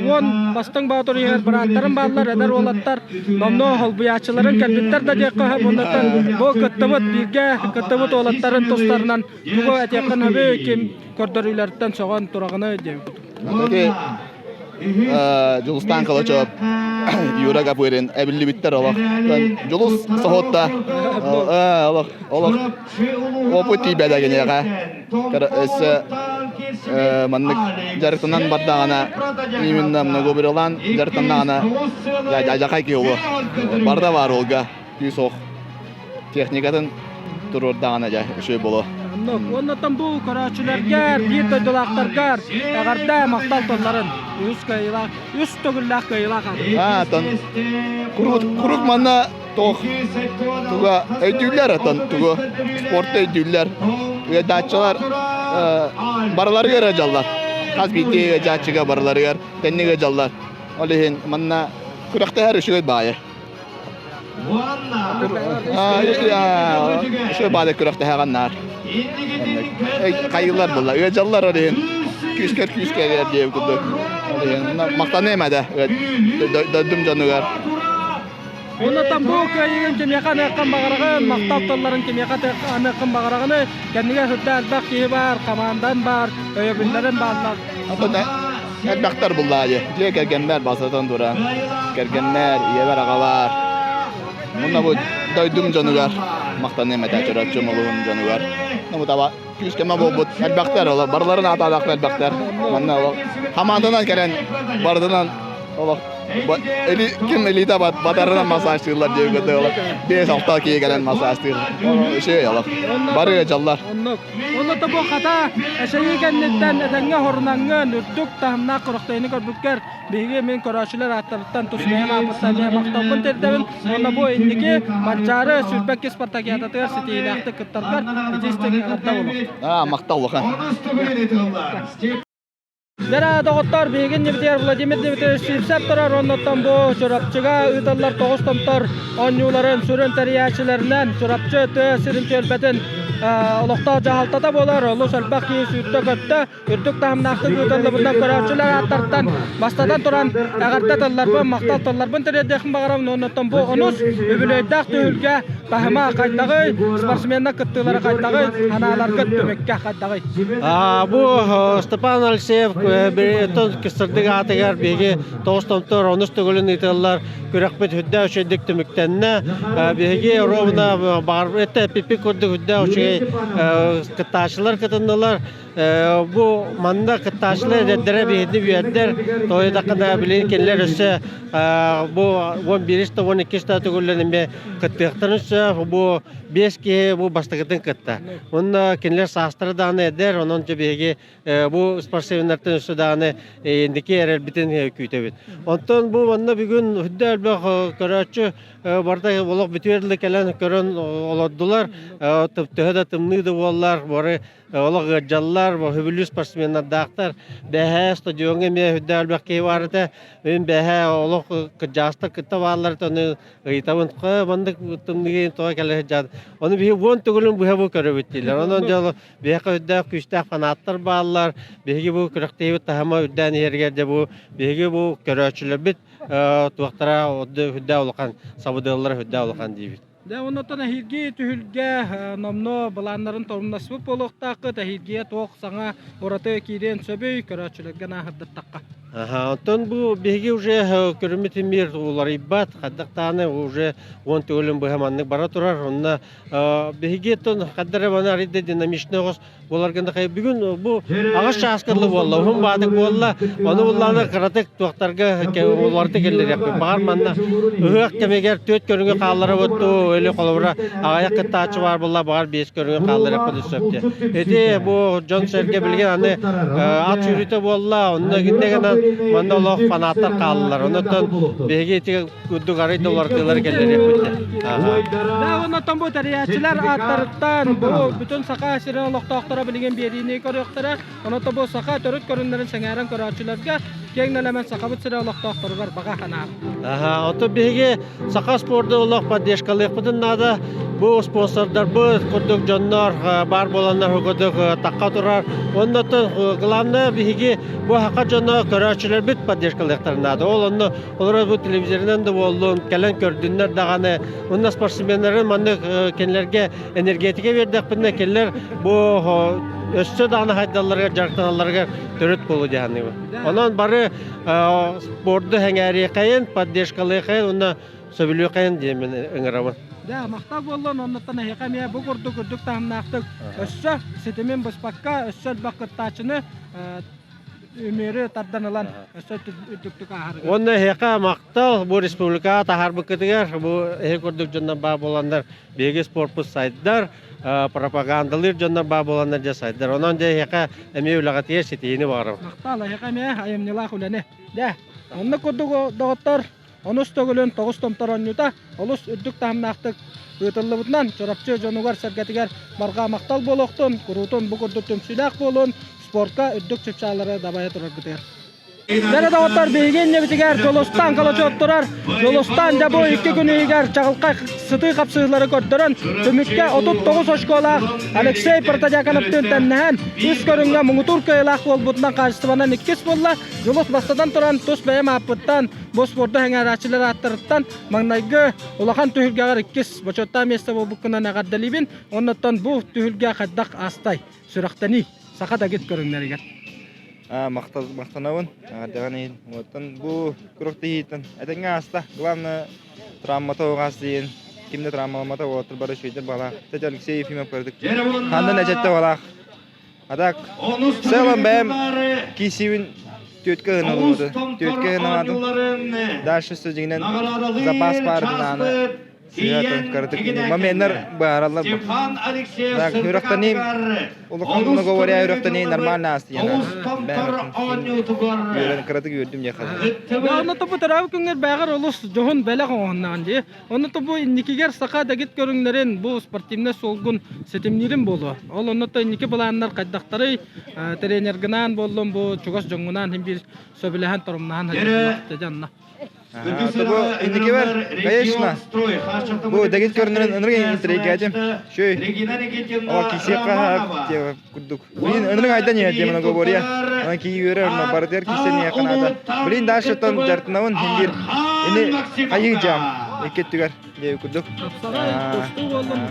уон бастыҥ боотур иһэр бырааттарым бааллар, эдэр уолаттар номнуо холбуйааччыларын кэлбиттэр да диэххэ сөп. Оннуттан бу кыттыбыт бииргэ кыттыбыт уолаттарын тустарынан тугу этиэххин сөбүй, ким көрдөрүүлэриттэн сөҕөн тураҕыный диэбит. Дьулустаан Калачев, Юра Гапырин эбиллибиттэр олох. Дьулус соһутта. Олох олох опыт тиийбэтэ киниэхэ. Өссө Маннык дьарыктанан бардаҕына именно многоборьелаан дьарыктаннаҕына дьадьахай киһи буолуо. Барда баар уолга күүс ох техникатын туруордаҕына дьэ үчүгэй буолуо. Уоннаттан бу көрөөччүлэргэ, биир дойдулаахтаргар эҕэрдэ махтал тылларын үс кыайыылаах, үс төгүллээх кыайыылаах Аа, тон куруук куруук манна туох туга өйдүүллэр отон тугу спорту өйдүүллэр ыадааччылар барыларыгар ыалдьаллар хас биирдии ыалдьааччыга барыларыгар тэнник ыалдьаллар ол иһин манна күрэхтэһэр үчүгэй баайы үчүгэй баайы күрэхтэһэҕин наар хайыылар буолла ыалдьаллар ол иһин күүскэр күүскэ диэбит курдук ол иһин махтаныам этэ дойдум дьонугар Оннуттан бу кыайыыгын кимиэхэ аныаххын баҕараҕын, махтал тылларын кимиэхэ аныаххын баҕараҕыный? Кэннигэр сүрдээх элбэх киһи баар, хамаандан баар, өйөбүллэрин бааллар. Онтон элбэхтэр буллаа дии. Дьиэ кэргэммэр басатан туран, кэргэммэр, ийэбэр, аҕабар. Мунна бу дойдум дьонугар махтаныам этэ, Чурапчым улууһун дьонугар. Ну, таба күүс-көмө буолбут элбэхтэр, олор барыларын аатаалаах элбэхтэр. Манна олох хамаанданан кэлэн барытынан олох ким илиитэ батарынан массажтыыллар диэбит кытта 5-6 киһи кэлэн массажтыыр. Үчүгэй олох. Бары дьаллар. Оннук. Онно тобу хата эшэйии кэнниттэн этэҥҥэ хорунаҥҥын үрдүк таһымнаах күрэхтэһиини көрбүккэр биһиги мин көрөөччүлэр ааттарыттан тус бэйэм ааппыттан эмиэ махталбын тиэрдэбин. Уонна бу инники Манчаары 22 спартакиадатыгар ситиһиилээхтик кыттаргар ити истиҥ эҕэрдэ буолуо. Аа, махтал улахан. Дьэ, доҕоттор, биһиги иннибитигэр Владимир Дмитриевич Сивцев турар, оннуттан бу Чурапчыга ыытыллар тоҕус томтор оонньууларын сүрүн тэрийээччилэринэн Чурапчы тыа сирин түөлбэтин олохтоох дьаһалтата буолар. Олус элбэх киһи сүүрдэ-көттө, үрдүк таһымнаахтык ыытыллыбытынан көрөөччүлэр ааттарыттан бастатан туран эҕэрдэ тылларбын, махтал тылларбын тириэрдиэхпин баҕарабын. Оннуттан бу онус үбүлүөйдээх түһүлгэ таһыма хайдаҕый, спортсменнар кыттыылара хайдаҕый, анааларгыт түмүккэ хайдаҕый? Бу Степан Алексеев сырдык аатыгар биһиги тоҕус томтор онус төгүлүн ыытыллар күрэхпит үрдээх үчүгэйдик түмүктэннэ. Биһиги ровно баҕар эппиппит курдук үрдээх үчүгэй кыттааччылар кытыннылар. Бу манна кыттааччылар эдэрдэрэ биһигини үөрдэр. Тоҕо билигин кинилэр өссө бу 11 12 төгүллэн эмиэ кыттыахтарын сөп. Бу биэс киһи бу бастакытын кытта. Уонна кинилэр саастара даҕаны эдэр, онон дьэ биһиги бу спортсменнартан өссө даҕаны инники эрэлбитин күүтэбит. Онтон бу манна бүгүн үрдэ элбэх көрөөччү барыта олох бүтүөр дылы кэлэн көрөн олордулар. Төһө да тымныы да буоллар, бары Олох ыалдьаллар, сөбүлүүр спортсменнардаахтар. Бэһээ стадиоҥҥа эмиэ үрдээх элбэх киһи баар этэ. Мин бэһээ олох кырдьаҕастар кытта бааллар этэ, ону ыйытабын, хэ маннык тымныыга тоҕо кэлэ сылдьаҕын? Ону биһиги уон төгүлүн быһа бу көрөбүт дииллэр. Онон дьэ биһиэхэ үрдээх күүстээх фанаттар бааллар. Биһиги бу күрэхтэһиибит таһыма үрдээн иһэригэр дьэ бу биһиги бу көрөөччүлэрбит туохтара үрдээх улахан сабыдыаллара үрдээх улахан диибит. Дьэ, оннуттан эһиилги түһүлгэ номнуо былааннарын торумнаспыт буолуохтааххыт. Эһиилгигэ туох саҥа ураты киириэн сөбүй, көрөөччүлэргэ нааһырдаттахха. Аха, оттон бу биһиги уже көрүммүт мир уларыйбат, хайдах даҕаны уже уон төгүлүн быһа маннык бара турар. Онно биһиги оттон хаддара маны арыйда динамичный оҕус Буоларгын бүгүн бу аҕыс чааска дылы буолла, уһун баатык буолла. Ону буллаана кыратык туохтарга уларыта киллэриэхпит. Баҕар манна ыһыах кэмигэр түөрт көрүҥү хаалларабыт дуу, или холобура аҕыйах кыттааччы баар буолла, баҕар биэс көрүҥү хаалларыахпыт сөп диye. Ити бу дьон-сэргэ билигин аны ат сүүрүүтэ буолла, онно гиннэ гынан манна олох фанаттар хааллылар. Онон биһиги ити курдук арый да уларытыылары киллэриэхпит. Да, оннотон бу тэрийээччилэр ааттарыттан бу бүтүн Саха сирин олохтоохторо билигин биэриини көрүөхтэрэ. Онон бу саха төрүт көрүҥнэрин сэҥээрэн көрөөччүлэргэ киэҥ нэлэмэн Сахабыт сирэ олохтоохторугар баҕа санаа. Аха, оттон биһиги саха спорду олох поддержкалыахпытын наада. Бу спонсордарбыт курдук дьоннор баар буоланнар курдук тахха турар. Оннотон главное биһиги бу саха дьоно көрөөччүлэрбит поддержкалыахтарын наада. Ол онно Олорор бу телевизорынан да буоллун, кэлэн көрдүннэр даҕаны. Уонна спортсменнары маннык кинилэргэ энергетика биэрдэхпинэ, кинилэр бу өссө даҕаны хайдалларыгар, дьарыктаналларыгар төрүт буолуо дии саныыбын. Онон бары спорду сэҥээриэхэйин, поддержкалыахайын уонна сөбүлүөххэйин диэммин ыҥырабын. Дьэ, махтал буоллун, оннуттан эһиэхэ эмиэ бу курдук үрдүк таһымнаахтык өссө ситимин быспакка, өссө элбэх кыттааччыны үмүөрү тардан ылан өссө үрдүктүк ааһарыгар. Уонна эһиэхэ махтал бу республикаҕа таһаарбыккытыгар, бу эһи курдук дьоннор баар буоланнар биһиги спорпут сайдар, пропагандалыыр дьоннор баар буоланнар дьэ сайдар. Онон дьэ эһиэхэ эмиэ үлэҕитигэр ситиһиини баҕарабын. Махтал эһиэхэ эмиэ айымньылаах үлэни. Дьэ, оннук курдук доҕоттор, онус төгүлүн тоҕус томтор оонньуута олус үрдүк таһымнаахтык ыытыллыбытынан Чурапчы дьонугар-сэргэтигэр барҕа махтал буолуохтун, куруутун бу курдук түмсүүлээх буолун, спортка үрдүк чыпчааллары дабайа тураргытыгар. Дьэ доҕоттор, биһиги иннибитигэр Дьулустаан Калачев турар. Дьулустаан дьэ бу икки күн иһигэр чаҕылхай сытыы хапсыһыылары көрдөрөн, түмүккэ 39 очколаах Алексей Протодьяконовтыын тэннэһэн, үс көрүҥҥэ муҥутуур кыайыылаах буолбутунан хаачыстыбанан иккис буолла. Дьулус бастатан туран тус бэйэм ааппыттан, бу спорду сэҥээрээччилэр ааттарыттан маҥнайгы улахан түһүлгэҕэр иккис бочуоттаах миэстэ буолбуккунан эҕэрдэлиибин. Оннуттан бу түһүлгэ хайдах аастай? Сүрэхтэнии саха дэгит көрүҥнэригэр. Махтал, махтанабын. Эҕэрдэҕин иһин. Оттон бу күрэхтэһииттэн этэҥҥэ ааста. Главное, травмата оҕаас диэн ким да травмаламмата уолаттар бары үчүгэйдэр баҕалаах. Кстати, Алексей Ефимов көрдүк. Хандан эчэтте баҕалаах. А так, в целом бэйэм киисибин түөткэ ыналыбыты. Түөткэ ыналаатым. Дальше все дьиҥинэн запас баарытын Сыһыатын кыратык моменнар быһаараллар бу. Так, үрэхтэниим улахан говоря үрэхтэнии нормально аас диэн үөрэн кыратык үөрдүм диэххэ. Онно тобу төрөөбүт күҥҥэр бээҕэр олус дьоһун бэлэх оҥоһуннаҕын дии. Онно тобу инникигэр саха дэгит көрүҥнэрин бу спортивнай суолгун ситимниирин буолуо. Ол онно то инники былааннар хайдахтарый тренергынаан буоллун бу чугас дьоҥҥунаан хин биир сөбүлэһэн торумнаһан сылдьан Бу инникибэр, конечно, бу дэгит көрүнэрин ынырык интригээтим. Шөй, о кисиэххэ курдук. Блин, ынырык айдан иһэ диэмэн говоря. Онон кии үөрэр, но барытыгар кисен иһэ канаата. Блин, дальше тон дьартынабын хиндир. Ини хайыы жам икки өттүгэр диэби курдук.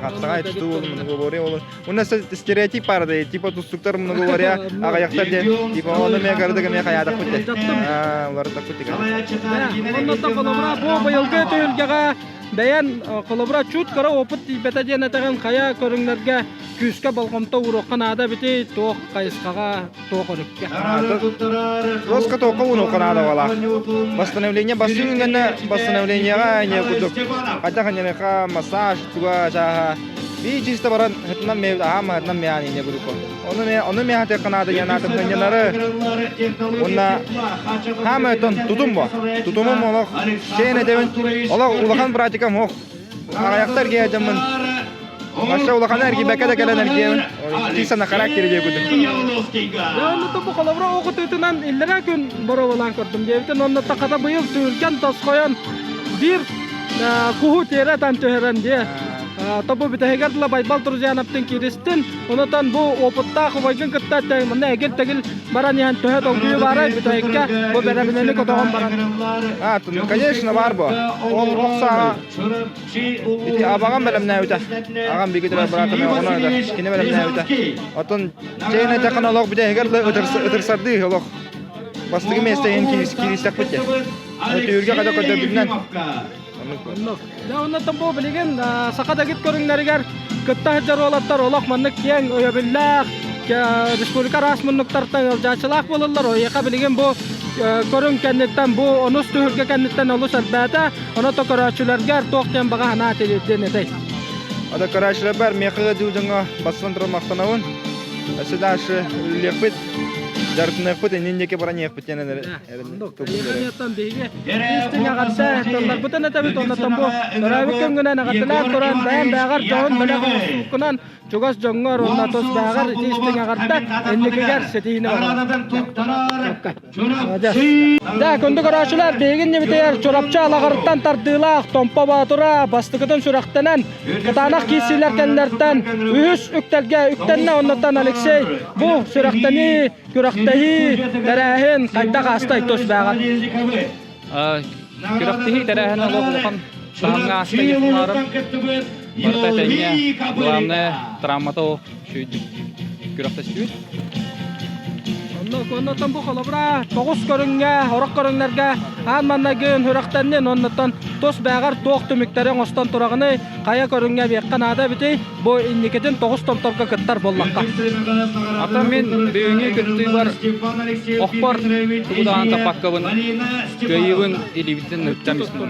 Хапсаҕай тустуу боллун, многоборье боллун. У нас стереотип пара да, типа тустуктар многоборье, аҕыйахтар диэн, типа ону эмиэ кырдык эмиэ хайаатахпыт де. Уларытахпыт деген. Оннуттан холобура бу быйылгы түһүлгэҕэ бэйэн холобура чут кыра опыт тиийбэтэ диэн этэҕин хайа көрүҥнэргэ күүскэ болҕомто ууруохха наада эбитий туох хайысхаҕа туох өрүккэ Лоска тоққа уруохха наада балаах. Восстановление бассейн гэннэ восстановлениеҕа не курдук хайдах аньаныха массаж туга чааһа би чисто баран хытынан ме аама хытынан ме ани не курдук ону ме ону ме хатыахха наада диэн аатым хынньанары уонна хаама өтөн тутум бо тутумум олох чээн этэбин олох улахан практикам ох аҕыйахтар киһи Маша улахана эргийбэккэ да кэлэн эргийэбин. Чисто на характере диye курдук. Онно тобу холобура оҕутуутунан иллэрээ күн боруобалаан көрдүм диэбитин онно тахата быйыл түһүлгэн тосхойон биир куһу тиэрэ атан түһэрэн диэ тобу бүтэһигэр дыла Байбал Друзьяновтын кииристин онотон бу опыттаах убайгын кытта манна эгил-тэгил баран иһэн төһө долгуйуу баарай бүтэһиккэ бу бэрэбинэни көтөҕөн баран А, конечно, бар бу. Ол охсаа Ити абаҕам бэлэмнээбитэ. Аҕам биги төрө быраатым оҕону кини бэлэмнээбитэ. Оттон чэйин эттэххинэ олох бүтэһигэр да ытырсардыы олох бастакы миэстэ иһин кииристэхпит дии. Түһүлгэ хата көрдөрбүтүнэн. Дьэ оннуттан бу билигин саха дэгит көрүҥнэригэр кытта сылдьар уолаттар олох маннык киэҥ өйөбүллээх республика араас муннуктартан ыалдьааччылаах буолаллар. Эйиэхэ билигин бу көрүҥ кэнниттэн бу онус түһүлгэ кэнниттэн олус элбээтэ. Ону то көрөөччүлэргэр туох диэн баҕа санаа тириэрдиэн этэй? Ада көрөөччүлэрбэр миэхэ дуу дьоҥҥо бастан туран махтанабын. Өссө дальше үлэлиэхпит, дьарыктаныахпыт, иннин диэки баран иһиэхпит диэн Эйиэхэ биһиги истиҥ эҕэрдэ тылларбытын этэбит, оннуттан бу төрөөбүт күҥҥүнэн эҕэрдэлээн туран бэйэм бэйэҕэр дьоһун бэлэх оҥостубуккунан чугас дьоҥҥор уонна тус бэйэҕэр ити истиҥ эҕэрдэ инникигэр ситиһиини баҕарабын. Дьэ, күндү көрөөччүлэр, биһиги иннибитигэр Чурапчы Алаҕарыттан тардыылаах Томпо Боотура бастакытын сүрэхтэнэн, кытаанах киирсиилэр кэннилэриттэн үһүс үктэлгэ үктэннэ. Оннуттан Алексей бу сүрэхтэнии, күрэхтэһии, тэрээһин хайдах аастай тус бээҕэр? Күрэхтэһии тэрээһин олох улахан таһымҥа ааста диэн Барыта этэҥҥэ, главное, травмата ол үчүгэйдик күрэхтэстибит. Оннотон бу холобура тоҕус көрүҥҥэ, орох көрүҥнэргэ аан маннайгын үрэхтэннин, оннотон тус бэҕэр туох түмүктэри оҥостон тураҕыный, хайа көрүҥҥэ биэххэ наада эбитий, бу инникитин тоҕус томторго кыттар буоллахха. Ата мин бүгүҥҥү кыттыыбар охпор тугу даҕаны таппаккабын, кыайыыбын илиибиттэн ыттан испитим.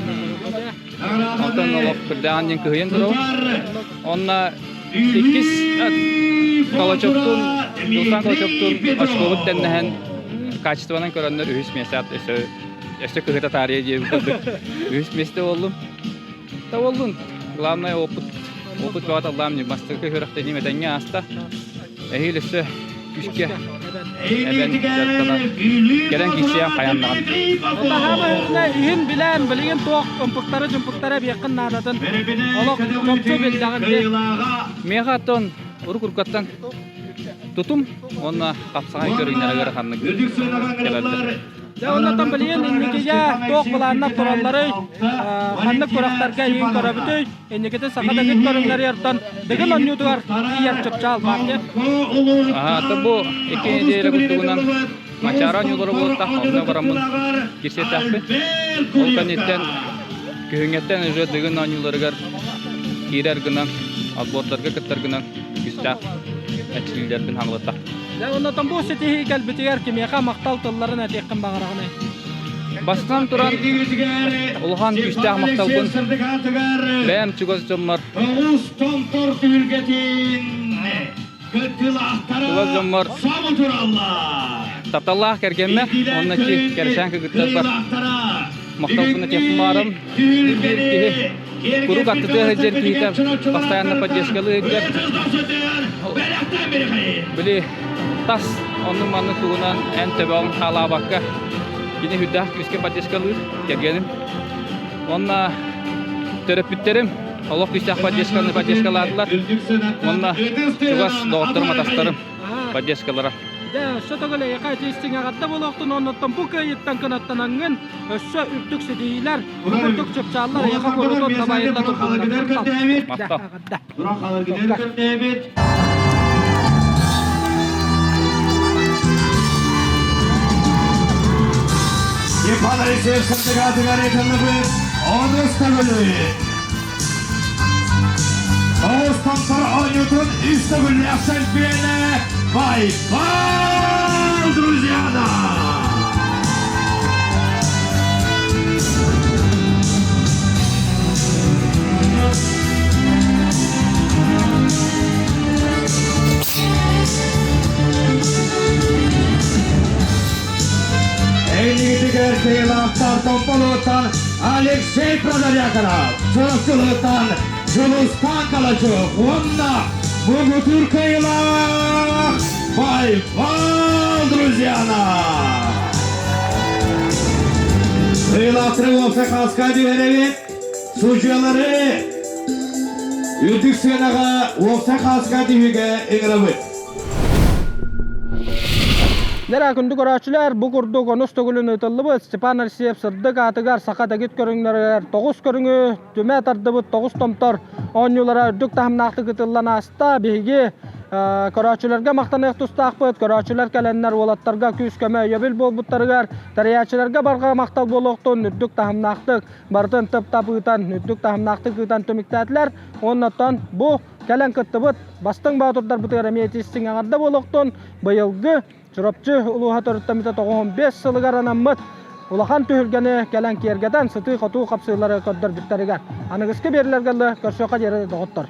Онтон олох кырдьаҕан диэн кыһыйан турабын. Онно иккис Калачевтуун, Дулсан Калачевтуун очкобут тэннэһэн качествонан көрөннөр үһүс миэстэ өссө өссө кыһыта таарыйа диэбит курдук үһүс миэстэ буоллум. Да буоллун. Главное опыт опыт бөҕө таллаам бастакы үөрэхтэниим этэҥҥэ ааста. Эһиил өссө күүскэ эбэн дьарыктанан кэлэн киирсиэм хайаннаҕын. Таһаама иһин билэн, билигин туох ымпыктары-дьымпыктары эбиэххин наадатын олох чопчу билдэҕин дии. Миэхэ оттон урук-уруккаттан тутум уонна хапсаҕай көрүҥнэрэ ыараханнык кэлэллэр. Дьэ, оннотон билигин инникигэ туох былааннар туралларый, ханнык күрэхтэргэ иһин көрөбүтүй, инникитин саха дэгит көрүҥнэригэртэн дыгын оонньуутугар тиийэр чыпчаал баар диэн. Аха, бу икки неделя курдугунан Мачара оонньуулара буолтах, онно бараммын кирсиэтэхпин. Ол кэнниттэн күһүҥҥэттэн уже дыгын оонньууларыгар киирэр гынан, отбордарга кыттар гынан күүстээх эрчиллиилэрбин хаҥалаттах. Дьэ, оннотон бу ситиһии кэлбитигэр кимиэхэ махтал тылларын этиэххин баҕараҕыный? Бастатан туран, улахан күүстээх махталбын бэйэм чугас дьоммор чугас дьоммор тапталлаах кэргэммэр уонна кэрчээн кыргыттарбар махталбын этиэхпин баҕарабын. Киһи куруук аттытыа сылдьар киһитэ постоянно поддержкалыы сылдьар. Били тас оннун-маннык тугунан эн төбөҕүн хаалаабакка кини үрдээх күүскэ поддержкалыыр кэргэним. Уонна төрөппүттэрим олох күүстээх поддержканы поддержкалаатылар. Уонна чугас доҕотторум, атастарым поддержкалара. Дьэ, өссө төгүл эйиэхэ итии эҕэрдэ буолуохтун, оннуттан бу кыайыттан кынаттанаҥҥын өссө үрдүк ситиһиилэр, бу курдук чыпчааллар эйиэхэ курутун дабайылла турдуннар. Махтал. Эҕэрдэ. Степан Алексеев сырдыгаатыгар этэллибит онус төгүлү. Тоҕус томтор оонньуутун үс төгүллээх чемпионэ Байбал Друзьяна! Эйигитигэр кыайыылаахтар Томполуттан Алексей Продоряков, Чурапчылыттан Дьулустан Калачев уонна муҥутуур кыайыылаах Байбал Друзьяна! Кыайыылаахтары уопсай хааска түһэрэбит. Судьуйалары үрдүк сыанаҕа уопсай хааска түһүүгэ ыҥырабыт. Дьэ, күндү көрөөччүлэр, бу курдук онус төгүлүн ыытыллыбыт Степан Алексеев сырдык аатыгар саха дэгит көрүҥнэригэр тоҕус көрүҥү түмэ тардыбыт тоҕус томтор оонньуулара үрдүк таһымнаахтык ыытыллан ааста. Биһиги көрөөччүлэргэ махтаныах тустаахпыт. Көрөөччүлэр кэлэннэр уолаттарга күүс-көмө өйөбүл буолбуттарыгар, тэрийээччилэргэ барҕа махтал буолуохтун үрдүк таһымнаахтык барытын тып-тап ыытан, үрдүк таһымнаахтык ыытан түмүктээтилэр. Уонна бу кэлэн кыттыбыт бастыҥ боотурдарбытыгар эмиэ итистиҥ эҕэрдэ буолуохтун. Быйылгы Чурапчы улууһа төрүттэммитэ 95 сылыгар анаммыт улахан түһүлгэни кэлэн киэргэтэн сытыы-хотуу хапсыылары көрдөрбүттэригэр аныгыскы биэрлэргэ көрсүөххэ диэри доҕоттор.